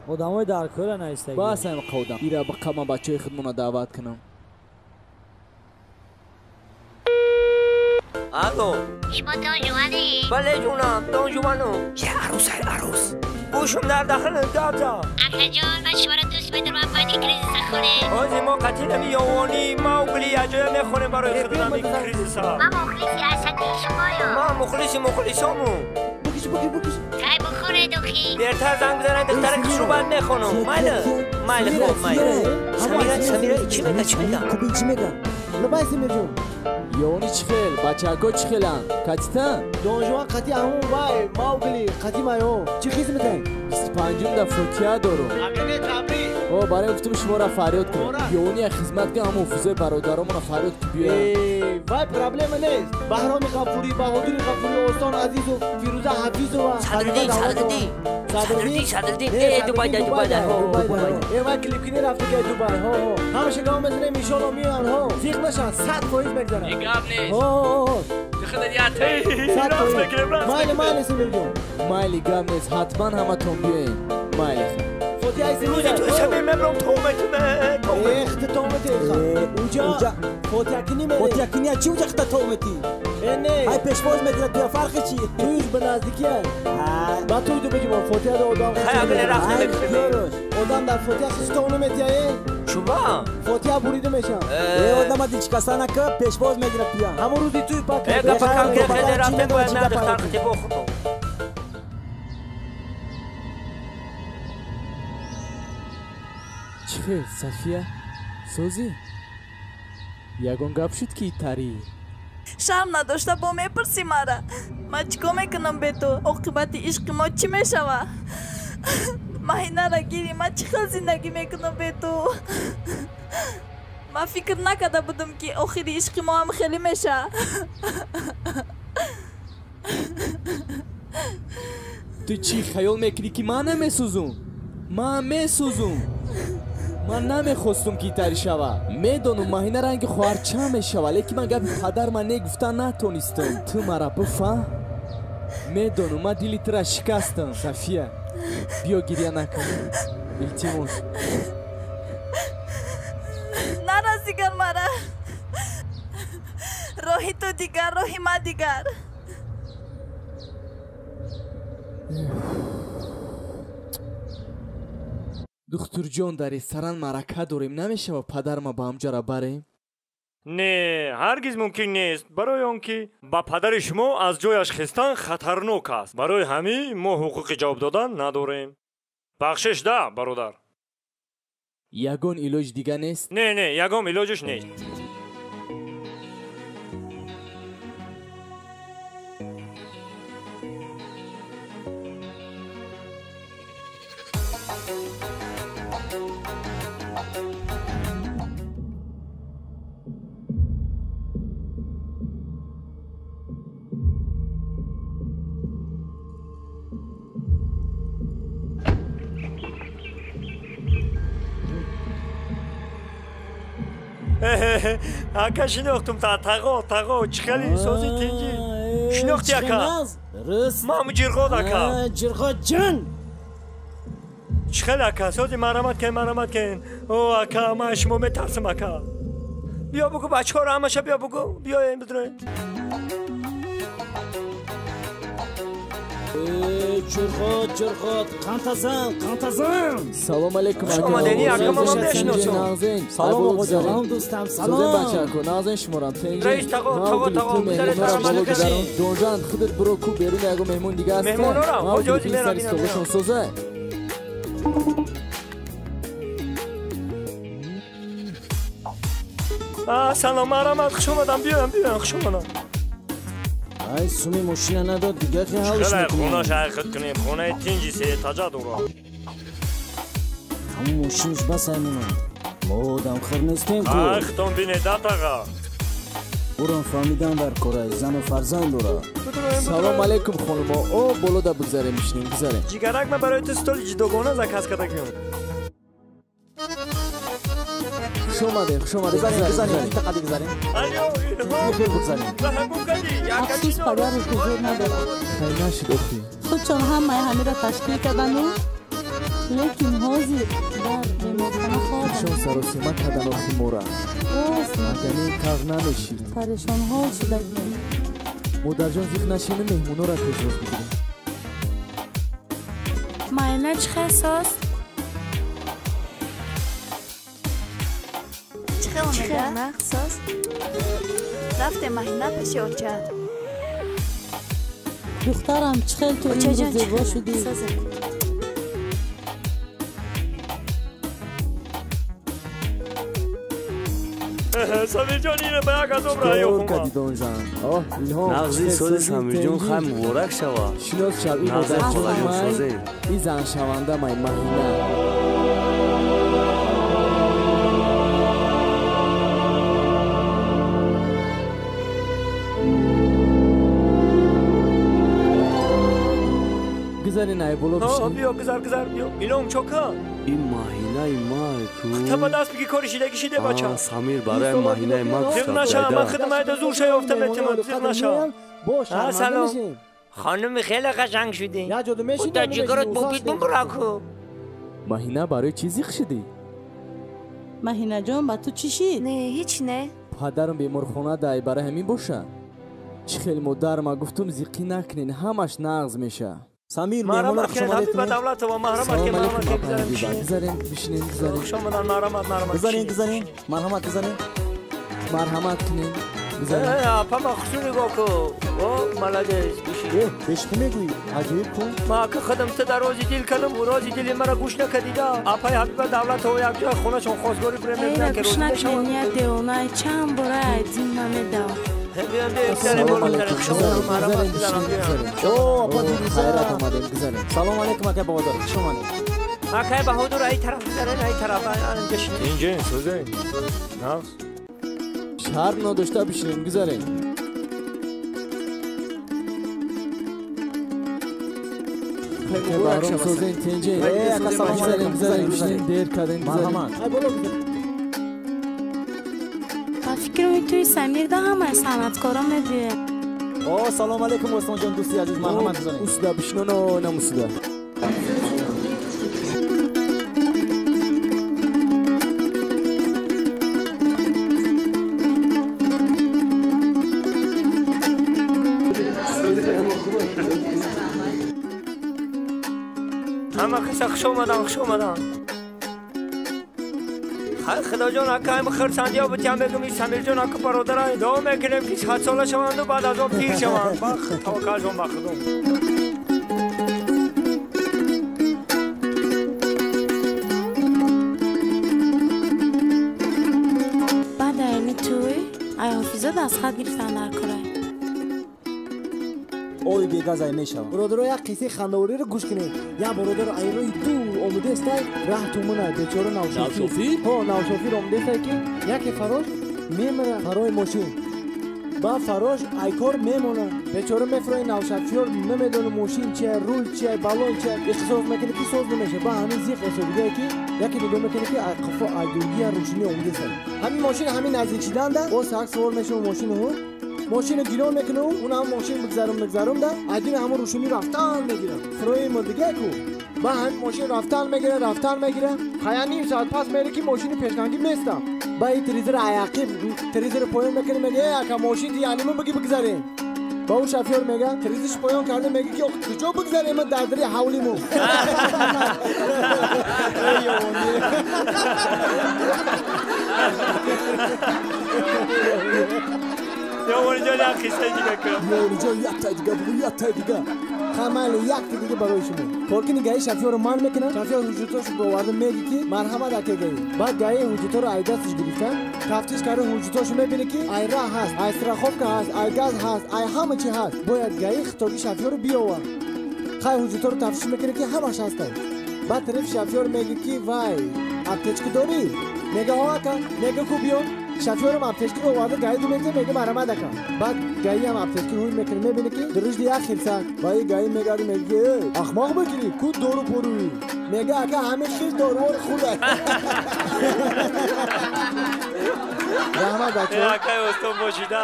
Одамои дар кора наистагӣ. Бас ам қавдам. Ира биқа ман бачаҳои худмона даъват кунам. Алло. Шумо Дон Жуанӣ? Бале ҷонам, Дон Жуану. Я арӯс, ай арӯс. Гӯшум дар дахлам гапзан. Акаҷон, ман шуморо дӯст медорам, бояд ин кризиса хонем. Ҳозир мо қатъи нами ёвонӣ Маугли аҷоя мехонем барои худам ин кризиса. Ман мухлиси ашаддии шумоям. Ман мухлиси мухлисому. Букиш, букиш, букиш. Кай бухонед охи? Дертар занг бизанед, духтари хушрӯ баъд мехонам. Майли? Майли, хуб, майли. Самира, Самира, чӣ мега, чӣ мега? Кубин чӣ мега? Лабай, Самирҷон. Ёвонӣ чӣ хел? Бачаҳако чӣ хеланд? Катитан? Донжуан қати ҳамун вай, Маугли, қати майо. Чӣ хиз метаҳед? 25-ум да фотиҳа дорум. Агане табрик. О, барои гуфтум шуморо фарёд кунем. Ёния хизмат кун, ҳама офизои бародаромонро фарёд ки биёянд. Вай проблема нест. Баҳроми Ғафурӣ, Баҳодури Ғафурӣ, Осон Азизов, Фирӯза Ҳафизова. Садриддин, Садриддин. Садриддин, Садриддин. Э, Дубай, Дубай, Дубай. Э, вай клипкини рафта ки Дубай. Ҳо, ҳо. Ҳамаша гап мезанем, иншоалло меоянд, ҳо. Зиқ нашанд, 100% мегзаранд. Гап нест. Ҳо, ҳо. Раст мекунем, раст. Майли, майли, Самирҷон. Майли, гап нест. Ҳатман ҳаматон биёед. Майли. Рӯзи ту Самир мебрам тометуме. Эхта томети, уҷа. Фотиакини мерем. Фотиакини чи уҷа хта томети? Э, не. Ай пешвоз мекунад туя фарқи чи? Туюш ба наздикия. Ба туй ду бигим, Фотиа да одам. Хай, агар рафт намекунем. Одам дар Фотиа хис то наметия, э? Чуба? Фотиа бурида мешам. Э, одама дилшикаста нака, пешвоз мегирад туя. Ҳамон рӯзи туй пак. Э, гапа кам ки хеле рафтем, бояд на духтар хати бохӯрдам. Чӣ хел, Сафия? Созӣ? Ягон гап шуд ки тарӣ? Шарм надошта бо мепурсӣ мара. Ман чӣ кор мекунам бе ту? Оқибати ишқи мо чӣ мешава? Маҳинара гирӣ, ман чӣ хел зиндагӣ мекунам бе ту? Ман фикр накарда будам ки охири ишқи мо ҳам хеле меша. Ту чӣ хаёл мекунӣ ки ман намесӯзум? Ман месӯзум. Ман намехостум ки итари шава. Медонум маҳина ранги хоҳарча мешава, лекин ман гапи падар ман негуфта натонистам. Ту мара бифаҳм. Медонум ман дили тура шикастам. Сафия, биё гиря накун. Илтимос. Нараз дигар мара. Роҳи ту дигар, роҳи ман дигар. Духтурҷон, дар ресторан маърака дорем, намешава падарма ба ҳамҷара барем? Не, ҳаргиз мумкин нест, барои он ки ба падари шумо аз ҷояш хестан хатарнок аст. Барои ҳамин мо ҳуқуқи ҷавоб додан надорем. Бахшиш да, бародар. Ягон илоҷ дига нест? Не, не, ягон илоҷиш нест. Ака, шинохтум та, тағо, тағо, чӣ хели сози тинҷӣ. Шинохти ака? Мам ҷирғод ака. Ҷирғод ҷон. Чӣ хел ака, сози марамат кен, марамат кен. О, ака, ман шумо метарсам ака. Биё бугу бачаҳоро ҳамаша биё бугу, биёем бидроем. Ҷирғод, ҷирғод, қантазан, қантазан. Салом алейкум, ака. Омадени ака, ман мешиносам. Салом, салом дӯстам, салом. Созем бачако, нағзен шуморам. Раис тағо, тағо, тағо, гузаред марамат каши. Донжан, худат биро ку берун ягон меҳмон дига аст. Меҳмонорам, ҳоҷи ҳоҷи мерам. Согушон соза. Салом, марамат, хуш омадам, биёям, биёям, хуш омадам. Ай, суми мошина надод, дигар хе ҳалш мекунем. мекунем. Хона шайхит кунем, хонаи тинҷи сеэтажа дорам. Ҳамун мошинаш бас аймона. Мо одамхӯр нестем ку. Ахтон бинед, атаға. Урам фаҳмидан дар корай, зану фарзанд дора. Салом алейкум, хонумо. О, болода бигзарем, мишинем, бигзарем. Ҷигарак, ман барои ту столи ҷудогона заказ кардагиам. Хуш омадем, хуш омадем. Бигзарем, бигзарем, интиқади бигзарем. Алё, илҳом. Хел бигзарем. Афсӯс, падараш ҳузур надорад. Хай нашуд охи. Худшон ҳамаи ҳамиро ташкил кардану, лекин ҳозир дар беморхона хобанд. Худшон саросима кардан охи мора. Рост. Агани тағ намешид. Парешонҳол шудагем. Модарҷон, зиқ нашину меҳмонора пешвоз бигирем. Майна чӣ хел соз? Чӣ хел омеда? Нағз соз? Рафтем маҳина пеши оча. Духтарам, чӣ хел ту имрӯз зебо шудӣ. Самирҷон, ино ба як азоб раҳ Чикор ёфтум. кардӣ, Донжан? Оҳ, Илҳом. Нағзи сози Самирҷон, хай муборак шава. Шинос шав, ин Нағзи модарҷон холаҷон май, созем. ин заншаванда май Маҳина. Гузарин ай боло бишин. Биё гузар гузар биё. Илом чока. Ин маҳинаи ма ку. Та ба даст бигӣ кори шидаги шиде бача. Самир барои маҳинаи ма гуфта. Зиқ наша, ман худам айда зур ша ёфта метимам. Зиқ наша. Салом. خانم خیلی قشنگ شدی. خدا جگرت بوبید بمبرا کو. маҳина барои чӣ зиқ шудӣ? Маҳина ҷон, ба ту чӣ шид? Не, ҳеч не. Падарам беморхона дай, барои ҳамин боша. Чӣ хел модарма гуфтум зиқӣ накунен, ҳамаш нағз меша. Самир, меҳмонро хуш омадед. Ба давлатова марҳамат ки марҳамат ки гузарем. Гузарем, бишинем, гузарем. Хуш омадан, марҳамат, марҳамат. Гузарем, гузарем. Марҳамат, гузарем. Марҳамат кунем. Апа ма хусу нигоҳ ку. О, молодец, бишин. Бешухӣ мегӯӣ? Аҷоиб ку. Ма ки худам ту дар рози дил кардам, рози дили мара гӯш накардида. Апаи Ҳабиба Давлатова якҷоя хонашон хостгорӣ бурем, мебинам ки гӯш накунед, як девона чанд бора айдин намедав. Салом алейкум, акай Баҳодур, хуш омадед. Акай Баҳодур, ай тараф гузарен, ай тараф, инҷа шин. Инҷа, сӯзен. Нағз. Шарм надошта бишинем, гузарем. Баҳром созен, тенҷен. Гузарем, гузарем, бишинем, дер кардем, гузарем. Ба фикрам туи Самир да ҳамаи санъаткоро мебиёяд. О, салом алейкум, Осмонҷон, дӯсти азиз, марҳамат, гузарем. Усуда бишиноно, нам усуда. Ҳама каса хуш омадан, хуш омадан. Худоҷон, акаем хурсандиё бутям мегум, и Самирҷон ака бародарай дуо мекунем ки садсола шаванду баъд аз он пир шаванд. Таваккалшон ба Худо. Баъд аями туй ай ҳофиза дастхат гирифтан дар корай. Ои бегазай мешавам. Бародаро, як қиссаи хандавориро гӯш кунед. Як бародар айрои дур омудестай, раҳ тумона бечора навшофир. Ҳо, навшофир омудестай ки яке фарош мемира фарои мошин. Ба фарош айкор мемона. Бечора мефурои навшофир намедона мошин чия, рул чия, балон чия. Ихтисос мекунад ки соз намеша. Ба ҳамин зиқ ҳисобидае ки яке нигоҳ мекунад ки қафо айдургия рӯшнӣ омудестай. Ҳамин мошин ҳамин наздик шиданда боз сак сувор мешава мошину мошину гирон мекунам, он ҳам мошин бигзарум бигзарум да айдин ҳамон рӯшунӣ рафтан мегирам. Фурои мурдига ку. Ба ҳамин мошин рафтан мегира, рафтан мегира. Хая ним соат пас мере ки мошини пешганги местам. Ба ин телевизор аяқиб телевизор поён мекунем, мега э ака мошин ди яъни ман биги бигзарем. Ба ӯ шофёр мега телевизорш поён карда мега ки куҷо бигзарем ман дар дари ҳавлиму. Ёвонҷон, як қиссаи дига кун. Ёвонҷон, яктай дига бугӯ, яктай дига. Хамали якта дига барои шумо. Коркини гаи шофёрро ман мекунам. Шофёр ҳуҷҷатошо боварда меги ки марҳамат ака гаи. Баъд гаи ҳуҷҷаторо ай дасташ гирифта, тафтиш карда ҳуҷҷатошо мебине ки ай раҳ ҳаст, ай страховка ҳаст, ай газ ҳаст, ай ҳама чи ҳаст. Бояд гаи хитоби шофёрро биёвар. Хай ҳуҷҷаторо тафтиш мекуне ки ҳамаш ҳастанд. Баъд тарафи шофёр меги ки вай, аптечка дорӣ? Мега ҳо ака, мега ку биё. Шофёрам аптечкаро оварда гаи ду мекунад, мега марҳамат ака. Баъд гаиам аптечкаро ҳуй мекунад, мебинад ки дурушди як хирсак. Ва и гаи мегард мега ки э ахмоқ бикунӣ, ку дору поруӣ. Мега ака ҳамин хирс доруҳоро хӯрда. Раҳмат бачаҳо. Акай устод бошида.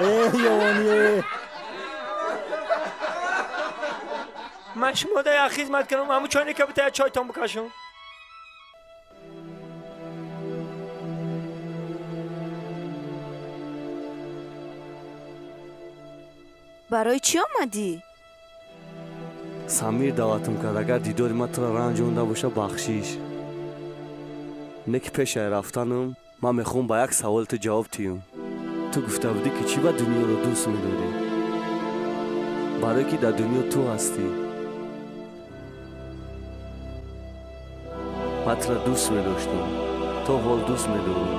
Э ёвонӣ. Ман шумо да як хизмат кунам, ҳамун чойника бита як чойтон бикашам. Барои чӣ омадӣ? Самир даъватам кард, агар дидори ман туро ранҷонда боша, бахшиш. Не ки пешаи рафтанам ман мехоҳам ба як саволи ту ҷавоб диҳам. Ту гуфта будӣ ки чӣ ба дунёро дӯст медорӣ? Барое ки дар дунё ту ҳастӣ. Ман туро дӯст медоштам, то ҳол дӯст медорам.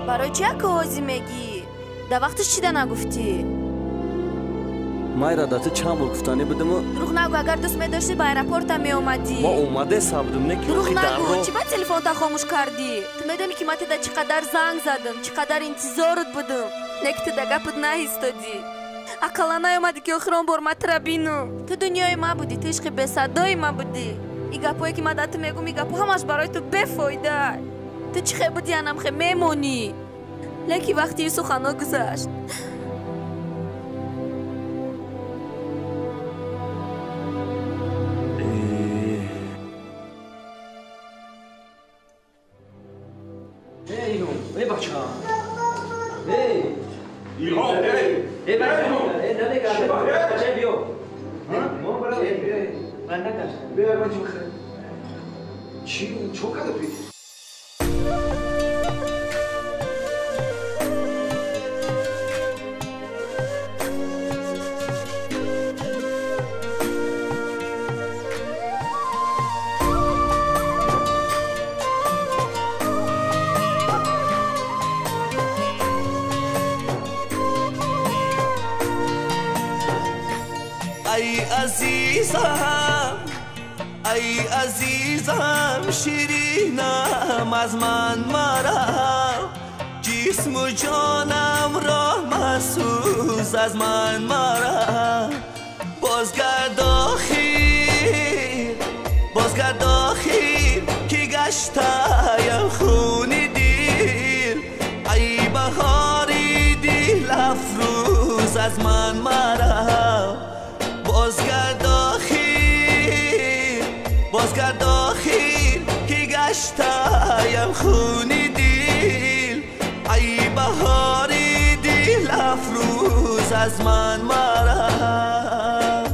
Барои чӣ ака ҳозӣ мегӣ? Дар вақташ чида нагуфтӣ? Майра, да ту чанд бор гуфтанӣ будам? Дурӯғ нагӯ, агар дӯст медоштӣ ба аэропорта меомадӣ. Ма омадеса будам, не ки Дурӯғ нагӯ, чӣ ба телефонта хомӯш кардӣ? Ту медонӣ ки ман туда чӣ қадар занг задам, чӣ қадар интизорут будам. Не ки ту да гапат наистодӣ. Ақалла наёмадӣ ки охирон бор ма тура бинум. Ту дунёи ма будӣ, ту ишқи бесадои ма будӣ. И гапҳое ки ма дар ту мегӯм, и гапҳо ҳамаш барои ту бефоида. Ту чӣ хел будӣ, анам хел мемонӣ. Лекин вақти ин суханҳо гузашт. Эй бача! Эй! Илҳом! Эй! Эй бача! Эй намекард! Бача биё! Мо бара! Ман накардам. Биё ягон чӣ бихӯрем. Чӣ? Чо карда ту? Азизам, ай азизам, ширинам аз ман марав, ҷисму ҷонам ро масӯз аз ман марав. Бозгард охир, бозгард охир, ки гаштаям хуни дил, ай баҳори дил афрӯз аз ман марав. Бозгард охир, бозгард охир, ки гаштаям хуни дил, ай баҳори дил афрӯз аз ман марав.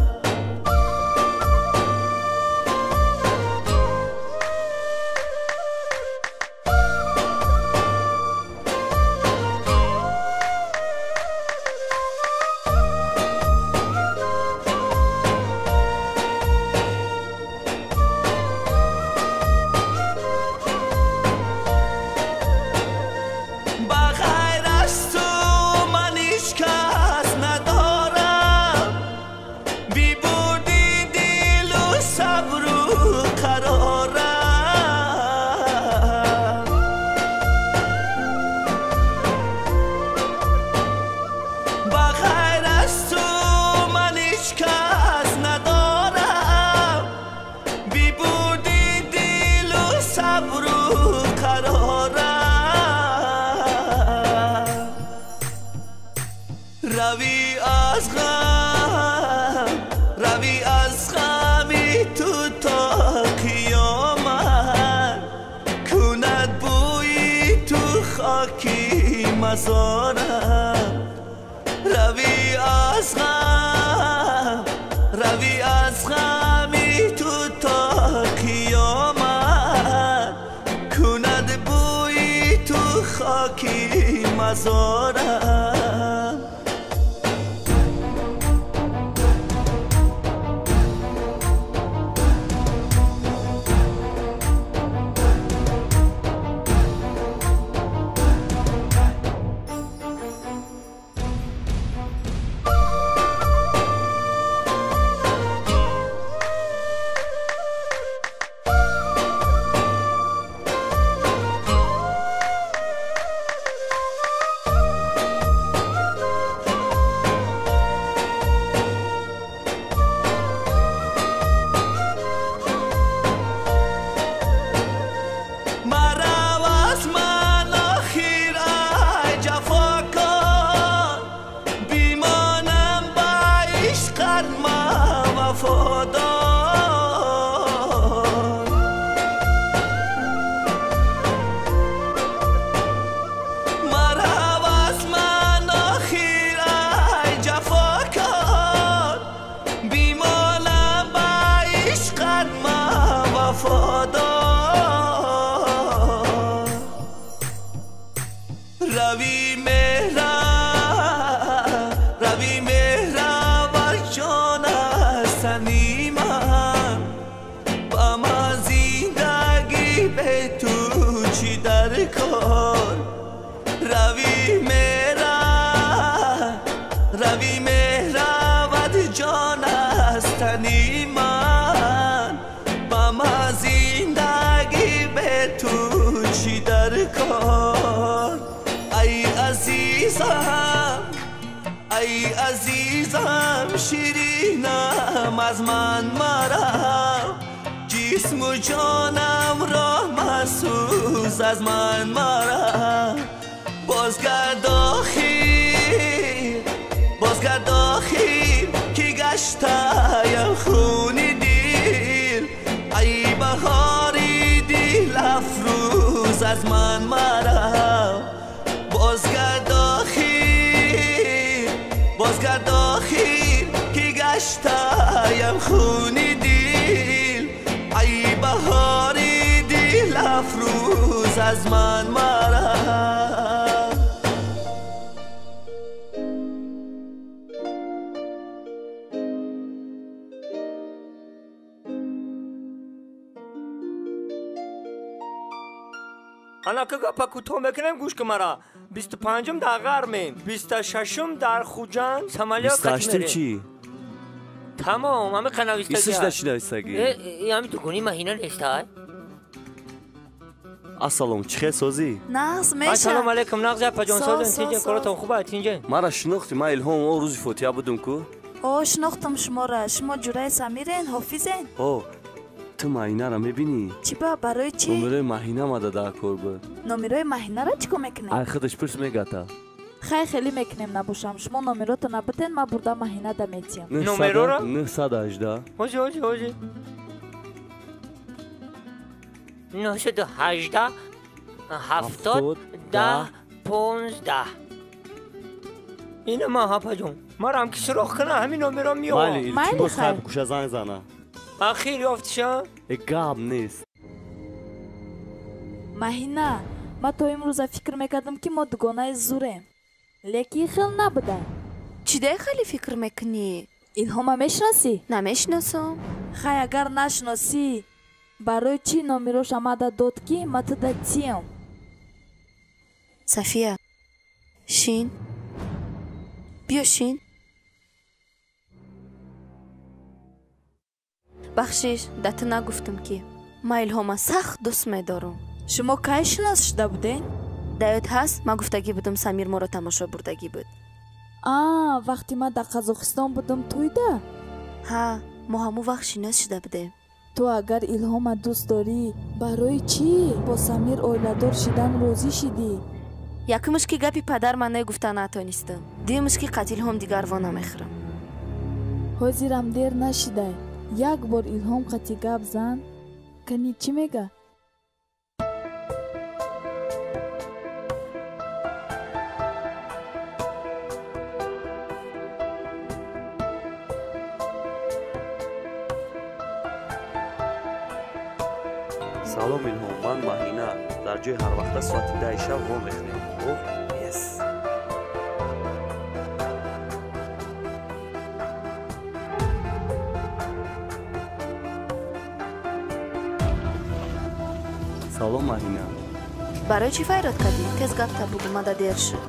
Рави аз ғам, рави аз ғами ту то қиёмат, кунад бӯи ту хоки мазорам. Рави меҳравад ҷон аз тани ман, ба ма зиндагӣ бе ту чӣ дар кор. Ай азизам, ай Азизам, ширинам, аз ман марав, ҷисму ҷонамро масӯз, аз ман марав. Бозгард охир, бозгард охир, ки гаштаям хуни дил. Ай баҳори дил афрӯз, аз ман марав. Бозгард охир, бозгард охир, ки гаштаям хуни дил. Ай баҳори дил афрӯз, аз ман марав. Анака гапа кӯтоҳ мекунем, гӯш кун мара. 25-ум дар Ғармем, 26-ум дар Хуҷанд самолёт 28-ум чӣ? Тамом, ҳами қанавистагӣ. Исиш чӣ навистагӣ? Ҳами дугони маҳина нестай. Ассалом, чӣ хел созӣ? Нағз меша. Ассалому алайкум, нағз апаҷон, созем, тинҷе, коротон хуб аст, тинҷе? Мара шинохтӣ, ман Илҳом он рӯзи фотиҳа будум ку? О, шинохтам шуморо. Шумо ҷураи Самирен, ҳофизен? О, ту маҳинаро мебинӣ? Чӣ ба, барои чӣ? Номерои маҳина мада дар кор буд. Номерои маҳинаро чӣ кор мекунем? Ай худаш пурс мегата. Хай, хеле мекунем набошам. Шумо номерото набуден, ман бурда маҳина да метиҳам. Номероро? 918. Ҳоҷи, ҳоҷи, ҳоҷи. 918 70 10 15. Ина ман апаҷон, марам ки суроғ кунам, ҳамин номеро меоям. Майли, илтимос, хай бикуша занг зана. Ахир ёфтишам? Э, гап нест. Маҳина, ман то имрӯза фикр мекардам, ки мо дугонаи зурем. Лекин хел набуда. Чӣ дай хеле фикр мекунӣ? Илҳома мешиносӣ? Намешиносам. Хай, агар нашиносӣ, барои чӣ номерош амада дод, ки ма туда тиям? Сафия, шин. Биё шин. Бахшиш, да ту нагуфтам, ки ман Илҳома сахт дӯст медорам. Шумо кай шинос шуда будед? Дар ёд ҳаст, ман гуфтагӣ будам, Самир моро тамошо бурдагӣ буд. А, вақте ман дар Қазоқистон будам, тӯйда? Ҳа, мо ҳамон вақт шинос шуда будем. Ту агар Илҳома дӯст дорӣ, барои чӣ бо Самир оиладор шидан розӣ шидӣ? Якумш ки гапи падар ман гуфта натонистам. Дуюмш ки қат Илҳом дигар во намехӯрам. Ҳозирам дер нашидай. Як бор Илҳом қати гап зан, кани чӣ мега? Салом Илҳом, ман Маҳина. Дар ҷои ҳарвақта соати 10 шаб во мехӯрем. О, ес. Салом Маҳина. Барои чӣ файрод кардӣ? Тез гапта бугӯ, мада дер шуд.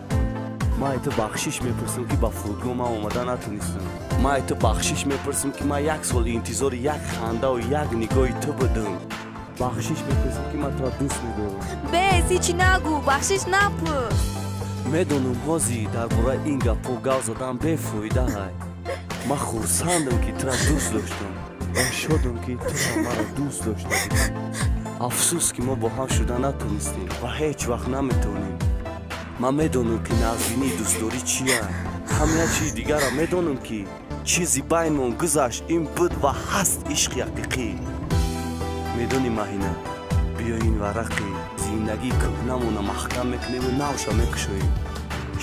Ман ай ту бахшиш мепурсам, ки ба фурудгоҳ ман омада натонистам. Ман ай ту бахшиш мепурсам, ки ман як сол интизори як хандаву як нигоҳи ту будам. Бахшиш мепурсам, ки ман туро дӯст медорам. Бес, ҳичи нагӯ, бахшиш напурс. Медонам, ҳозир дар бораи ин гапҳо гап задан бефоидаай. Ман хурсандам, ки туро дӯст доштам ва шодам, ки туро маро дӯст доштагӣ. Афсӯс, ки мо бо ҳам шуда натонистем ва ҳеҷ вақт наметавонем. Ман медонам, ки наздинии дӯстдорӣ чия. Ҳамая чизи дигарро медонам, ки чизи байнмон гузашт, ин буд ва ҳаст ишқи ҳақиқӣ. Медонӣ Маҳина, биё ин варақи зиндагии кӯҳнамона маҳкам мекунему навша мекушоем.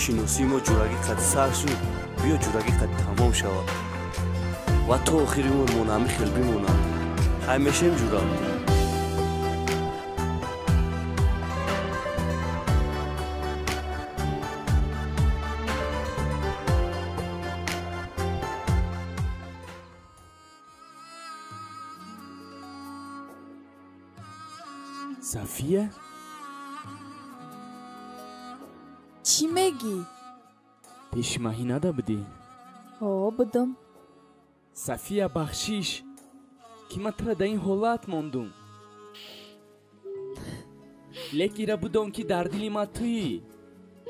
Шиносии мо ҷурагӣ қад сар шуд, биё ҷурагӣ қад тамом шавад ва то охири умрмон ҳамин хел бимонад. Хай мешем ҷура? Сафия? Чӣ мегӣ? Пеши Маҳинада будӣ? Ҳо, будам. Сафия, бахшиш, ки ман тура дар ин ҳолат мондум. Лекин ира будон, ки дар дили ман туӣ.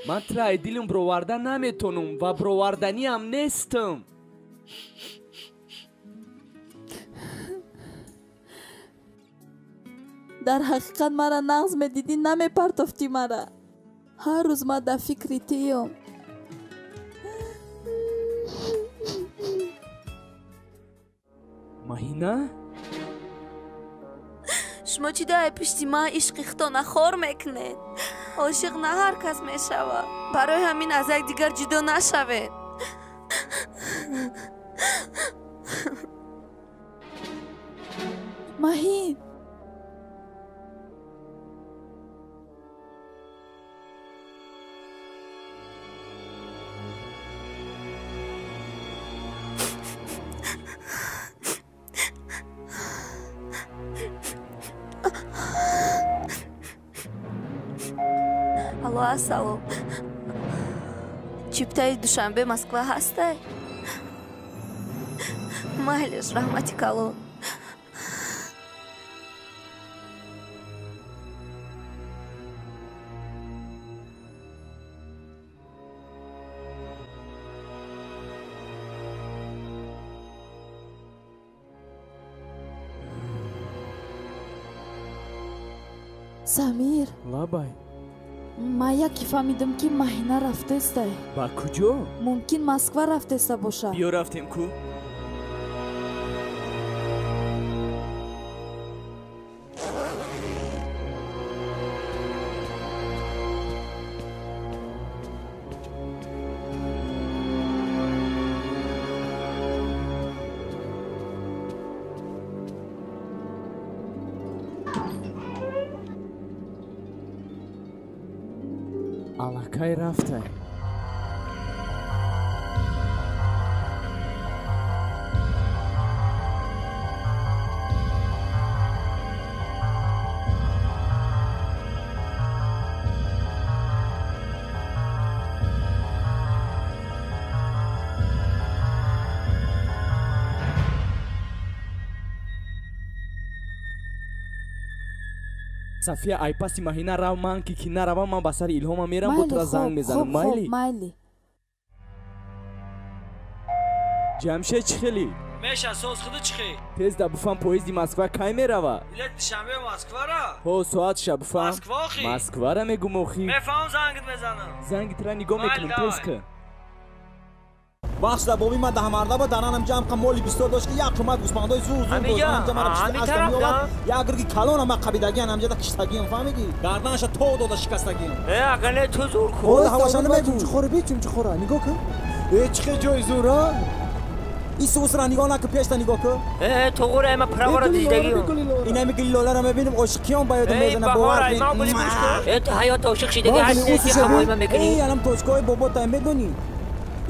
Ман тура ай дилам бироварда наметонам ва бироварданиам нестам. Дар ҳақиқат мара нағз медидӣ, намепартофтӣ мара. Ҳар рӯз ман дар фикри тиём. Маҳина? Шумо чӣ дай пишти ман ишқи худтона хор мекунед? Ошиқ на ҳар кас мешавад. Барои ҳамин аз якдигар ҷудо нашавед. Маҳин! Алло, ассалом. Чиптаи Душанбе Москва ҳастай? Майлиш, раҳмати калон. Самир. Лабай. Ман яке фаҳмидам, ки Маҳина рафтестай. Ба куҷо? Мумкин Москва рафтеста бошад. Биё рафтем ку. Аллакай рафтай. Сафия, ай паси Маҳина рав, ман ки наравам, ман ба сари Илҳома мерам, бо тура занг мезанам. Майли? Майли. Ҷамшед чӣ хелӣ? Меша, соз худу чӣ хел? Тез да буфам, поезди Москва кай мерава? Билет Душанбе Москвара? Ҳо, соатша буфам. Москва охи? Москвара мегум охи. Мефаҳмам, зангит мезанам. Занги тура нигоҳ мекунам, тез ка. Бахш да боби ман даҳмарда ба дананам ҷамқа моли бисёр дошт, ки як қимат гӯсфандои зур зур дошт. Ҳамҷа мара пишти аста меовард, як гирги калона ма қабидагиан, ҳамҷа да киштагиам, фаҳмидӣ? Гарданаша то дода шикастагиам. Э, агар не ту зур ку. Ҳола ҳаваша намегӯ. Чумчухора би, чумчухора, нигоҳ кун. Э, чӣ хел ҷои зур, а? Ису усра нигоҳ накун, пешта нигоҳ кун. Э, туғура ма правора диздагиам. Инами гуллоларо мебинам, ошиқиён ба ёдам мезанад, бовар кун. Э, ту ҳаёт ошиқ шидаги ҳастӣ, ки ҳавои ма мекунӣ. Э, анам точкаҳои бобота медонӣ?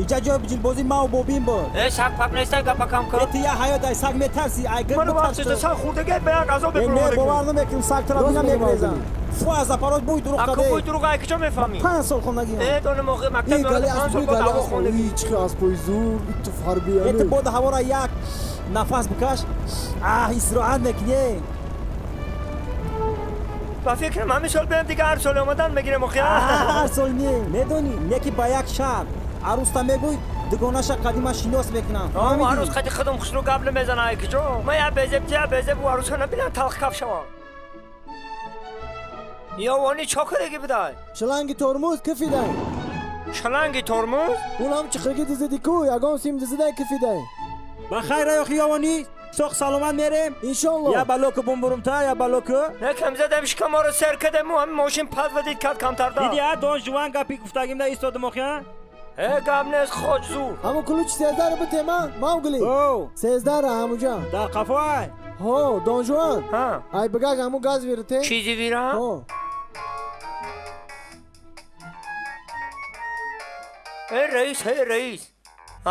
Иҷа ҷои биҷилбозӣ мау бобин буд. Э, саг пак нестай, гапа кам кун. Э, ту я ҳаёт ай саг метарсӣ, ай гирд Ману вақт саг хӯрдагай ба як азоб Э, не, мебуромадагӣ. бовар намекунам, саг тура бинам мегрезам. Фу, аз аппарат бӯи дурӯғ Аку каде. бӯи дурӯғ ай куҷо мефаҳмӣ? 5 сол хондагиам. Э, донам охи мактаб Э, меомадам, гали 5 аспои, сол бо гали даъво аспои. хондагӣ. Чӣ хел аспои зур, ту фарби, Э, ту бода ҳавора як нафас бикаш, аҳ, истироҳат мекунӣ. Ба фикрам ҳамин сол биям, дига ҳар сол омадан мегирем охи. Ҳар сол не, медонӣ, не ки ба як шаҳр арӯста мегӯй, дугонаша қадима шинос мекунам. Ам арӯс қади худам хушрӯ гап намезана, ай куҷо? Ман я безеб, ту я безеб, ӯ арӯса набинам, талх каф шавам. Ёвони чо кардагӣ будай? Шланги тормоз кифидай. Шланги тормоз? Унам чихиги дизиди ку, ягон сим дизидай кифидай. Ба хайр, ай хиёвонӣ, соқ саломат мерем. Иншолло. Я балоку бумбурумта, я балоку. Не кам задам шикаморо сер кардем, ӯ ҳамин мошин пад вадид кард камтарда. Диди, а Дон Жуан гапи гуфтагимда истодам охи, а? Э, гап нест, хоҷ зур. Ҳамун ключ сездаро битема, Маугли. О, Сездара ҳамуҷа. Дар қафоай. Ҳо, Дон Жуан. Ҳа. Ай бигак ҳамун газ вирите. Чизи вирам? Ҳо. Э, раис, э, раис.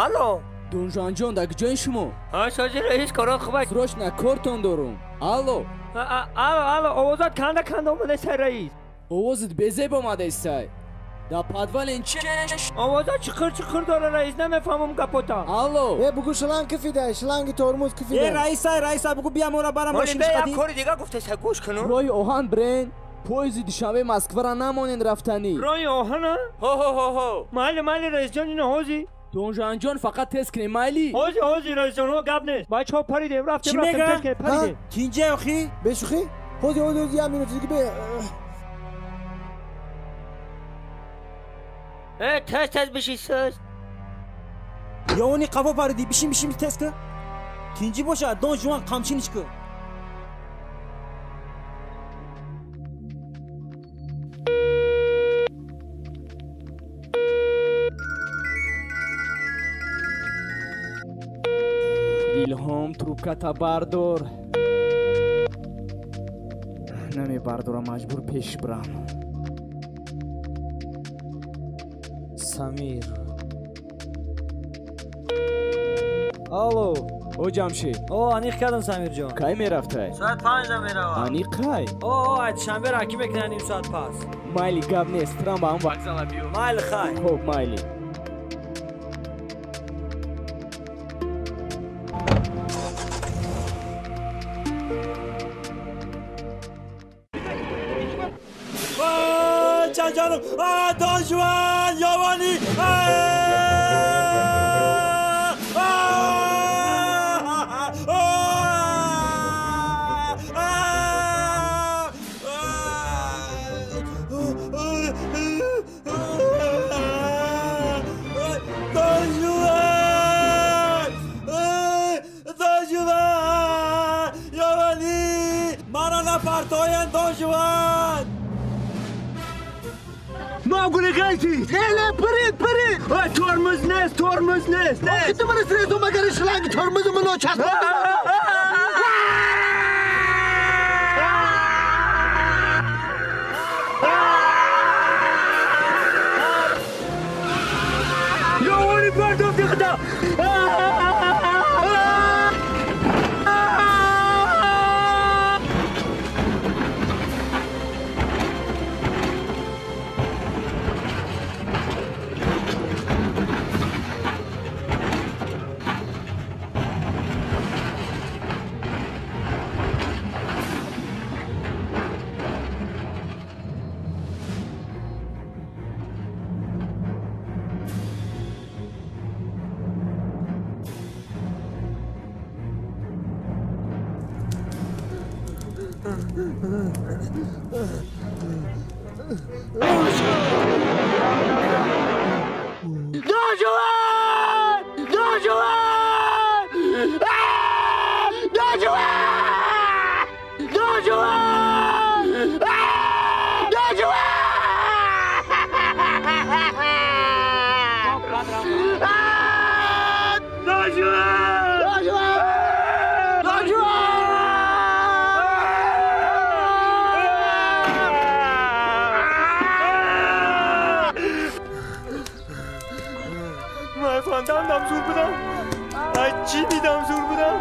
Алло. Донжуанҷон, дар куҷои шумо? Ҳа, сози раис, корот хуб аст. Срочно кортон дорум. Алло. Алло, алло, овозат канда канда омадестай, раис. Овозат безеб омадестай. Дар подвален чи? Овозат чиқир чиқир дора, раис, намефаҳмам гапота. Алло. Э, бугу шланг кифидай, шланги тормоз кифидай. Э, раисай, раисай, бугу бия мора барам Мони мошин бе як чиқади. кори дига гуфтеса, гӯш куну. Роҳи оҳан брен. Поезди Душанбе Москвара намонен рафтанӣ. Роҳи оҳана? Ҳо. Майли, майли раисҷон, ина ҳози. Донжуанҷон, фақат тез кунем, майли. Ҳози, ҳози раисҷон, ҳо гап нест. Бачаҳо паридем, рафтем, рафтем, тез кунем, паридем. Кинҷа охи? Бешухӣ? Ҳози, ҳози, ҳози, як минут дига бе. Тез тез биши сӯз. Ёвони қафо паридӣ, бишин, бишин, тез ки. Кинҷи бошад, Дон Жуан қамчиниш ки. Илҳом, трубката бардор. Намебардорам, маҷбур пеш бирам. Самир. Алло. О, Ҷамшид. О, аниқ кардам, Самирҷон. Кай мерафтай? Соат 5 меравам. Аниқ кай? О, ай душанбе ракӣ мекунам ним соат пас. Майли, гап нест, трам ба ҳам вокзала биё. Майли, хай. Хоб, майли. Ҷанҷоном, Дон Жуан, ёвонӣ. Дон Жуан, Дон Жуан, ёвонӣ, маро напартоянд, Дон Жуан. Мавгули ғайти! Не, парид, парид! Ой, тормоз нест, тормоз нест, нест! Охи ту мана срезу магари шланги тормозу мано часпондӣ! Ёвони пардохти худо! Дон Жуан! Дон Жуан! Дон Жуан! Дон Жуан! Дон Жуан! Дон Жуан! Дон Жуан! Дон Жуан! Фандам зур будам, ай Ҷимидам зур будам,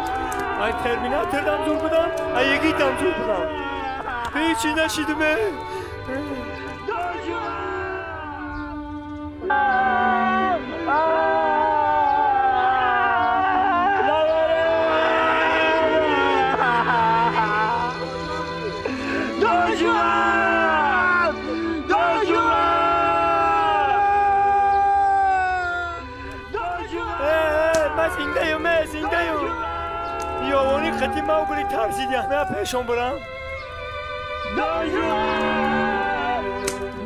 ай Терминатордам зур будам, ай Егитам зур будам. Ҳечи нашидуме. Дон Жуан! Дон Жуан! Ман зиндаю, ман зиндаю. Ёвони қати мавгули тарсидя. Ман пешон бурам. Дон Жуан!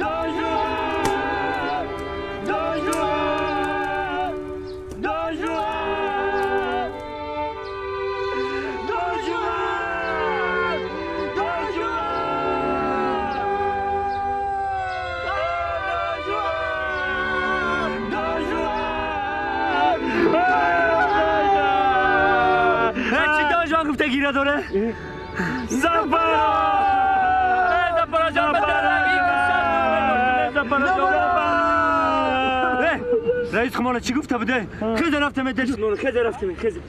Дон Жуан! Дон Жуан! Дон Жуан! Дон Жуан! Дон Жуан! Дон Жуан! Дон Жуан! Чӣ Дон Жуан гуфта гира дора? Зафара! Зафара ҷон, Зафара ҷон! Раис хумона чӣ гуфта буде? Хеза рафтем, хеза рафтем, хеза.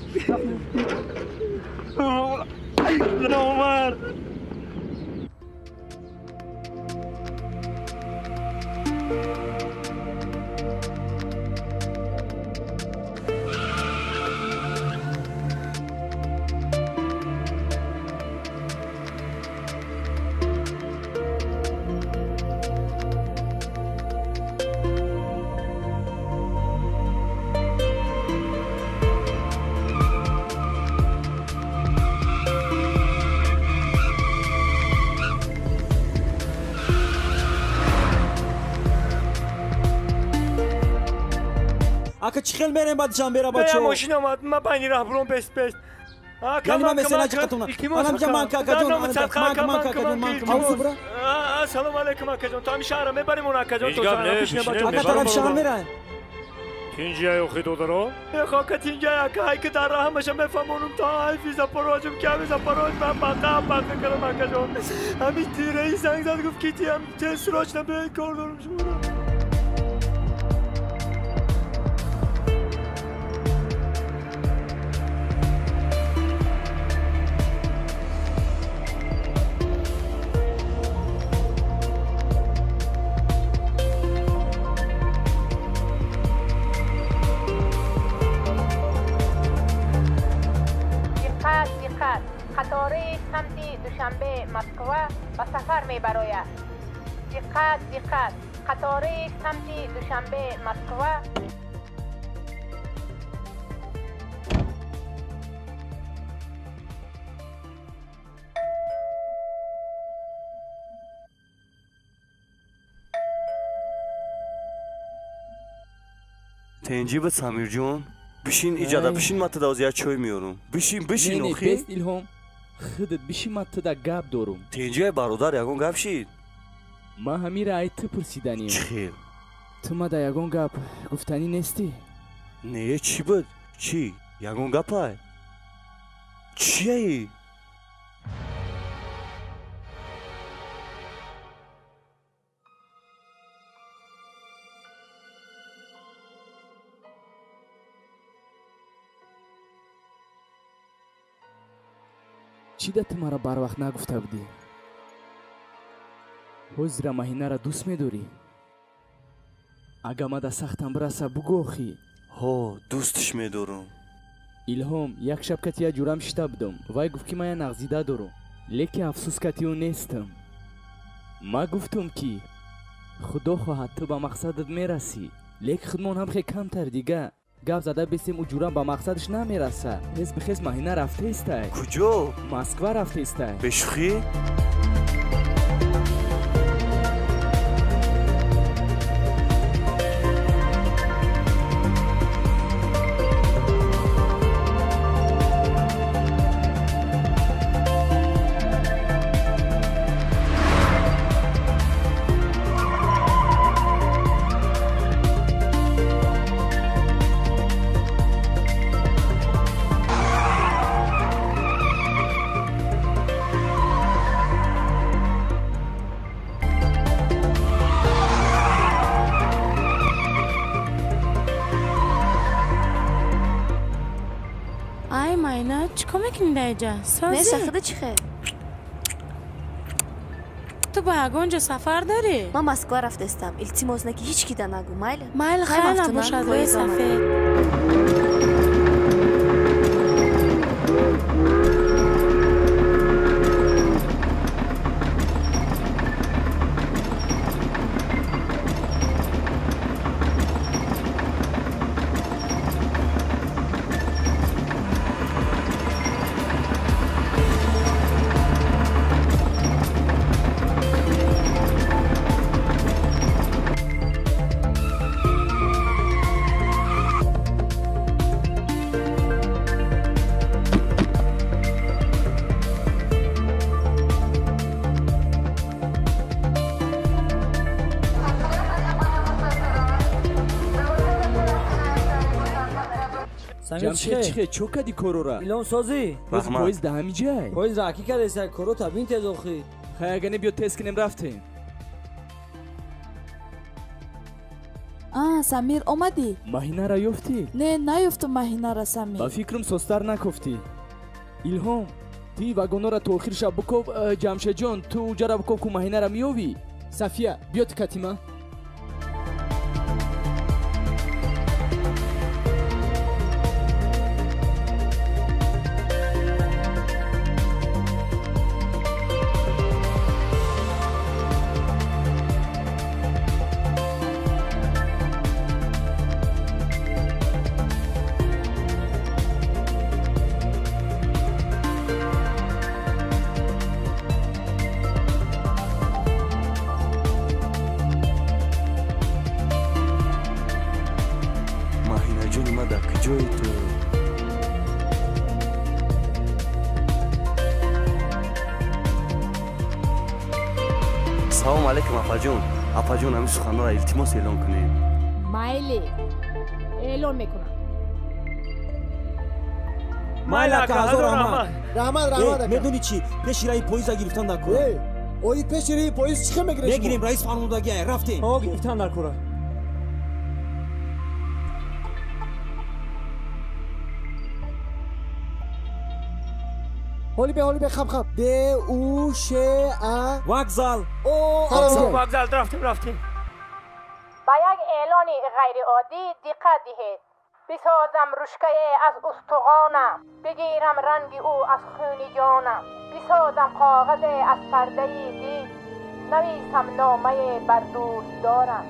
Номар! Ака чӣ хел мерем ба Душанбера бачо? Не, мошин омад, ма байни раҳ буром бест бест. Яъне ман месена чиқатона. Анам ҷа ман какаҷон, ман какаҷон, ман какаҷон. Ассалому алайкум акаҷон. То ҳами шаҳра мебарем он акаҷон. Ҳеҷ гап не, ака тарафи шаҳр мераем. Тинҷия охи додаро? Хока тинҷия ака, ҳай ки дар раҳ ҳамаша мефаҳмонум то ҳайфи Запорожем, ки ҳами Запорож ман бақа бақа кардам акаҷон. Ҳами тираи занг зад гуфт ки тиам тез срочно биёед кор дорам шуморо. قطاره سمت دوشنبه مسکو به سفر میبراید. دقت دقت، قطاره سمت دوشنبه مسکو. تنجی به سمیر جون بشین ایجادا بشین ما تدا زیاد چای میارم. بشین بشین نه اخی. بست الهام خودت بشین ما تدا گپ دارم. تنجی برادر یگان گپ شید. ما همیره ای تو پرسیدنیم. چی؟ تو ما دا یگان گپ گفتنی نیستی؟ نه چی بود؟ چی؟ یگان گپ های؟ چیه؟ чӣ да ту маро барвақт нагуфта будӣ? Ҳозира Маҳинаро дӯст медорӣ? Ага мада сахтам бираса бугӯ охӣ. Ҳо, дӯстш медорам. Илҳом, як шаб кати я ҷурам шита будам. Вай гуфт ки ман я нағзида дорам, лекин афсӯс кати ӯ нестам. Ма гуфтум ки худо хоҳад ту ба мақсадат мерасӣ, лекин худмон ҳам хе камтар дига. Гап зада бесем ӯ ҷурам ба мақсадаш намераса. Ҳез бихез Маҳина рафтаистай. Куҷо? Москва рафтаистай. Бешӯхӣ? Не, сахида чӣ хел? Ту ба ягон ҷо сафар дорӣ? Ман Москва рафтаистам. Илтимос на ки ҳеҷ кида нагӯ, майли? Майли, хайр набошад, рӯи сафед. ҷамшед чихе чо кади корора? Илон созӣ? Раҳмат. Поезд да ҳами ҷай. Поезд раки кадеса коро табин тез охи. Хай агане биё тез кунем рафтем. А, Самир омадӣ? Маҳинара ёфтӣ? Не, наёфтум Маҳинара, Самир. Ба фикрам созтар накофтӣ. Илҳом, ти вагонора то охир шаб биков, Ҷамшедҷон, ту уҷара биков ку Маҳинара меёвӣ. Сафия, биё ту катима. Салом алейкум апаҷон. Апаҷон, ҳамин суханҳоро илтимос эълон кунед. Майли, эълон мекунам. Майли ака, ҳазор раҳмат. Раҳмат, раҳмат ака. Медонӣ чӣ? Пеши раи поиза гирифтан дар кора. Ои пеши раи поиз чӣ хел мегирем? Мегирем, раис фармудагиай, рафтем. О, гирифтан дар кора. Ҳоли бе, ҳоли бе, хаб, хаб. Д, У, Ш, А. Вокзал. О, вокзал, рафтем, рафтем. Ба як эълони ғайриоддӣ диққат диҳед. Бисозам рушкае аз устуғонам, бигирам ранги ӯ аз хуни ҷонам, бисозам коғазе аз пардаи дил, нависам номае бар дӯстдорам.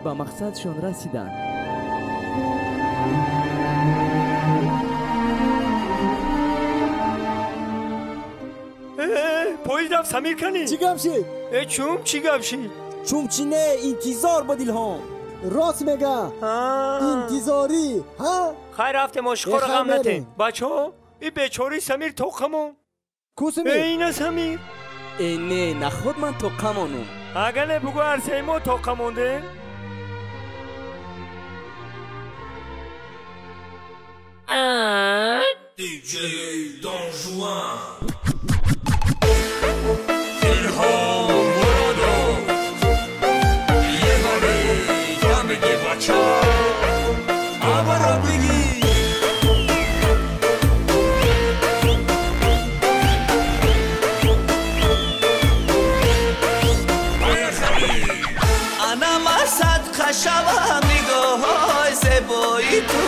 Ба мақсадшон расиданд. Поезд рафт, Самир канӣ? Чӣ гап шид? Чум чӣ гап шид? Чум чӣ не, интизор буд Илҳом. Рост мега. Интизорӣ, ҳа? Хайр, рафтем, ошиқоро ғам натем. Бачаҳо, и бечораи Самир тоқамон. Ку Самир? Ина Самир. Не, наход ман тоқамонум. Агар не бугӯ, ҳарсеи мо тоқа мондем. DJ Don Juan Ilhom Murodov Yegone Yamige Bacha Abaro bigi. Ана масад хашавам нигоҳҳои зебои ту,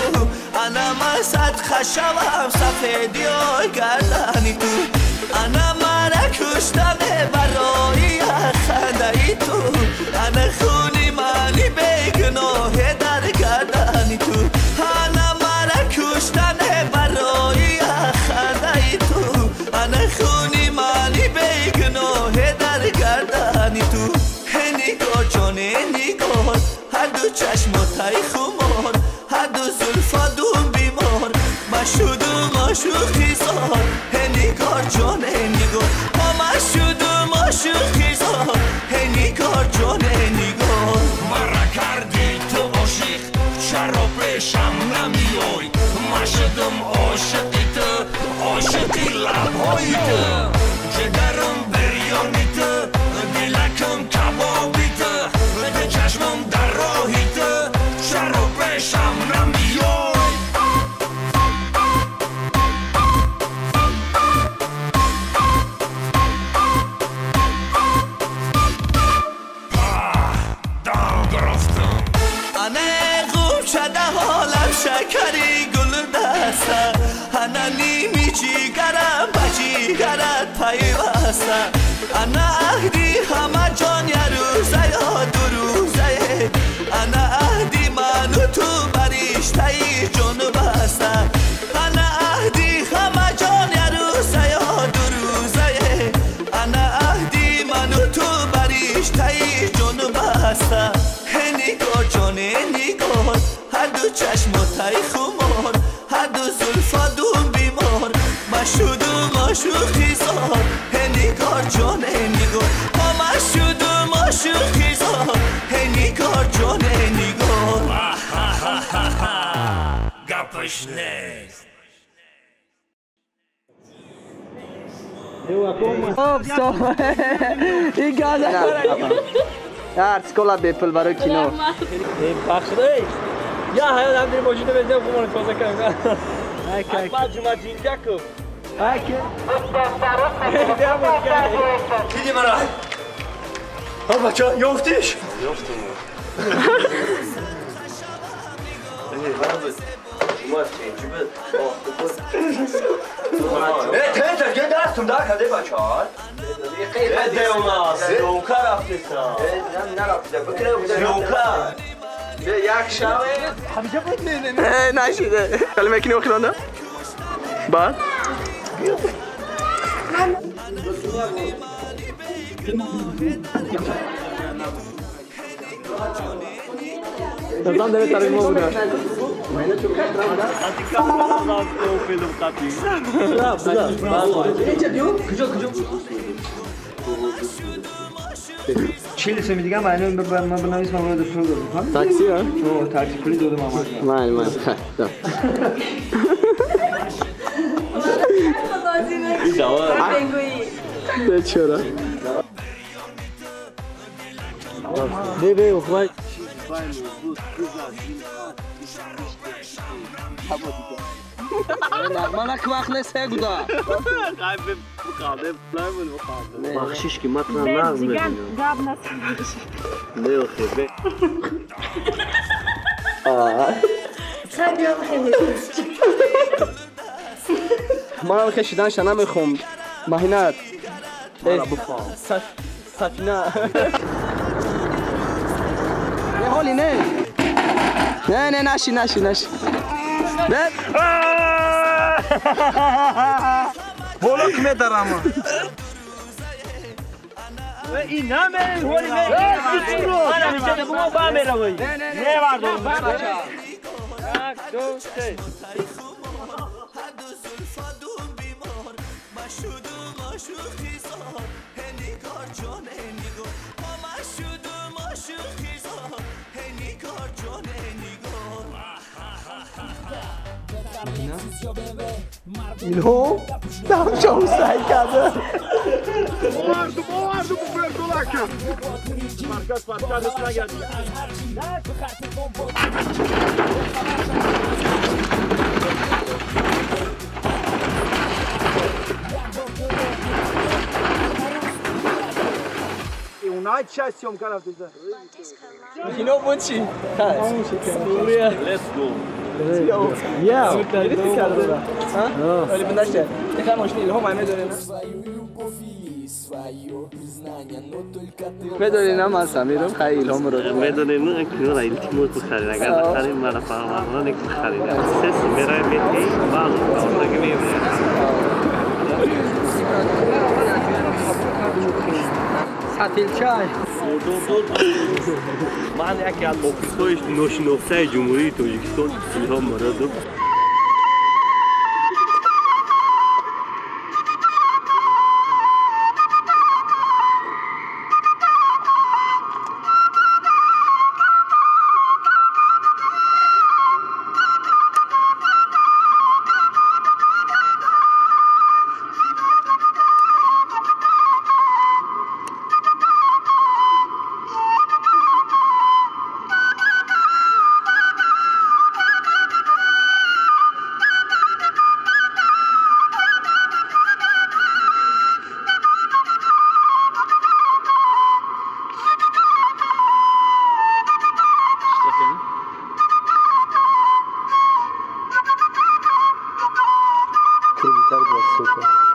ана масад хашавам сафедиҳои гардани ту, ана мара куштане барои хандаи ту, ана хуни мани бегуноҳе дар гардани ту, ана мара куштане барои хандаи ту, ана хуни мани бегуноҳе дар гардани ту. Нигор ҷоне нигор, ҳарду чашмотай хумор, ҳарду зулфадум бимор, машудум ошуқи зор. Нигор ҷоне нигор, машудум ошуқи зор. Нигор ҷоне нигор, мара кардӣ ту ошиқ, чаро пешам намеёй? Машудум ошиқи ту, ошиқи лабҳои ту, ҷигарам бирёни ту, дилакам кабоби ту, чашмам дар роҳи ту, чаро пешам намеёй? Ана ғумшада ҳолам шакари гулдаста, ана ними ҷигарам ба ҷигарат пайваста, ана аҳди ҳама ҷон я рӯза ё ду рӯзае, ана аҳди ману ту ба риштаи ҷону баста, ана аҳди ҳама ҷон я рӯза ё ду рӯзае, ана аҳди ману ту ба риштаи ҷону баста. Нигор ҷоне нигор, ҳарду чашмотай хумор, ҳарду зулфадум бимор, машудум ошуқи зор. Нигор ҷоне нигор, машудум ошуқи зор. Нигор ҷоне нигор. Гапаш нест. Стоп. Ин газа Ар скола бепул барои кино. Бахшид. Я ҳаёт ҳамдири мошина безем хуморо тоза кардем. Акмал Ҷумаҷинҷаков. Диди мара. Ҳа бача, ёфтиш? Ёфтум. Дастум дар каде бача? Съёмка рафтеса. Съёмка. Як шаве. Не, нашиде. Хали мекини охиранда? Баъд? Назам девет тари мо буда. Чил сами дига ман ман бинавис ман бояд пул додам. Такси а? О, такси пули додам ама. Ман ман. Да. Бечора. Бе бе ухвай. Мана квах не се гуда. Бахшиш ки ман тура нағз мебинам. Гап насабахшиш. Не охе, бе. Манам хе шиданша намехом. Маҳинат. Сафина. Не ҳоли не. Не, не, наши, наши, наши. Не. Боло ки медарам. Ин намери, ҳоли мери. Ана мишада бумо ба меравӣ. Не вардом. Як, ду, се. Илҳом дамшо сай карда. Оварду бубердулака. Марказ подкаст нагардид. Унай часть съёмка рафтида. Кино буд чи? Let's go. Yeah. Вали бинаште. Яка мошини Илҳом ай медонем. Медонем на ман Самиром, хай Илҳом ро. Медонем на кино ра илтимос бихаред. Агар бихарем мара фаҳмона нек бихаред. Сес мерай мети, баъд онаги мебинем. Сатилчай. Ман яке аз мухлисои ношинохтаи Ҷумҳурии Тоҷикистон Илҳом Муродов. Кругтар 20.